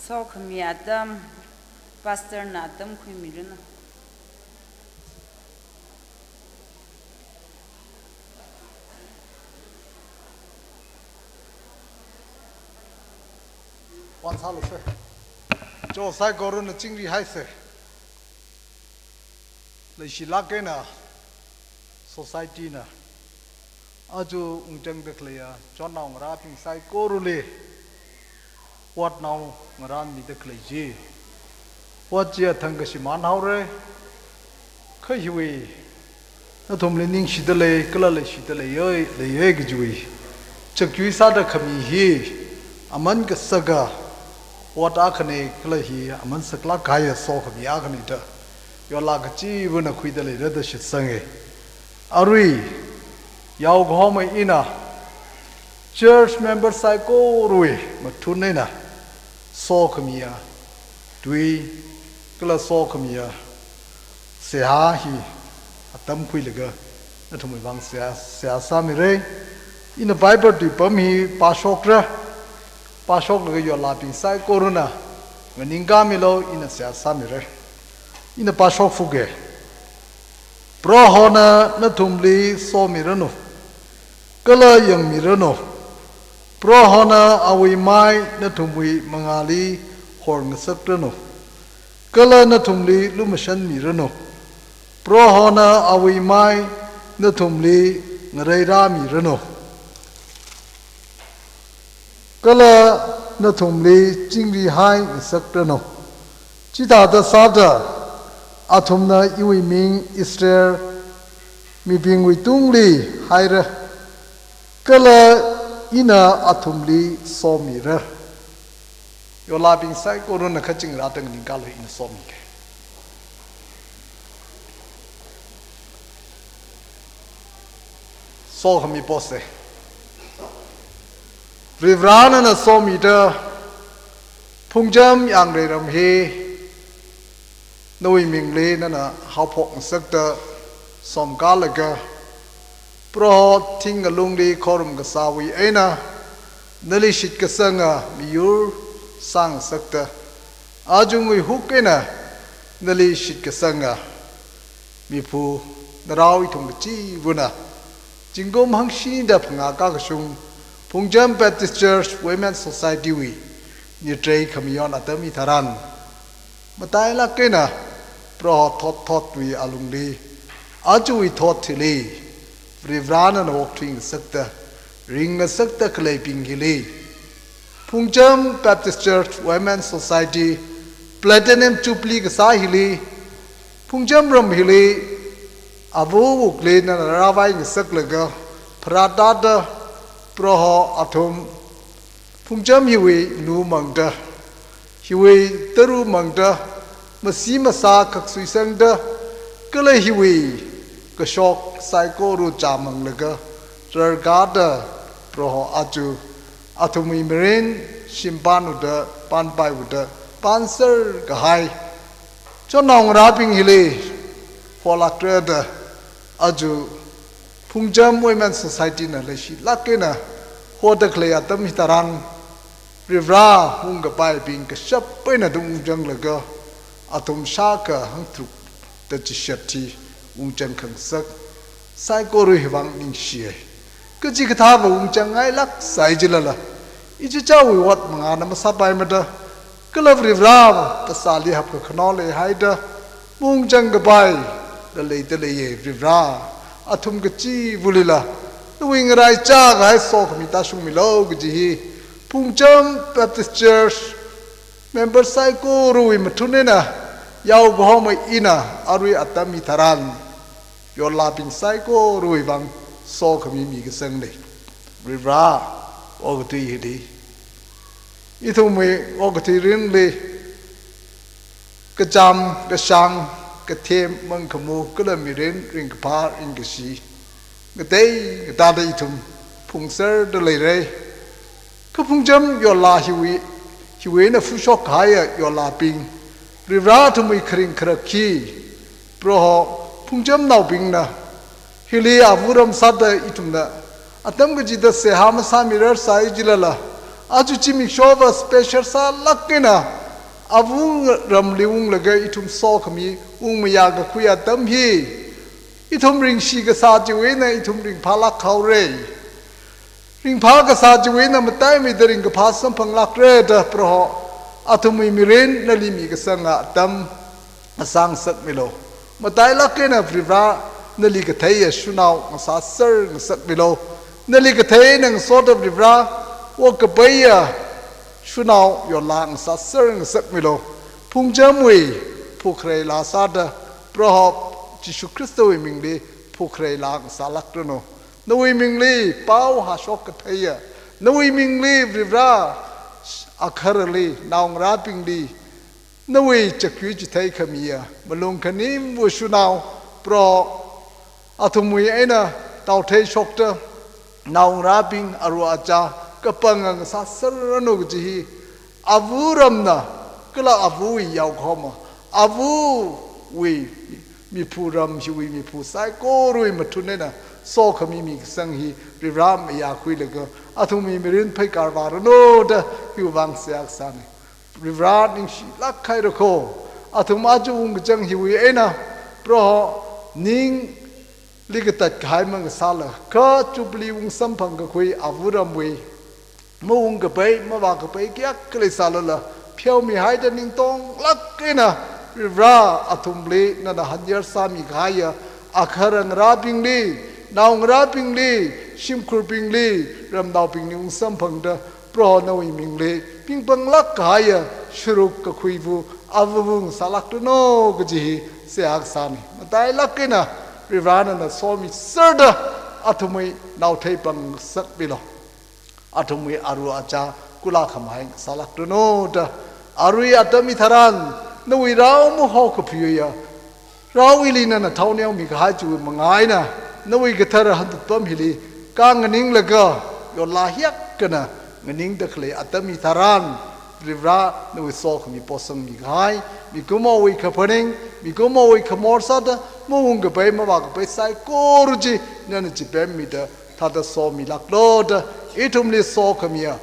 Sokhami atam, Pastor na atam khuimiranu. Wan sālu sir. Cho saikorana chingri haisa. Leishilāk eina society na aja ungchangda khaleiya chonnao ngarābing saikorali otnao ngaranmida khalei chi, ot chiya thangkha shimānhaora. Kha hiwui nathumli ningshida lei, kala leishida leiya, leiya kajiwui chakyui sāda khami hi aman kasaka ot akhana, kala hi aman saklāk kahaiya sokhami akhana da yola kachivana khuida leira da shitsanga. Arui yaokahomawui eina church member saikorawui mathun eina sokhamiya tui kala sokhamiya seihā hi atam khuilaga nathumwui vang seihā, seihā sāmira. Ina Bible tuipam hi pāshokra, pāshoklaga yollabing saikorana nganingkāmilu, ina seihā sāmira. Ina pāshok fuge. Prohona nathumli somiranu, kala yangmiranu. Prohona awui mai nathumwui mangāli horngasakranu, kala nathumli lumashanmiranu. Prohona awui mai nathumli ngareirāmiranu, kala nathumli chingrihai ngasakranu. Chithāda sāda athumna iwui ming Israel mibingwui tungli haira, kala ina athumli somira. Yollabing saikorana kachingrāda nganingkālu, ina somige. Sokhami posa. Varivarana nana somida phungcham yangrei ram hi nawui mingli nana haophok ngasakta somkālaga, Proho thing ngalungli khorum kasāwui eina nali shitkasanga miyur sāngasakta, ajungwui huk eina nali shitkasanga miphungarao ithum kachivana zingkum hangshida phangā kakashung Phungcham Baptist Church Women Society wui nitrei khamayon atam hitharan, matailāk eina Proho thot thotwui alungli, ajawui thot hili Varivarana nana okthui ngasakta, ring ngasakta khaleibing hili, Phungcham Baptist Church Women Society Platinum Jubilee kasā hili, Phungcham ram hili āva āwukli nana rāvai ngasaklaga, pharātāda Proho athum Phungcham hiwui nu mangda, hiwui tara mangda, masi masā khaksui sangda, kala hiwui kashok saikora chāmanglaga rarkāda, Proho aja athumwui mirin shimpān uda, pānpai uda, pānser kahai chonnao ngarābing hili holākra da, aja Phungcham Women Society na leishilāk eina hoda khalei atam hitharan, Varivara hungkapaibing kashap eina ungchanglaga, athum shākha hangtharukda chishat hi ungchang khangasak saikora hiwui vang ningshiya. Kachikathāva ungchangngailāk sai jilala, ichichāwui ot mangāna masāpaimada, kala Varivarā kasāli hapkakhano leihaida maungchang kapai da leida leiya. Varivarā, athum kachivulila nawui ngaraichākahai sokhami tāshungmilu kaji hi Phungcham Baptist Church member saikorawui mathun eina yaokahoma ina arui atam hi tharan yollābing saikorawui vang sokhami mikasangna. Varivarā, okathui hili, ithumwui okathui mirinli kachām, kashāng, kathem, mangkhamu, kala mirin, ringkaphā, ringkashi ngatei ngatāda ithum phungserda leira. Kha Phungcham yollā hiwui, hiwui eina phushok kahaiya yollābing, Varivarā athumwui kharing kharak hi, Proho, Phungchamnaobingna hili āva̱ ram sāda ithumna atam kachida seihā masāmirar sai jilala, aja zimikshova special sālāk eina āva̱ ramli unglaga ithum sokhami ungmayā kakhui atam hi, ithum ringshi kasā chiwui eina ithum ringphālāk haora. Ringphā kasā chiwui eina mataimeida ringkaphā samphanglākra da Proho, athumwui mirin nali mikasanga atam ngasāngasakmilu. Matailāk eina Varivarā nali katheiya shanao ngasāser ngasakmilu. Nali kathei eina ngasoda Varivarā, okapaiya shanao yollā ngasāser ngasakmilu. Phungchamwui phukharei laa sāda, Proho Jishu Khristawui mingli phukharei laa ngasālākranu. Nawui mingli pao hāshok katheiya, nawui mingli Varivarā, agharali naongarābingli nawui chakri chithei khamiya malung khanimwui shanao, Proho, athumwui eina taotheishokta naongarābing aru achā kapanga ngasāserranu kaji hi āva̱ ramna, kala āva̱wui yaokahoma, āva̱wui miphu ram hiwui miphu saikorawui mathun eina sokhami mikasang hi Varivarā mayākhuilaga athumwui mirin pheikar vāranu da hiwui vang seihā kasāna. Varivarā ningshilāk haira ko. Athum aja ungkachang hiwui eina, Proho, ningli katat kahai mangasāla, kha Jubilee ungsamphang kakhui āva̱ ramwui maungkapai, mavākapai kayākha leisālala, pheomihaida ningtonglāk eina Varivarā athumli nana hanyar sāmi kahaiya agharangarābingli, naongarābingli, shimkhurbingli, ramnaobingli ungsamphangda, Proho, nawui mingli pingpanglāk kahaiya sharuk kakhuiva̱ āva̱va̱ ngasālākranu kaji hi seihā kasāna. Matailāk eina Varivarā nana somiserda athumwui naothei pangngasakmilu. Athumwui aru achā kula khamahai ngasālākranu da, arui atam hitharan nawui rao mahaokaphiya, rao hili nana thao neomi kahai chiwui manga eina, nawui kathara hanpam hili kanganinglaga, yollā hiyākkana nganingda khalei atam hitharan, Varivarā nawui sokhami posangmi kahai, mikumowui kaphaning, mikumowui khamor sāda maungkapai mavākapai saikora chi nana chipemmida thāda somilāklu da, ithumli sokhamiya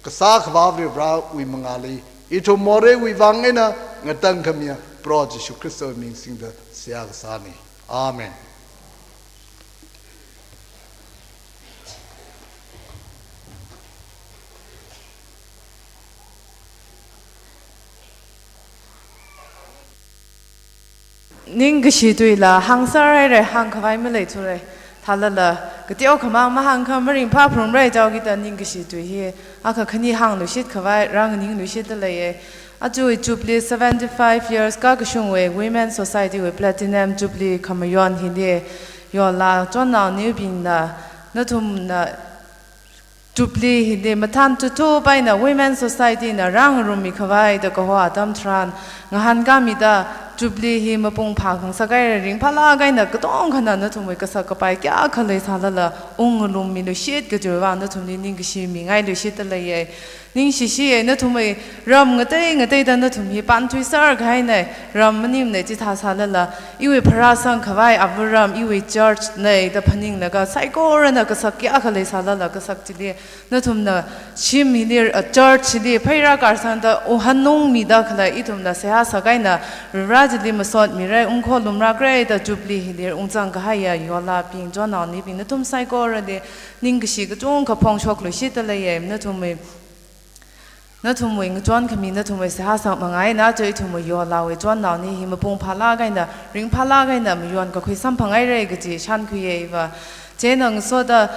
kasā Akhava Varivarāwui mangāli, ithum moreiwui vang eina ngatangkhamiya Proho Jishu Khristawui ming singda seihā kasāna. Amen. Ningkashi tuila hāngsārai rai, hāngkhavai maleithura. Thālala, kateokhamang mahāngkha maringphāphalungra, chaokida ningkashi tui hi akha khani hāngluishit khavai rānganingluishitda leiya. Aja Jubilee seventy-five years kakashungwui Women Society wui Platinum Jubilee khamayon hili, yola chonnaonaobingna, nathumna Jubilee hili mathān tuthup eina Women Society na rāngarummi khavai da kaho atam tharan, ngahānkāmida Jubilee hi mapung phākhangasak haira, ringphālāk eina katongkhana nathumwui kasak kapai kayākha leisālala ungngarummiluishit kajiwui vang nathumli ningkashi mingailuishitda leiya. Ningshishiya, nathumwui ram ngatei ngateida nathum hi pānthuisār kahaina, ram maningmana chithā sālala, iwui pharāsang khavai āva ram, iwui church na da phaninglaga, saikorana kasak kayākha leisālala, kasak chili, nathumna shim hili, uh, church hili, pheirā kārsangda, u hanungmida khalei ithumna seihā sākahaina, Varivara chili masotmira, ungkholumra kre da Jubilee hili ungzang kahaiya, yola ping, chonnaonibing, nathum saikorali, ningkashi kachungkha phongshokluishitda leiya, nathumwui, nathumwui ngachon khami, nathumwui seihā sākhamang eina, aja ithumwui yolawui chonnaoni hi mapung phālāk eina, ringphālāk eina, mayon kakhui samphang haira kaji shānkhuiya iva. Chieina ngasoda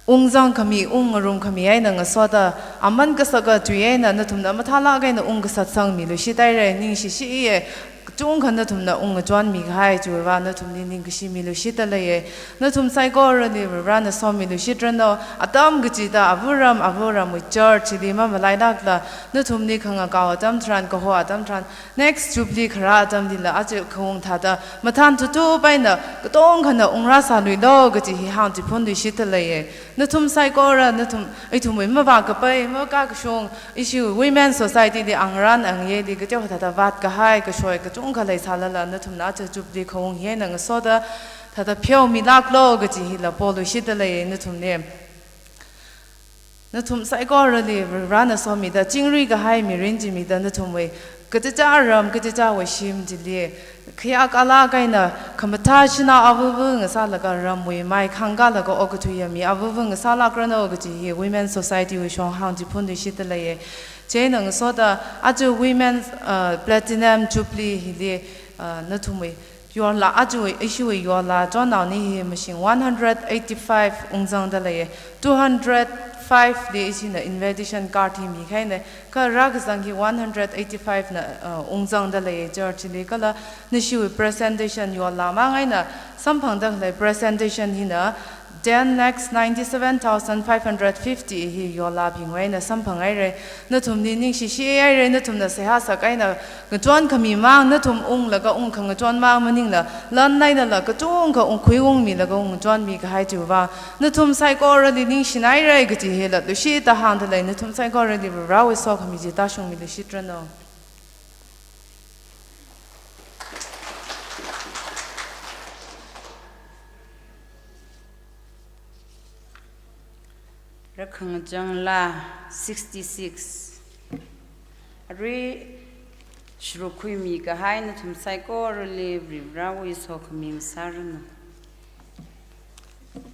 ungzang khami, ungngarum khami eina ngasoda, aman kasaka tui eina, nathumna mathālāk eina ungkasat sangmiluishit haira, ningshishiya. Kachungkha nathumna ungngachonmi kahai chiva, nathumli ningkashi miluishitda leiya. Nathum saikorali Varivarana somiluishitranu, atam kachida āva ram, āva ramwui church hili mamalailākla, nathumli khangakao atam tharan, kaho atam tharan, next Jubilee kharā atamlila, aja khaung thāda, mathān tutup eina, katongkhana ungrāsāluilu kaji hi hāngchiphunluishitda leiya. Nathum saikora, nathum, ithumwui mavākapai, makakashung, ishi Women Society li angrān angyeli kateokha thāda vātkahai, kashoi kachungkha leisālala, nathumna aja Jubilee khaung hi eina ngasoda, thāda pheomilāklu kaji hila poluishitda leiya nathumli. Nathum saikorali Varivarana somida, chingri kahai mirin chi mida nathumwui, kachichā ram, kachichāwui shim chili, khayākalāk eina, khamathā shanao avava ngasālaga ramwui mai khangkālaga okathuiya mi avava ngasālākranu kaji hi Women Society wui shong hāngchiphunluishitda leiya. Chieina ngasoda aja Women, uh, Platinum Jubilee hili, uh, nathumwui yola, aja ishiwui yola chonnaoni hi mashing one hundred eighty-five ungzangda leiya. Two hundred five li ishina invitation card hi mikahaina, kha rākazang hi one hundred eighty-five na, uh, ungzangda leiya church li, kala nashiwui presentation yola mang eina samphangda khalei presentation hina ten lakhs ninety-seven thousand five hundred fifty hi yolabingwui eina samphang haira. Nathumli ningshishi haira, nathumna seihā sākahaina, ngachon khami mang, nathum unglaga ungkhangachon mang maningla, lan einala kachungkha ungkhui ungmilaga ungchonmi kahai chiva, nathum saikorali ningshina haira kaji hi latluishitda hāngda lei, nathum saikorali Varivarawui sokhami chi tāshungmiluishitranu. Rakhangachang laa sixty-six. Arui shuruk khuimi kahai nathum saikorali Varivarawui sokhami sāranu.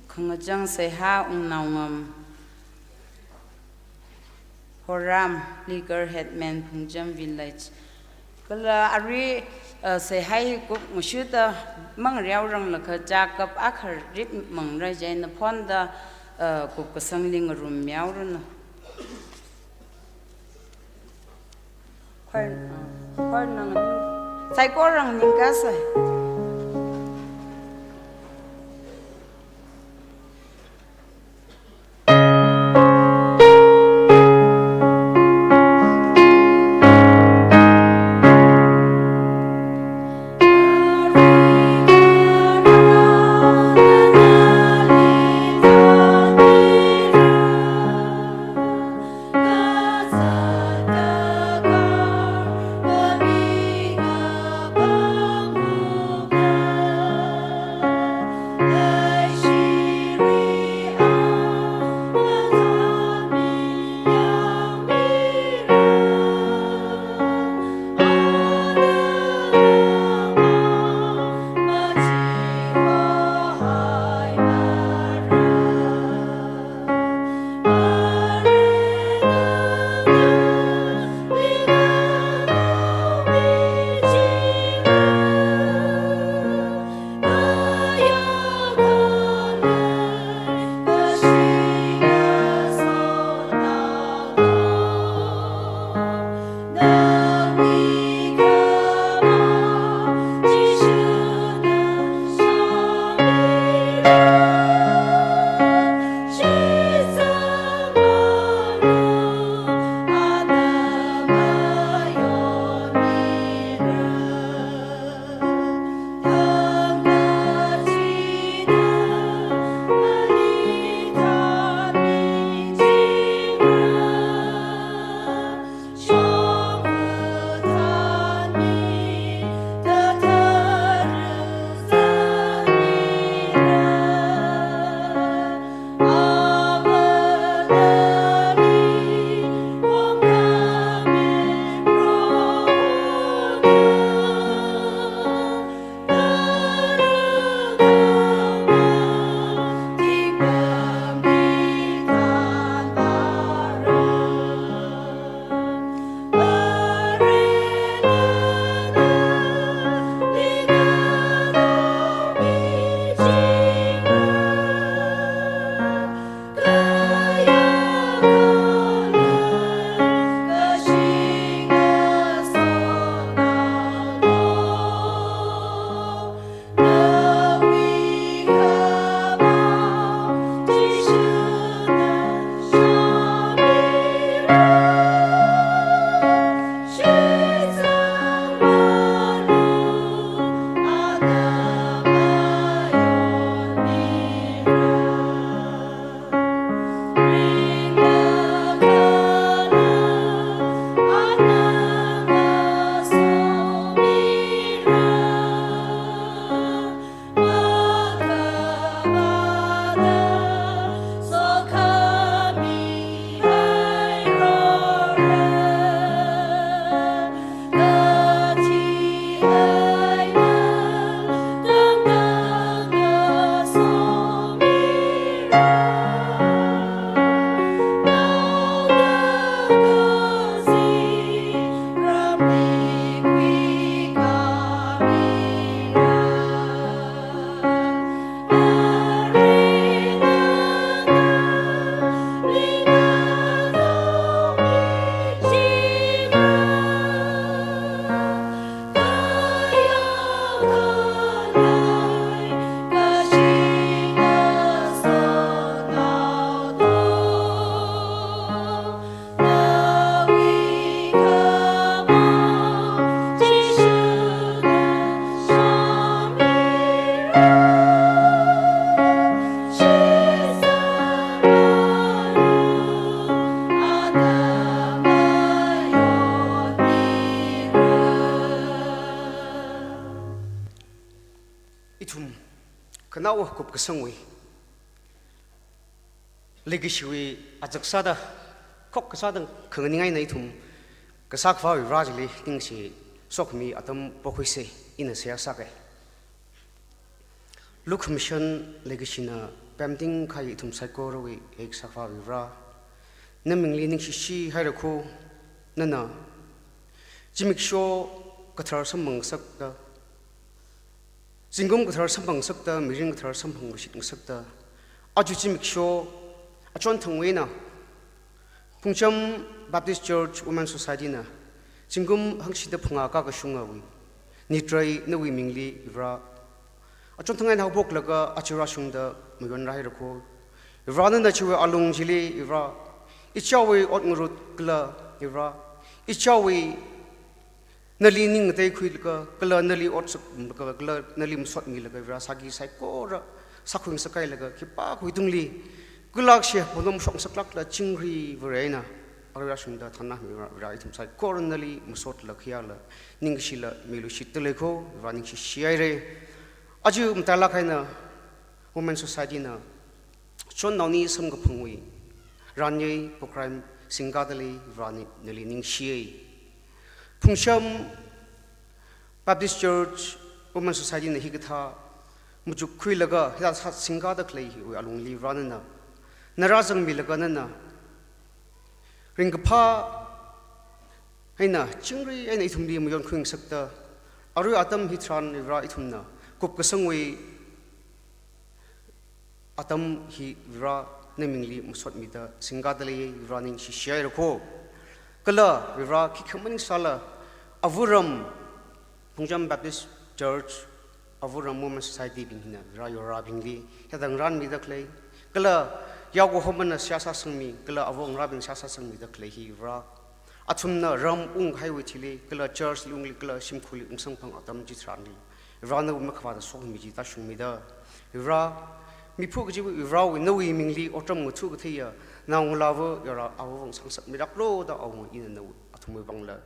Khangachang seihā Wungnaongam, Horam, legal headman Phungcham village. Kala arui, uh, seihā hi kupngashuda mangareoranglakha chakap akha ripmangra, chieina phonda, uh, kupkasangli ngarummihaoranu. Khor, uh, khor nang, saikorana ningkasā. Ithum khanaowa kupkasangwui, leikashiwui azak sāda, khok kasāda khanganing eina ithum Kasā Akhava Vare chili ningshi sokhami atam pokhuisa, ina seihā sāka. Lukhamashan leikashina pemting kahai ithum saikorawui Kasā Akhava Vare, namingli ningshishi haira kho. Nana zimiksho kathar samphangngasakta, zingkum kathar samphangngasakta, mirin kathar samphangshitngasakta, aja zimiksho achonthangwui eina Phungcham Baptist Church Women Society na zingkum hangshida phangā kakashungawui nitrai nawui mingli Vare, achonthang eina haophoklaga aja rāshungda mayonra haira kho. Vare, nana chiwui alung chili Vare, ichāwui ot ngarut kala Vare, ichāwui nali ning ngateikhuilaga, kala nali otsak, kala nali masotmilaga Vare, sāki saikora sākhuingasak hailaga khipākha tungli khuilakshi, phonom shokngasaklakla chingri Vare eina arui rāshungda thānami Vare, Vare ithum saikora nali masotla khayāla ningshila miluishitda lei kho. Vare ningshishi haira. Aja matailāk eina Women Society na chonnaoni samkaphangwui ranyei program singkada lei, Vare nali ningshiya. Phungcham Baptist Church Women Society na hikathā machukkhuilaga hithāda singkada khalei hiwui alungli Vare, nana ngarāzangmilaga nana ringkaphā eina chingri eina ithumli mayonkhuingasakta, arui atam hitharan Vare ithumna kupkasangwui atam hi Vare namingli masotmida singkada lei, Vare ningshishi haira kho. Kala Vare khikha maningsāla Avuram Phungcham Baptist Church, Avuram Women Society bing hina Vare yaorabingli hithāda ngarānmida khalei, kala yaokahomana seihā sāsangmi, kala avo ngarābing seihā sāsangmida khalei hi Vare, athumna ram unghaiwui thili, kala church li ungli, kala shimkhurli ungsamphang atam chitharanli Vare nawui makhavāta sokhami chi tāshungmida, Vare miphu kajiwui Varewui nawui mingli otram ngatha katheiya naongalāva yaora avāvang sāngasakmiraklu da awunga ina nawui, athumwui vangla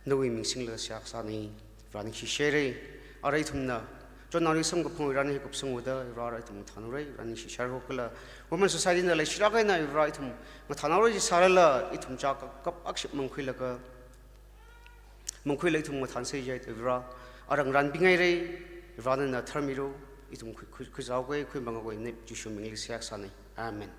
nawui ming singlaga seihā kasāna. Vare ningshishi haira. Arui ithumna chonnaoni samkaphangwui ranyei hi kupsanghaoda Vare ithum ngathānhaora, Vare ningshishi haira kho. Kala Women Society na leishilāk eina Vare ithum ngathānhaora chi sālala ithum chākap akship mangkhuilaga, mangkhuila ithum ngathānsa jihaida Vare, arui ngarānbinghaira. Vare nana tharmira, ithum khui, khui, khuizāhaoga, khuimanghaoga, Jishu mingli seihā kasāna. Amen.